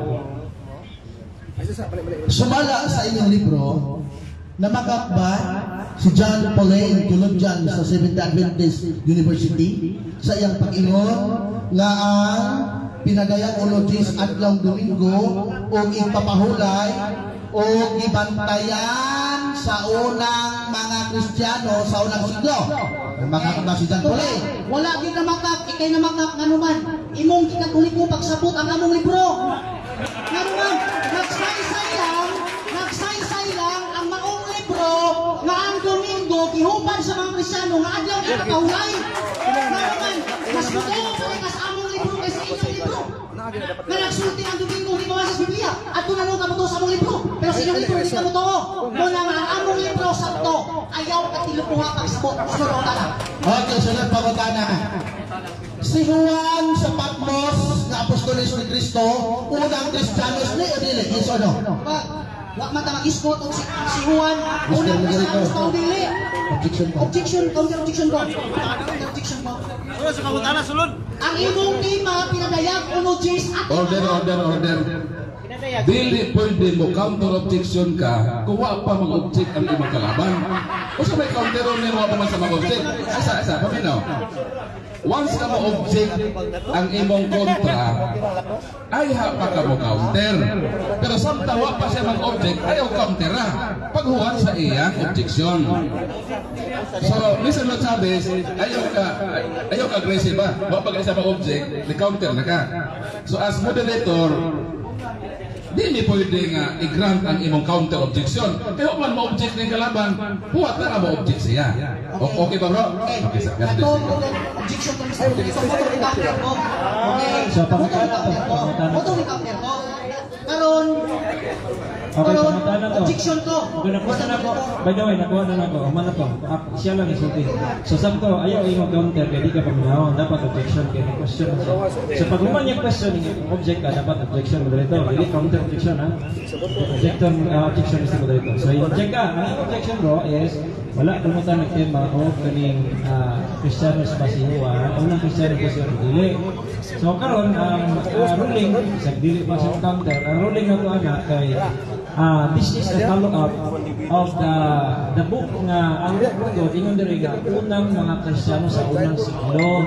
Sumala sa inyong libro, namakak ba si John Paulin, theologian sa Seventh Adventist University, sa iyang pag-ingon nga ang pinadayag 1:10 adlaw Domingo o ipapahulay o gibantayan sa unang mga Kristiyano sa unang siglo? Namakak ba si John Paulin? Wala gyud namakak, ikay namakak nganuman. Imong gikatoliko pagsabot ang among libro. Nganuman, nagsaysay lang ang maong libro nga ang Domingo gihuban sa mga Kristiyano nga adlaw nga kapahulay. Nganuman, mas motoo pa rin sa among libro kaysa inyong libro. Nga nagsulti ang Domingo di mabasa sa Biblia. Adto na ka mo sa among libro. Pero sa inyong libro di ka motoo. Mo na nga ang among libro sakto. Ayaw katilupuha pagsabot. Sunod ang tala. Okay, sunod pangutana. Si Juan sa Patmos nga apostoles ni Kristo, unang Kristiyanos ni o dili? Yes or no? Ba, wa man ta mag-iskot og si Juan, unang Kristiyanos pa o dili. Objection ko. Objection, counter objection ko. Counter objection ko. Sulod sa pangutana, sulod. Ang imong tema pinadayag 1:10 at Order, order, order. Dili pwede mo counter objection ka kung wa pa mag-object ang imong kalaban. O sa may counter ni wa pa man sa mag-object. Asa, asa, paminaw. Once ka mo-object ang imong kontra, ay ha pa ka mo counter. Pero samtang wa pa siya mag-object, ayaw counter ra. Paghuwan sa iyang objection. So, Mr. Lo Chavez, ayaw ka aggressive ba? Wa pa ka sa mag-object, ni counter na ka. So as moderator, di mi pwede nga i-grant ang imong counter objection. Kaya man mo-object ng kalaban, huwat na ka mo-object siya. Okay ba, bro? Okay, sir. God bless Ato, you. objection to Mr. Moderator. Moto ni counter ko. Okay. So, Moto ni pangutana to, counter ko. pangutana. Moto ni counter ko. Karon, Okay, Karon, pangutana to. objection ko. Okay, nakuha na nako. By the way, nakuha na nako. Human na to. Ah, siya lang isulti. So sakto, ayaw imo counter kay di ka paminaw. Dapat objection kay may question na siya. So pag human niya question, object ka, dapat objection moderator. Dili counter objection ha. Objector, objection is moderator. So object ka. Ang objection, bro, is wala kumuta nagtema o kaning Kristiyanos ba si Juan, unang Kristiyano ba siya o dili. So karon ang ruling sa dili pa sa counter, ang ruling na to ana kay this is a follow up of the book nga ang book ko ingon diri nga unang mga Kristiyano sa unang siglo.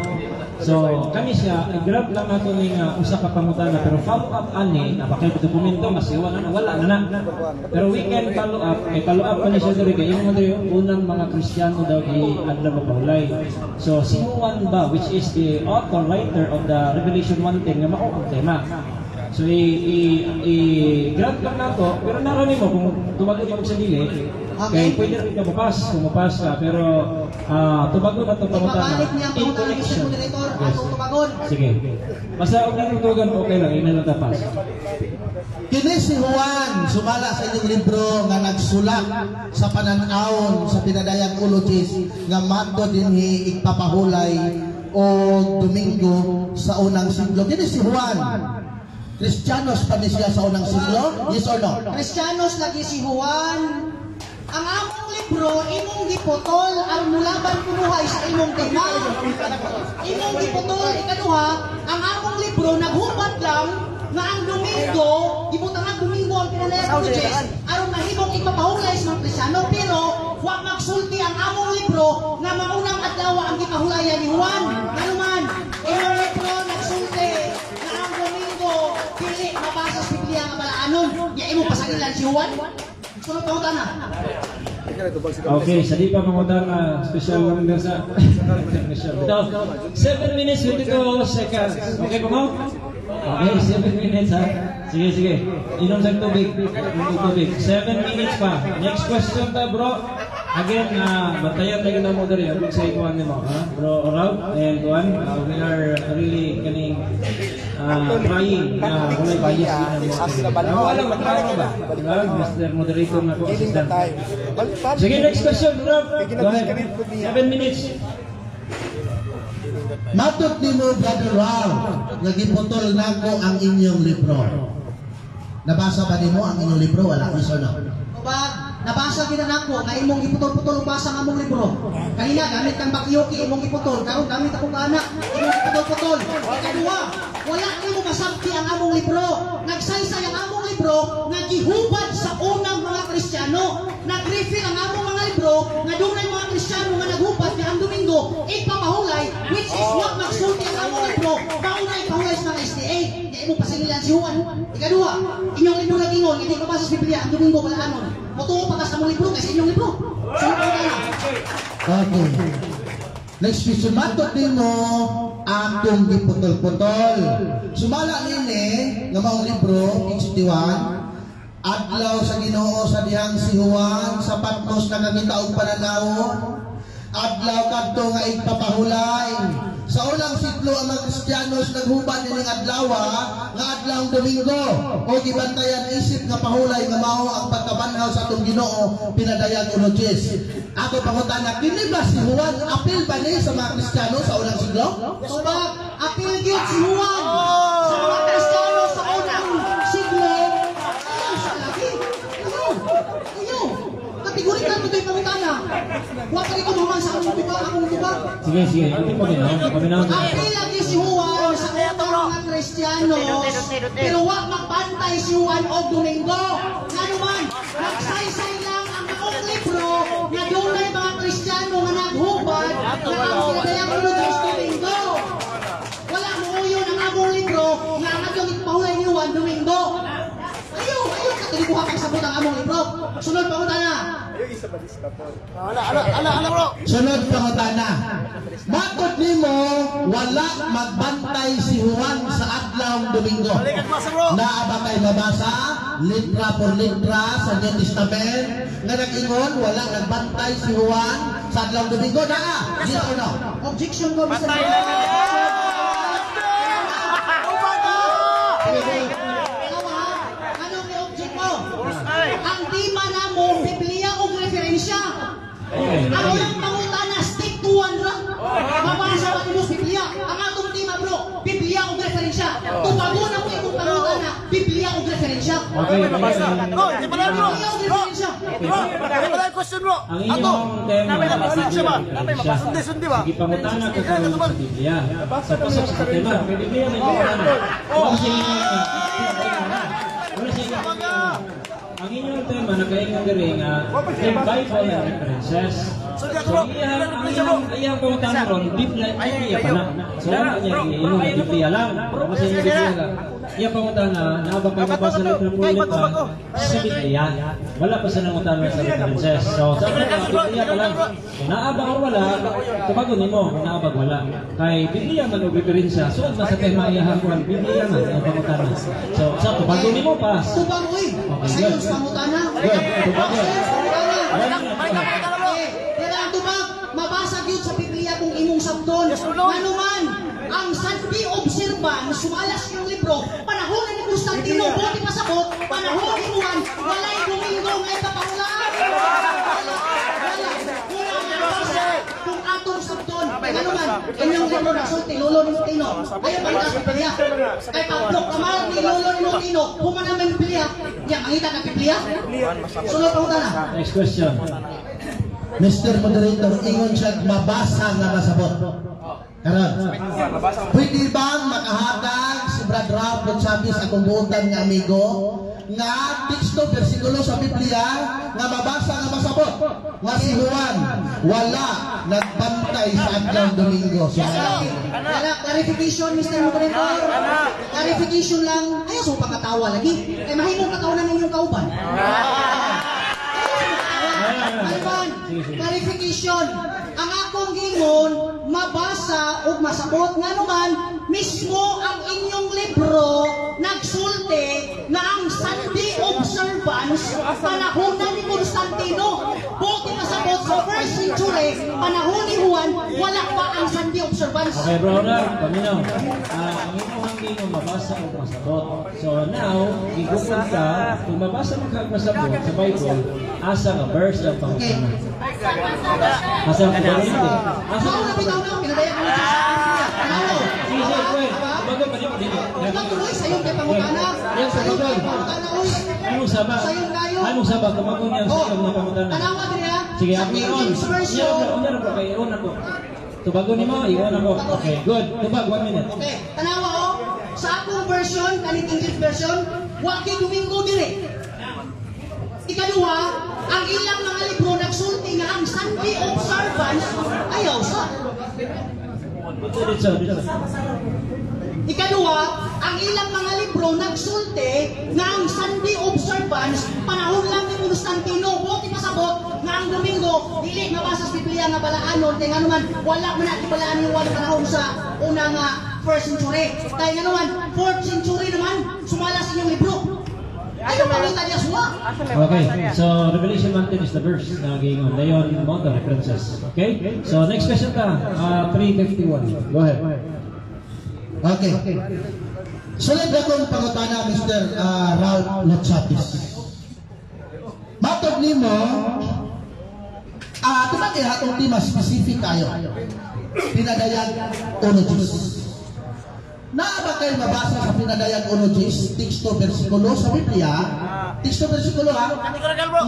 So kami siya i-grab lang nato ni nga usa ka pangutana, pero follow up ani napakay dokumento nga si Juan ana wala na na. Pero we can follow up kay follow up man ni siya diri kay ingon diri unang mga Kristiyano daw gi adlaw mapahulay. So si Juan ba, which is the author writer of the Revelation 1:10 nga mao ang tema. So i grant lang nato, pero narani mo kung tubago mo sa dili kay pwede rin ka mopas kung mopas ka, pero tubago na to pangutana Ipabalik niya ang in pangutana, Mr. connection. Moderator, Yes. atong tubagon. Sige. Basta og natutugan, okay lang, ina lang tapas. Kini si Juan, sumala sa inyong libro nga nagsulat sa pananawon sa pinadayag ologies nga matod dinhi igpapahulay o Domingo sa unang siglo. Kini si Juan, Kristiyanos pa ni siya sa unang siglo? Yes or no? Kristiyanos lagi si Juan. Ang among libro, imong giputol aron mulaban kunuhay sa imong tema. Imong giputol. Ikaduha, ang among libro naghubat lang nga ang Domingo, gibutang ang Domingo ang pinanayag ng aron mahimong ipapahulay sa mga Kristiyano, pero wa magsulti ang among libro nga maunang adlaw ang gipahulayan ni Juan. Nganuman, imong libro nagsulti nga ang Domingo dili mabasa sa Biblia nga balaanon. Ya imong pasagilan si Juan. Sunod pangutana. Okay, sa di pa pangutana, special number sa special. Ito, 7 minutes 52 seconds. Okay pa mo? Okay, 7 minutes ha. Sige, sige. Inom sa tubig. Inom tubig. 7 minutes pa. Next question ta, bro. Again, bantayan tayo na mo diri. Abog sa ikuan nimo, ha? Bro Rob and Juan, we are really kaning trying na walay bias din ang mga. Ako alam, maklaro ba? Diba? Mr. Moderator na po, assistant. Sige, next question, Rob. Go ahead. 7 minutes. Matod nimo, Brother Ralph, nga giputol nako ang inyong libro. Nabasa ba nimo ang inyong libro? Wala, yes or no? Tubag, nabasa gid nako nga imong giputol-putol og basa ang among libro. Kanina gamit kang bakyoki imong giputol, karon gamit ako kana imong giputol-putol. Ikaduha, wala nimo masabti ang among libro. Nagsaysay ang among libro nga gihubad sa unang mga Kristiyano. Nag-refill ang among mga libro nga dunay mga Kristiyano nga naghubad nga ang Domingo ipapahulay, which is what magsulti ang among libro mauna ipahulay sa mga SDA. Di mo pasingilan si Juan. Ikaduha, inyong libro nag-ingon, hindi mabasa sa Biblia ang Domingo balaanon. Motuo pa ka sa among libro kaysa inyong libro. Sunod pa na. Okay. Next question, matod nimo akong giputol-putol. Sumala nini nga maong libro, page 51, adlaw sa Ginoo sa dihang si Juan sa Patmos nakangita og pananawon. Adlaw kadto nga igpapahulay. Sa unang siglo ang mga Kristiyanos naghubad nining adlaw nga adlaw Domingo o gibantayan isip nga pahulay nga mao ang pagkabanhaw sa atong Ginoo pinadayag uno. Ako pangutana, kini ba si Juan apil ba ni sa mga Kristiyano sa unang siglo? Tubag, apil gyud si Juan sa mga Kristiyano sa unang siglo. Ayaw sa lagi. Ayaw. Ayaw. Kategorikal mo ito'y pangutana. Wa pa rin kumaman sa akong tubag, akong tubag. Sige, sige. Ito paminaw. Paminaw. Apil lagi si Juan sa unang mga Kristiyanos, pero wa magbantay si Juan og Domingo. Nganuman, nagsaysay lang ang maong libro nga dunay mga Kristiyano nga naghubad nga ang pinadayang ulo is Domingo. Wala mo uyon ang among libro nga ang adlong ipahulay ni Juan Domingo. Ayaw, ayaw katigbuha kang sabot ang among libro. Sunod pangutana. Sunod pangutana. Matod nimo wala magbantay si Juan sa adlaw Domingo. Naa ba kay mabasa litra por litra sa New Testament nga nag-ingon wala nagbantay si Juan sa adlaw Domingo? Naa? Yes or no? Objection ko, Mr. Ikaw ha? Anong i-object mo? Okay. Ang ilang pangutana, stick to one ra. Mabasa ba nimo sa Biblia? Ang atong tema, bro, Biblia ug referensya. Tubagon ang imong pangutana, Biblia ug referensya. Okay, Bro, di ba bro? Biblia ug referensya. Bro, di ba question, bro? Ang inyong tema, Siya ba? Biblia ug referensya. Sundi, sundi ba? Sige, pangutana ka karon sa Biblia. Sa pasok sa tema, kay Biblia may pangutana. Wala siya wala siya. Ang inyong tema nakaingon diri nga the Bible and references. So iyang ang iyang pangutana ron, Biblia, Biblia pa na. So wala niya giingon nga Biblia lang. Wala siya Biblia lang. Iyang pangutana, naa ba kay mabasa ng problema sa Biblia? Wala pa siya nangutana sa references. So sa Biblia pa lang. Kung naa ba or wala, tubagon nimo kung naa ba wala. Kay Biblia man og referensya, suod man sa tema iyang kuan, Biblia man ang pangutana. So sa tubagon nimo pass. Tubag uy. Okay, Sayon good. sa pangutana. Good. Tubagon. Sayon sa pangutana. Wala. Eh, pero ang tubag, mabasa gyud sa Biblia kung imong sabton. Ngano man, ang Sunday observance, sumalas yung libro, panahon na ni Constantino, buti pasabot, panahon ni Juan, walay Domingo ngay kapahulaan. Wala, wala. Wala mabasa kung atong sabton. Ngano man, inyong libro nasulti, lolo ni Tino. Ayaw pangita sa Biblia. Kay pag-proklamar ni lolo ni Tino, human naman Biblia. Ya, mangita ka Biblia? Sunod pangutana. Next question. Mr. Moderator, ingon siya mabasa nga masabot. Karon. Pwede bang makahatag si Brad Ralph Gonzales, akong buotan nga amigo, nga teksto bersikulo sa Biblia nga mabasa nga masabot nga si Juan wala nagbantay sa adlaw Domingo sa Wala, clarification, Mr. Moderator. Clarification lang. Ayaw sa pagkatawa lagi. Eh, mahimong katawanan ng inyong kauban. Alban, clarification. Ang akong gingon, mabasa ug masabot nga naman, mismo ang inyong libro nagsulti na ang Sunday observance panahon na ni Constantino. Buti pasabot sa first century, panahon ni Juan, wala pa ang Sunday observance. Okay, bro, na, paminaw. Ang imong gingon mabasa o masabot. So now, gigukod ka, kung mabasa mo kag masabot sa Bible, asa nga verse ang pangutana? Asa ang pangutana? Asa Mao na bitaw na, pinadaya ko na sa Biblia. Tanaw. Sige, sige, wait. Tubagon pa nimo dili. Ikaw tuloy sayon kay pangutana. Yan, Sayon tubagon. kay pangutana oy. Anong saba? Sayon kayo. Anong saba? Tubagon niya sa Oh, iyong nga pangutana. Tanawa diri ha. Sige, Sa ako King i-on. James Version. Unya na bro, kay i-on ako. Tubagon nimo, i-on ako. Okay, good. Tubag, 1 minute. Okay, tanawa oh. Sa akong version, kaning King James Version, wa kay Domingo dire. Ikaduha, ang ilang mga libro nagsulti nga ang Sunday observance ayaw sa. Dito, dito, dito. Ikaduha, ang ilang mga libro nagsulti nga ang Sunday observance panahon lang ni Constantino, buti pasabot nga ang Domingo dili mabasa sa Biblia nga balaanon kay ngano man wala man na gibalaan ni Juan panahon sa una nga first century. Kay ngano man fourth century naman sumala sa inyong libro. Ayaw pangita niya suwa. Okay, so Revelation 1:10 is the verse na giingon. Dayon mo the references. Okay? So next question ta, 351. Go ahead. Okay. Sunod akong pangutana, Mr. Ralph Lochatis. Matod nimo, ah, kay atong tema specific kayo. Pinadayag 1:10. Naa ba kayo mabasa sa Pinadayag 1:10, teksto bersikulo sa Biblia? Teksto bersikulo ha?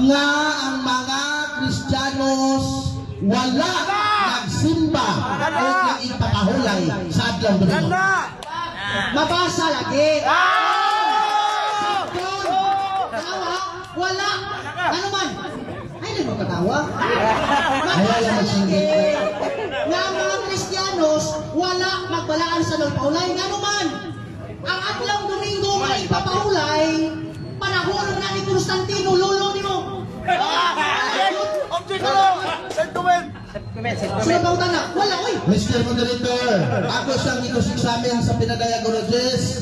Nga ang mga Kristiyanos wala nagsimba o nag-ipapahulay sa adlaw Domingo. Mabasa lagi. Doon. Tanawa, wala. Ano man? Ay, di mo katawa. Mabasa lagi. Nga ang mga Kristiyanos, wala magbalaan sa Paulay. Nga naman, ang adlaw Domingo nga ipapahulay, panahon na ni Constantino, lolo nimo. Sunod pa utana, wala oy. Mr. Moderator, ako siyang i-examine sa Pinadayag 1:10.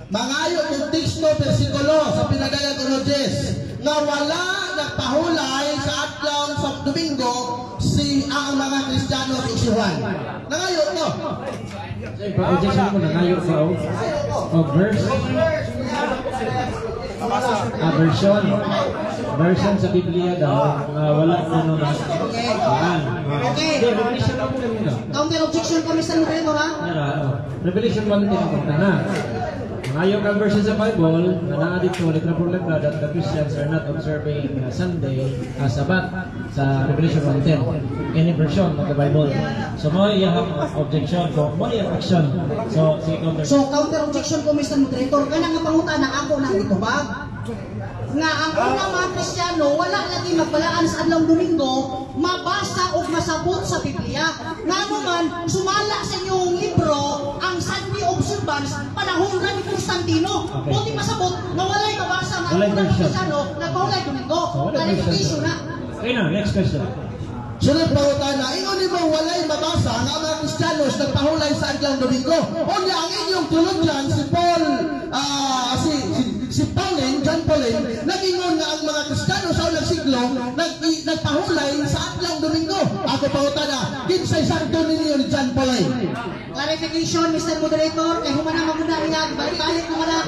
Mangayo kong teksto bersikulo sa Pinadayag 1:10 nga wala nagpahulay sa adlaw sa Domingo si ang mga Kristiyano ug si Juan. Nangayo ko. Pa-objection mo, nangayo ka oh. Oh, verse. Ah, version. Version sa Biblia daw, nga wala mo no na. Okay. Yan. Okay. Hindi, Revelation lang mo kanina. Counter objection ka, Mr. Moderator, ha? Nara, oh. Revelation 1 din ang na. Ngayon kang version sa Bible, na naa dito, like problema that the Christians are not observing Sunday, Sabbath, sa Revelation 1:10. Any version of the Bible. So, mo iyang objection ko, mo iyang action. So, sige, counter. So, counter objection ko, Mr. Moderator, kanang nga pangutana ako na gitubag. Nga ang unang mga Kristiyano wala lagi magbalaan sa adlaw Domingo, mabasa o masabot sa Biblia. Ngano man sumala sa inyong libro ang Sunday observance panahon ra ni Constantino. Okay. Buti pasabot nga walay mabasa nga ang Walay unang mga version. Kristiyano nagpahulay Domingo. So, walay version. Clarification na. Okay na, next question. Sunod pangutana, ingon nimo walay mabasa nga ang mga Kristiyanos nagpahulay sa adlaw Domingo. Unya ang inyong theologian si Paul ah si si, si Paulin, John Paulin, nag-ingon nga ang mga Kristiyano sa unang siglo nagpahulay sa adlaw Domingo. Ako pangutana, kinsay sakto ninyo ni John Paulin? Clarification, Mr. Moderator, kay humana maguna iya, balik-balik naman na.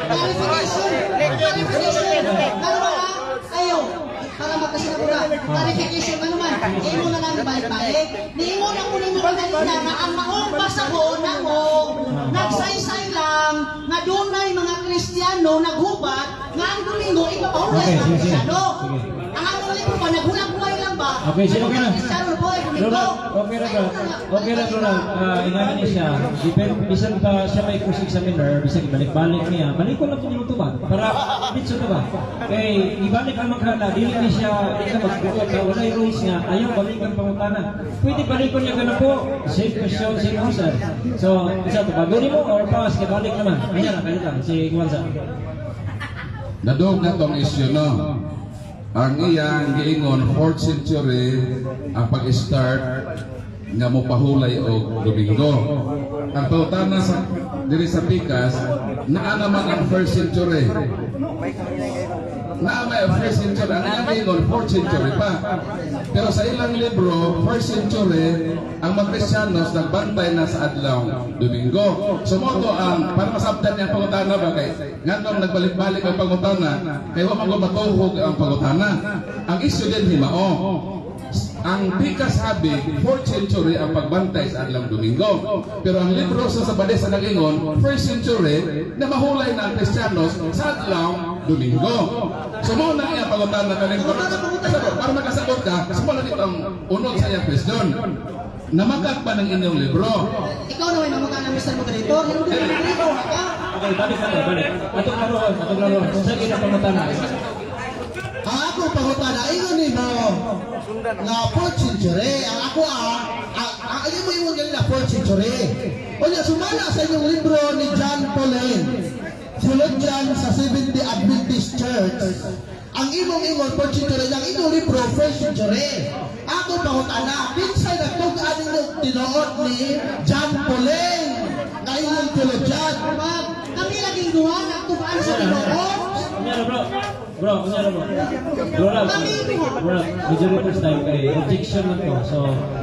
Clarification, clarification. Ano ba ha? Ayo, para magkasinabura. Clarification, ano man, imo na lang balik-balik. Niingon ako nimo kanina nga ang maong basahon namo, nagsaysay lang nga dunay mga Kristiyano naghubat nga ang Domingo ipapahulay Okay, sa mga sige, sige. Kristiyano. Sige. Ang among libro ba, naghulag-hulay lang ba? Okay, sige, okay na. Kristiyano po ay Domingo. Ronald, okay ra bro. Okay ra, Ronald. Ingana ni siya. Depend, bisan pa siya may cross examiner, bisan ibalik-balik niya. Balik ko lang po nimo tubag para ditso ta ba. Kay ibalik ang magkana, dili ni siya di siya magbuot ka, walay rules nga ayaw balik ang pangutana. Pwede balikon niya ganun po. Same question, same answer. So, isa tubagon nimo or pass kay balik naman. Ayan na kayo lang si Gwanza. Nadog na tong issue, no? Ang iyang giingon, 4th century ang pag-start nga mopahulay og Domingo. Ang pangutana sa diri sa Pikas, naa naman ang 1st century. Naa may 1st century, ang iyang giingon 4th century pa. Pero sa ilang libro, 1st century, ang mga Kristiyanos nagbantay na sa adlaw Domingo. So mo to ang para masabtan niya ang pangutana ba kay nganong nagbalik-balik ang pangutana kay wa man ko matuhog ang pangutana. Ang issue din himao. Ang Pikas sabi, 4th century ang pagbantay sa adlaw Domingo. Pero ang libro sa Sabadesa nag-ingon, 1st century, na mahulay na ang Kristiyanos sa adlaw Domingo. So mo na iya pangutana kaning para makasabot ka, so mo na dito ang unod sa iyang question. Namakat ba ng inyong libro? Ikaw na may mamutana, Mr. Moderator. Hindi Moderator ka. Okay, balik na balik. Atong laruan, atong laruan. Kung sa pangutana. Ang ako pangutana, ingon nimo nga 4th century. Ang ako ang imo ingon ganina 4th century. Unya sumala sa inyong libro ni John Paulin, theologian sa Seventh Day Adventist Church. Ang imong ingon 4th century, ang inyong libro 1st century. Ako pangutana, kinsay nagtug-an ninyo tinuod ni John Paulin nga inyong theologian? Pag kami laging duha nagtubaan sa Ginoo. Kunyara, bro. Bro, kunyara, bro. Bro, Ralph. Bro, medyo first time kay objection man to. So,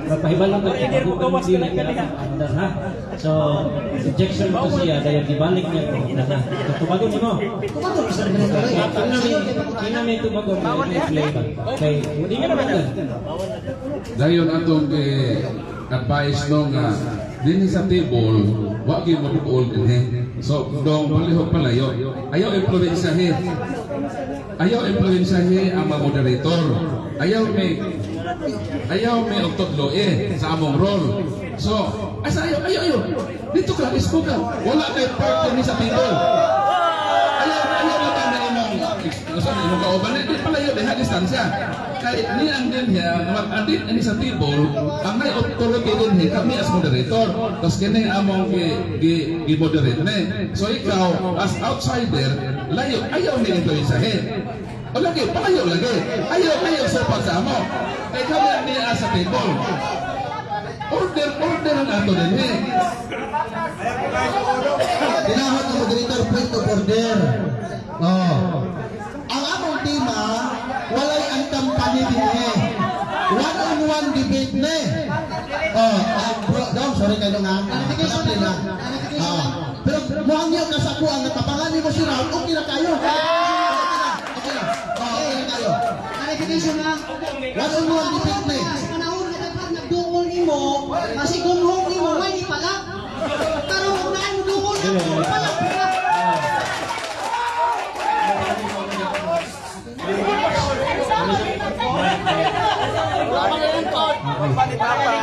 mapahibalong ka kung bago pa dili ka andar ha. So, objection to siya dahil gibalik niya to. Na. So, tubagon nimo. Tubagon, Mr. Moderator. Kung namin tubagon, may play ba? Kay, hindi nga naman yan. Dayon atong advice no nga dinhi sa table wa gyud mo duol dinhi. So dong palihog palayo. Ayaw influensyahe. Ayaw influensyahe ang mga moderator. Ayaw may og tudlo eh sa among role. So, asa ayaw ayaw ayaw. Dito ka, isko ka. Wala kay part dinhi sa table. Ayaw ayaw na ka na imong sa imong kauban di palayo diha distansya. Kay ni ang din niya mag-adit ani sa table ang may authority din kami as moderator. Tapos kini among gi gi, gi moderate ni. So ikaw as outsider layo ayaw ni influensyahe. O lagi, palayo lagi. Ayaw ayaw sa sa amo. Kay kami ang niya sa table. Order, order ang ato din eh. Tinahod ng moderator, point of order. Oh. Ang among tema, walay ang kampanya dinhi. One-on-one debate ni. Oh, bro, dong, sorry kayo nga. Clarification na. lang. Ah. Pero muhangyo ka sa kuang natapangan nimo si Raul, okay na kayo. Clarification ha. One on one debate ni. Sa panahon nga daghan nagduol nimo, masigunghong nimo, may ipala. Karon kung naay mo duol ako, ipala ka.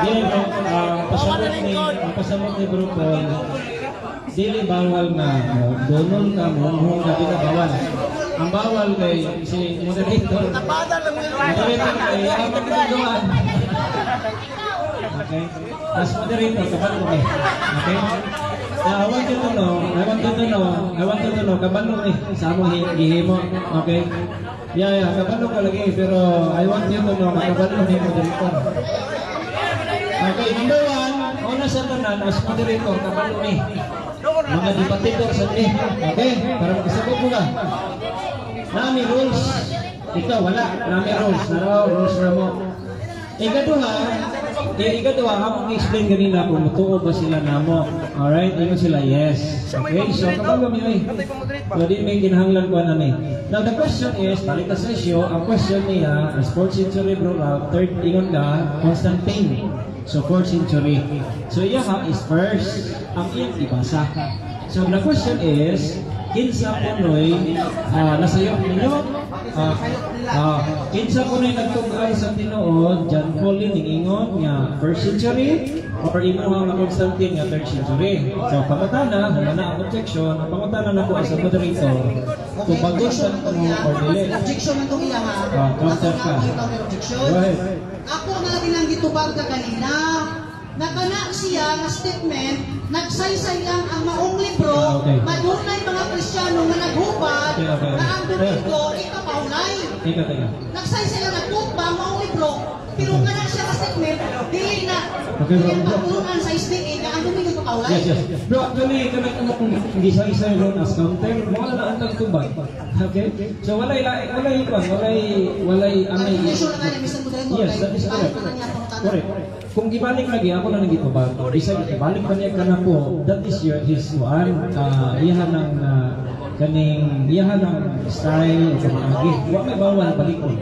Dili bro, ang pasabot ni bro Paul, dili bawal nga mo, donon ka mo, mo ka dili bawal. Ang bawal kay si moderator. Moderator kay amang tunduan. Okay? As moderator, kabalo ni. Okay? Now, I want you to know, I want you to know, I want you to know, kabalo ni sa among gihimo. Okay? Yeah, kabalo ka lagi, pero I want you to know, kabalo ni moderator. Okay, number one, una sa tanan, as moderator, kabalo ni. Mga debatidor sa ni. Okay? Para makasabot mo ka. Nami rules. Ikaw, wala. Nami rules. Naraw, rules na mo. Ikaduha, ikaduha, akong explain ganina kung mutuo ba sila namo. Alright? Ingon sila, yes. Okay, so kapag kami ay, so di may kinahanglan ko namin. Now the question is, balik ta sa issue, ang question niya is 4th century bro, third ingon ka, Constantine. So 4th century. So iya ha is first, ang iyang ibasa. So the question is, kinsa kunoy nasayop ninyo? Kinsa kunoy nagtug-an sa tinuod, John Paul ningingon nga first century or imo nga Constantine nga third century. So pangutana, wala na ang objection, ang pangutana nako as a moderator, kung bago sa mo or dili. Objection na itong iya ha. Counter Ako ka. na ako counter objection. Go ahead. Ako na lang gitubag ka kanina. Nakana siya nga statement, nagsaysay lang ang maong libro, madunay mga Kristiyano nga naghubad, Okay. na ang Domingo ikapahulay. Teka, teka. Nagsaysay lang nagtutba ang maong libro, pero kana siya nga statement, dili na Okay, bro. dili pagtulunan sa SDA nga ang Domingo ikapahulay. Yes. Bro, actually, kanang ano kung gisa-isa ron as counter, wala na ang tagtubag. Okay? So walay walay kwan, walay walay anay. Clarification na nga ni Mr. Moderator. Yes, that is kay correct. bakit pa niya pangutana? Correct. Kung gibalik lagi ako na nagitubag. Bisag ibalik pa niya kana po, that is your his one, iyahan ng kaning iyahan ng style o pamaagi. Wa may bawal balikon.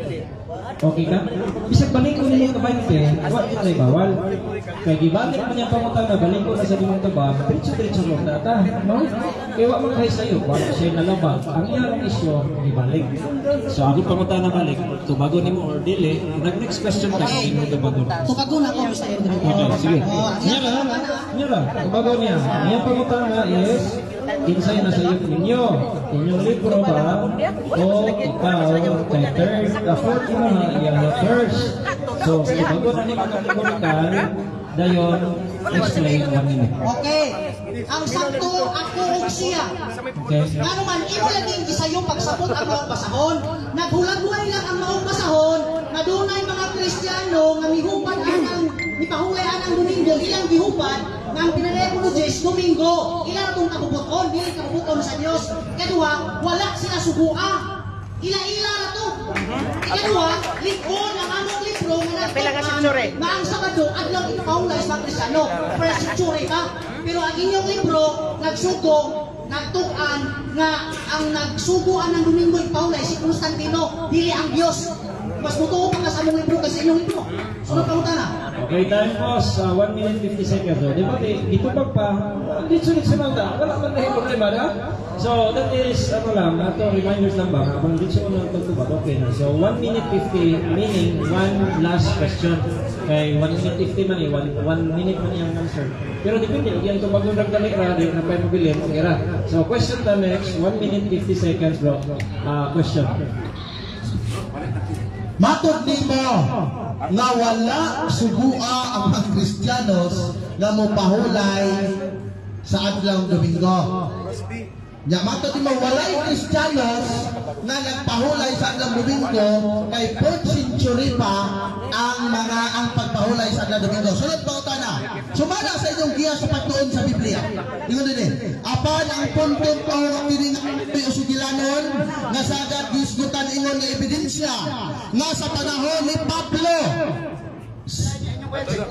Okay ka? Bisag balikon nimo kabante, wa may bawal. Kay gibalik man niya pangutana, balikon na sa imong tubag, diretso-diretso mo na ta, no? Kay wa man kay sayo, wa siya nalabag. Ang iyang isyo gibalik. So ako pangutana balik, tubagon nimo or dili. Nag next question ka sa imong tubagon. Tubagon ako, Mr. Moderator. Okay, sige. Oh, ang Niya iyang ra, pangutana. niya ra. Tubagon niya. Niya pangutana is kinsay na sayop ninyo. Inyong libro ba o ikaw kay third, fourth mo na iya na first. So, tubagon na nimo categorical, dayon explain 1 minute. Okay. Ang sakto ako ug siya. Okay? Ngano man imo lagi gisayo pagsabot ang maong basahon. Naghulagway lang ang maong basahon nga dunay mga Kristiyano nga mihupad anang mipahulay anang Domingo, ilang gihupad nga ang pinarebo Diyos Domingo. Ila tong kabubuton, dili kabubuton sa Dios. Ikaduha, wala sila sugua. Ila-ila na to. Ikaduha, lig-on ang among libro nga nagtukan nga ang Sabado adlaw ipahulay sa mga Kristiyano. First century pa. Pero ang inyong libro nagsugo, nagtukan nga ang nagsuguan ng Domingo ipahulay si Constantino, dili ang Dios. Mas mutuo pa ka sa among libro kaysa inyong libro. Sunod pangutana. Okay, time pause. 1 minute 50 seconds. So, di ba, gitubag pa, ditso-ditso lang ta. Wala man dahil problema na. So, that is, ano lang, ato reminders lang ba, habang ditso na pagtubag, okay na. So, 1 minute 50, meaning one last question. Kay 1 minute 50 man eh, 1 minute man iyang answer. Pero depende, kung iyang tubagon rag dali ra, di na pa mabilin, okay ra. So, question ta next, 1 minute 50 seconds, bro. Question. Matod nimo nga wala sugua ang mga Kristiyanos nga mopahulay sa adlaw Domingo. Nya matod nimo walay Kristiyanos nga nagpahulay sa adlaw Domingo kay 4th century pa ang mga ang pagpahulay sa adlaw Domingo. Sunod pa na. Sumala sa inyong giya sa pagtuon sa Biblia. Ingon dinhi. Apan ang puntong pa kini nga usugilanon nga sagad gisgutan ingon nga ebidensya nga sa panahon ni Pablo,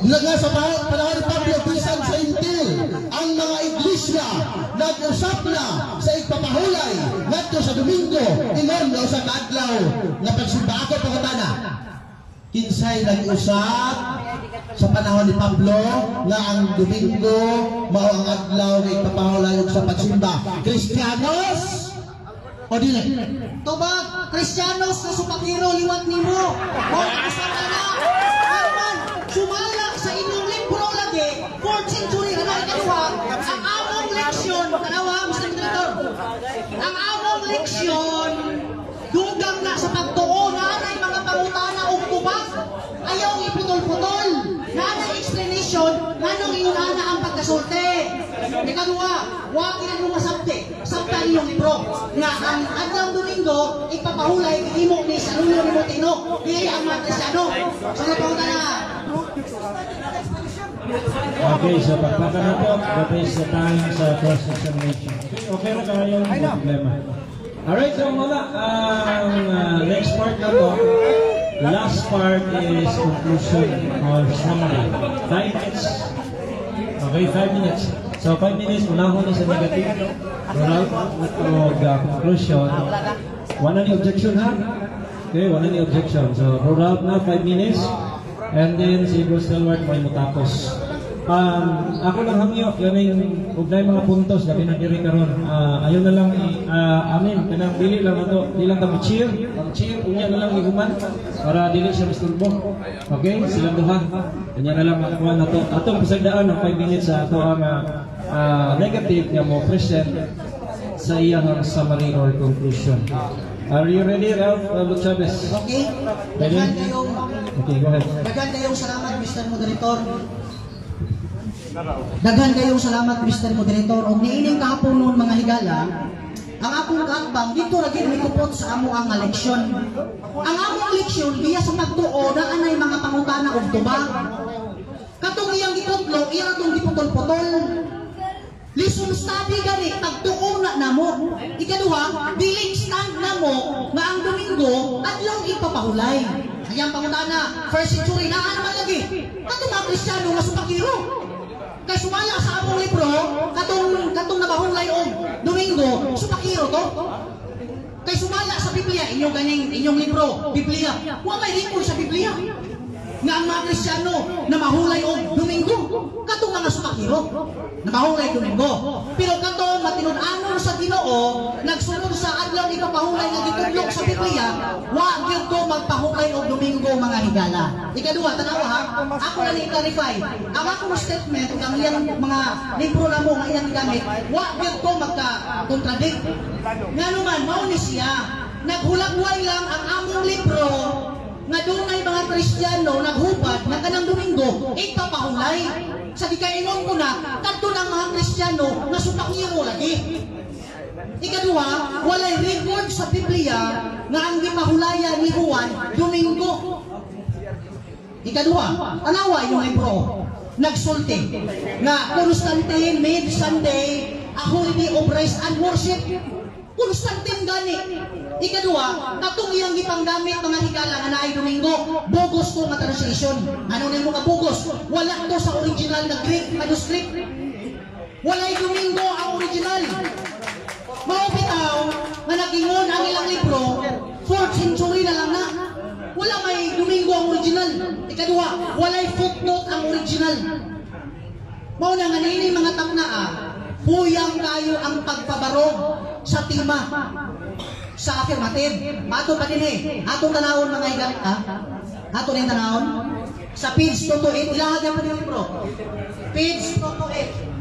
nga sa panahon ni Pablo bisan sa Intil ang mga iglesia nag-usap na sa igpapahulay ngadto ngadto sa Domingo, ingon nga usa ka adlaw nga pagsimba? Ako pangutana, kinsay nag-usap sa panahon ni Pablo nga ang Domingo mao ang adlaw nga ipapahulay sa pagsimba? Kristiyanos o dili? Tubag, Kristiyanos na supakiro liwat nimo. Mao na na. Aron sumala sa inyong libro lagi, 4th century ano. Ikaduha, ang among leksyon, tanawa, Mr. Moderator. Ang among leksyon dugang na sa pagtuo na anay mga pangutana og tubag. Ayaw iputol-putol. Na anay explanation nganong ingon ana ang pagkasulti. Ikaduha, wa kina mo masabti. Sabta inyong libro nga ang adlaw Domingo ipapahulay imo ni sa nulo nimo tino. Dili ang mga Kristiyano. So pangutana. Okay, so pagpaka na po, that is the time sa cross-examination. Okay, okay na kayo, no problema. Alright, so muna, ang next part na to, last part is conclusion or summary. 5 minutes. Okay, 5 minutes. So, 5 minutes, unahon na sa negative. Roll out og conclusion. Wala ni objection, ha? Okay, wala ni objection. So, roll out na, 5 minutes. And then, si Bro Stalwart may mutapos. Ako lang hangyo, ganing ug mga puntos labi na diri karon. Ayo na lang amin kanang dili lang ato, di lang ta mo cheer, ang cheer unya na lang ni human para dili siya masturbo. Okay, silang duha. Unya na lang makuha na to. Atong pasagdaan ang 5 minutes sa ato ang negative nga mo present sa iyang summary or conclusion. Are you ready, Ralph Chavez? Okay? Ready? Daghan kayong Okay, go ahead. Daghan kayong salamat, Mr. Moderator. Daghan kayong salamat, Mr. Moderator. Og niining kahaponon, mga higala, ang akong kaatbang dito ra gid mikupot sa amo ang leksyon. Ang among leksyon biya sa pagtuo na anay mga pangutana og tubag. Katong iyang giputlo, iya atong giputol-putol. Lesson study gani pagtuo na namo. Ikaduha, dili stand namo nga ang Domingo adlaw ipapahulay. Ayang pangutana, first century naa naman lagi. Katong mga Kristiyano nga supakiro. Kay sumala sa among libro, katong katong nabahulay og Domingo, supakiro to. Kay sumala sa Biblia, inyong ganing inyong libro, Biblia. Wa may record sa Biblia nga ang mga Kristiyano na mahulay og Domingo, katong mga supakiro na mahulay Domingo. Pero katong matinud-anon sa Ginoo, nagsunod sa adlaw ni papahulay nga gitudlok sa Biblia, wa gyud ko magpahulay og Domingo, mga higala. Ikaduha, tanawa ha, ako na ni clarify. Ang akong statement ug ang iyang mga libro namo nga iyang gigamit, wa gyud ko magka-contradict. Ngano man mao ni siya, naghulagway lang ang among libro nga dunay mga Kristiyano naghubad nga kanang Domingo ipapahulay. Sa gikaingon ko na kadto ng mga Kristiyano nga supakiro lagi. Ikaduha, walay record sa Biblia nga ang gipahulayan ni Juan Domingo. Ikaduha, tanawa yung libro. Nagsulti nga Constantine made Sunday a holiday of rest and worship. Constantine gani. Ikaduha, katong iyang gipanggamit, mga higala, nga naay Domingo, bogus to nga translation. Ano nimo nga bogus? Wala to sa original na Greek manuscript. Walay Domingo ang original. Mao bitaw nga nagingon ang ilang libro, 4th century na lang na. Wala may Domingo ang original. Ikaduha, walay footnote ang original. Mao na nga niini mga taknaa, puyang kayo ang pagpabarog sa tema sa affirmative. Mato pa din eh. Atong tanawon, mga higala, ha? Ato rin tanawon. Sa page 228, ilahag yan pa din libro. Page 228.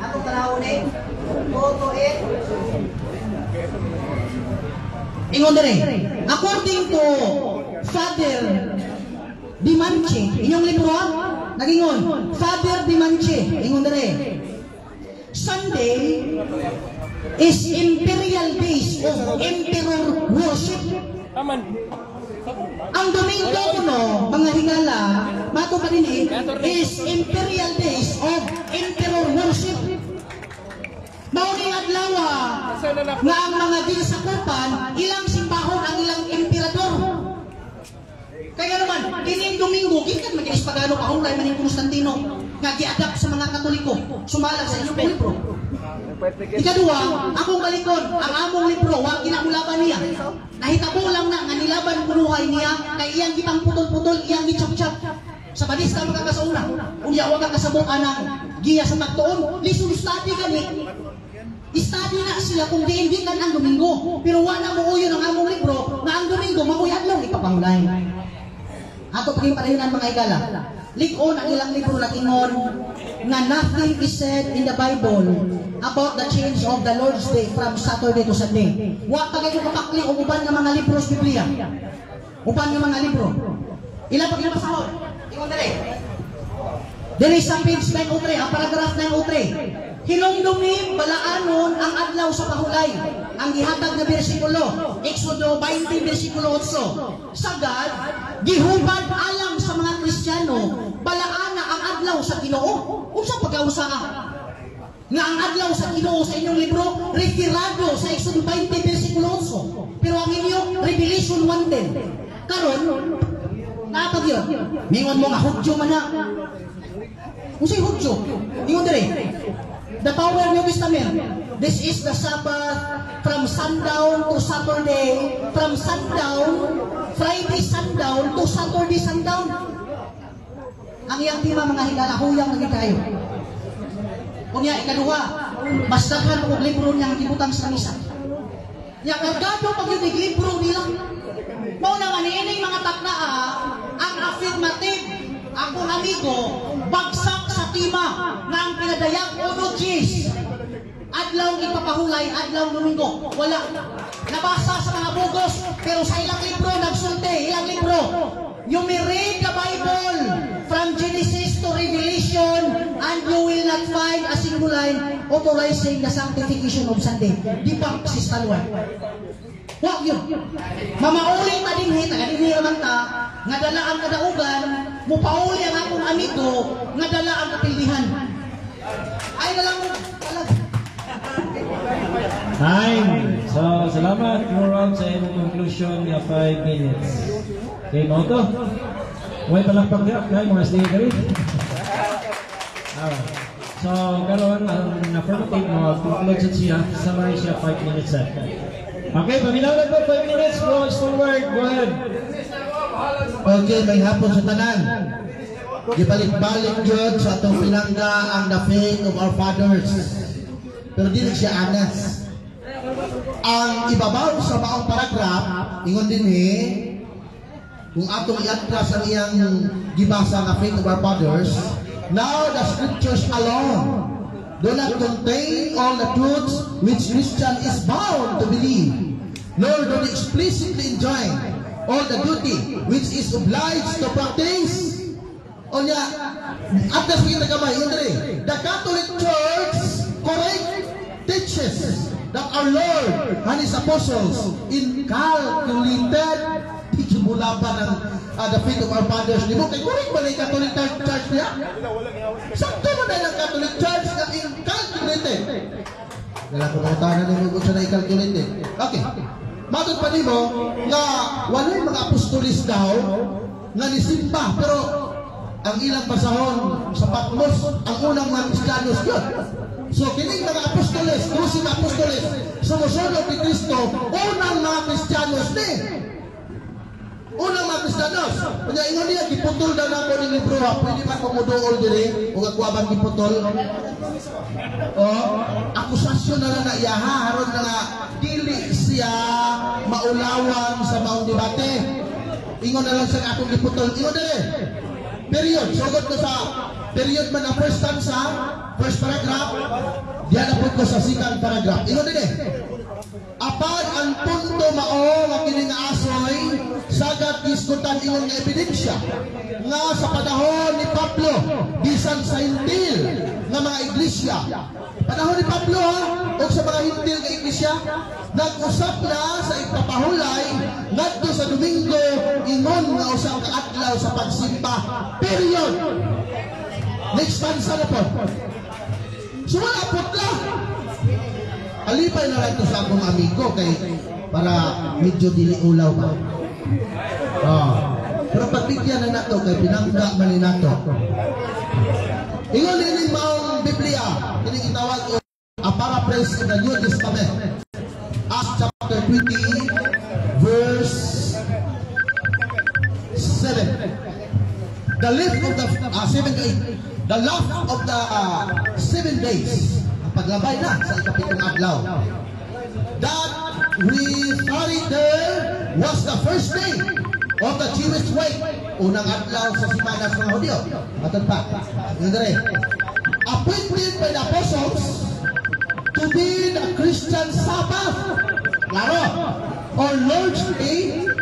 Atong tanawon eh. 228. Ingon dire, according to Father Dimanche, inyong libro ha? Nagingon, Father Dimanche, ingon dire, Sunday is imperial days of emperor worship. Ang Domingo kuno, mga higala, mato pa din eh, is imperial days of emperor worship. Mao ni adlaw nga ang mga ginsakupan, ilang simbahon ang ilang emperador. Kaya naman, kining Domingo, gikan man kinis pagano pahulay man ni Constantino. Nga gi-adapt sa mga Katoliko sumala sa inyong libro. Ikaduha, akong balikon, ang among libro, wa ginamulaban niya. Nahitabo lang na nga nilaban kunuhay niya kay iyang gipang putol-putol, iyang gichap-chap. Sa badista makakasauna, unya wa ka kasabot anang giya sa pagtuon, listen study gani. Study na siya kung diin gikan ang Domingo. Pero wa na muuyon ang among libro nga ang Domingo mao'y adlaw ipapangulay. Ato paging padayonan, mga higala. Lig-on ang ilang libro nagingon nga nothing is said in the Bible about the change of the Lord's Day from Saturday to Sunday. Wa pa kayo kapakli og uban nga mga libro sa Biblia. Uban nga mga libro. Ila pag basahon? Ingon diri. Diri sa page 903, ang paragraph 903. Hinumdumi balaanon ang adlaw sa pahulay. Ang gihatag na bersikulo, Exodo 20 bersikulo 8. Sagad, gihubad alang sa mga Kristiyano, balaana ang adlaw sa Ginoo. Unsa pagkausa ka? Nga ang adlaw sa Ginoo sa inyong libro, referado sa Exodo 20 bersikulo 8. Pero ang inyo, Revelation 1:10. Karon, naapag yun. Mingon mo nga Hudyo man na. Unsay Hudyo? Ingon diri. The Power New Testament. This is the Sabbath from sundown to Saturday, from sundown, Friday sundown to Saturday sundown. Ang iyang tema, mga higala, huyang lagi kayo. Unya, ikaduha, mas daghan og libro niyang gibutang sa misa. Nya kargado pag yun libro nila. Mao na nga niining mga taknaa, ang affirmative, akong amigo, bagsak sa tema nga ang pinadayag uno Diyes. Adlaw ipapahulay, adlaw Domingo. Wala. Nabasa sa mga bugos, pero sa ilang libro, nagsulti, ilang libro. You may read the Bible from Genesis to Revelation and you will not find a single line authorizing the sanctification of Sunday. Di ba si Stalwart? Wa yun. Mamauli ta dinhi, taga dinhi raman ta, nga dala ang kadaugan, mupauli ang akong amigo, nga dala ang kapildihan. Ay na lang mo, talag. Time. So, salamat, Rob, sa imong conclusion nga 5 minutes. Okay, mao to. Way palakpak diha, kay mga SDA diri. Alright. So, karon ang affirmative mo, conclude sad siya, summary siya 5 minutes sad. Okay, paminaw na po 5 minutes, bro. Stalwart, go ahead. Okay, maayong hapon sa tanan. Gibalik-balik yun sa atong pinangga ang the faith of our fathers. Pero dili siya honest. Ang ibabaw sa maong paragraph, ingon din eh, kung atong i-atras ang iyang gibasa nga faith of our fathers, "Now the scriptures alone do not contain all the truths which Christian is bound to believe, nor do they explicitly enjoin all the duty which is obliged to practice." Unya, atras kita gamay, yun diri. "The Catholic Church correct teaches that our Lord and His apostles inculcated." Mula pa ng the faith of our fathers. Di mo, kay correct ba na yung Catholic Church niya? Sakto man na ang Catholic Church na inculcated. Wala ko pangutanan ni mo kung sa na-calculated. Okay. Matod pa nimo nga walay mga apostolis daw nga nisimba, pero ang ilang basahon sa Patmos ang unang mga Kristiyanos yun. So kining mga apostoles, 12 mga apostoles, sumusunod ni Kristo, unang mga Kristiyanos ni. Unang mga Kristiyanos. Kanya ingon niya, giputol daw nako ning libro ha. Pwede man ko muduol diri ug ako abang giputol. Oh, akusasyon na lang na iyaha aron na nga dili siya maulawan sa maong debate. Ingon na lang sa akong giputol. Ingon diri. Period. Sugod ko sa period man ang first stanza, first paragraph. Diyan na pud ko sa second paragraph. Ingon diri. "Apan ang punto mao nga kini nga asoy sagad gisgutan ingon nga ebidensya nga sa panahon ni Pablo bisan sa Hentil nga mga iglesia." Panahon ni Pablo ha, o sa mga Hentil nga iglesia nag-usap na sa ipapahulay ngadto sa Domingo ingon nga usa ka adlaw sa pagsimba. Period. Next stanza na po. So wala putla. Alipay na lang ito sa akong amigo kay para medyo dili ulaw ba. Oh. Pero pagbigyan na nato kay pinangga man ni nato. Ingon ini maong Biblia, kini gitawag og a paraphrase of the New Testament. Acts chapter 20 verse 7. The lift of the 7 to 8. The love of the 7 days. Ang paglabay na sa ikapitong adlaw. That we tarried there was the first day of the Jewish week. Unang adlaw sa simana sa mga Hudyo. Matod pa. Yun dire. Appointed by the apostles to be the Christian Sabbath. Klaro. Or Lord's Day in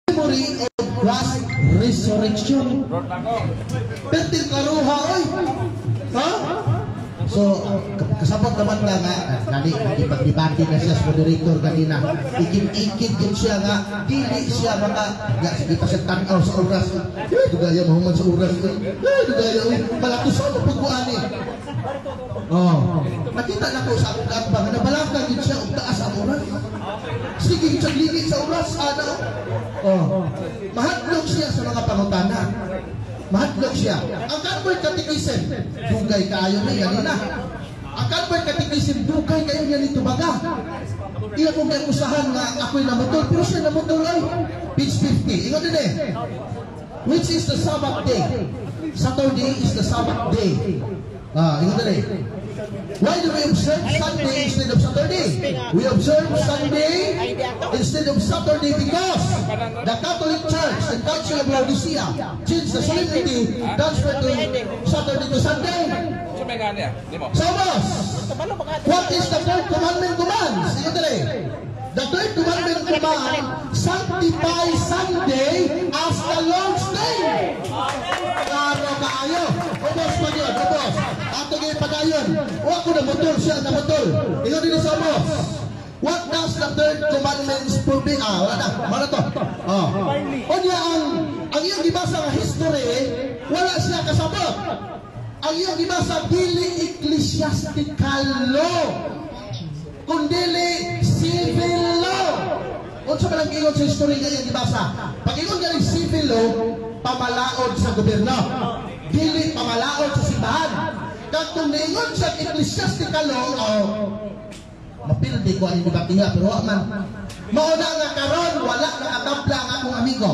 memory of Christ's resurrection. Perting klaruha, oy. Ha? So, kasabot naman na nga, nani, ipagdebate na siya sa moderator kanina. Ikid-ikid yun siya nga, dili siya maka, nga, sige pa siya tanaw sa oras. Eh, dugaya mahuman sa oras. Eh, dugaya, uy, malatusan mo pagkuani. Oh, nakita na ko sa akong kaatbang, nga nabalaka yun siya, og taas ang oras. Sige, siya lingi sa oras, ana. Oh, mahadlok siya sa mga pangutana. Mahadlok siya. Ang Convert Catechism, dugay kaayo ni ganina. Ang Convert Catechism, dugay kayo niya nito baga. Iya kong usahan nga ako'y namutol, pero siya namutol ay. Page 50. Ingon din eh. Which is the Sabbath day? Saturday is the Sabbath day. Ah, ingon din eh. Why do we observe Sunday instead of Saturday? We observe Sunday instead of Saturday because the Catholic Church and Council of Laodicea changed the solemnity, transferred to Saturday to Sunday. So, boss, what is the third commandment commands? Ingon din eh. The third commandment command, sanctify Sunday as the Lord's Day. Klaro kaayo. Ubos pa yun, ubos. Ato gyud padayon. Wa ko na motor siya na motor. Ingon din sa ubos. What does the third commandment forbid? Ah, wala na. Wala to. Oh. Unya ang iyong gibasa nga history, wala siya kasabot. Ang iyong gibasa dili ecclesiastical law, kundili civil law. Unsa man ang ingon sa history nga iyong gibasa? Pag ingon ganing civil law, pamalaod sa gobyerno. Dili pamalaod sa simbahan. Kag kung niingon sa ecclesiastical law, oh, mapildi ko ang debatiha pero wa man. Mao na nga karon wala nakatabla ang akong amigo.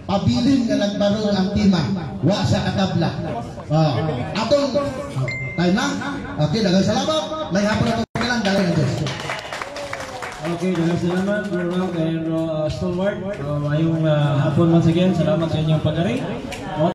Pabilin nga nagbarong ang tema, wa siya katabla. Oh. Atong time na. Okay, daghang salamat. May hapon na lang dahil ng Diyos. Okay, daghang salamat, Bro Rock and Stalwart. Maayong hapon once again. Salamat sa inyong pag-ari.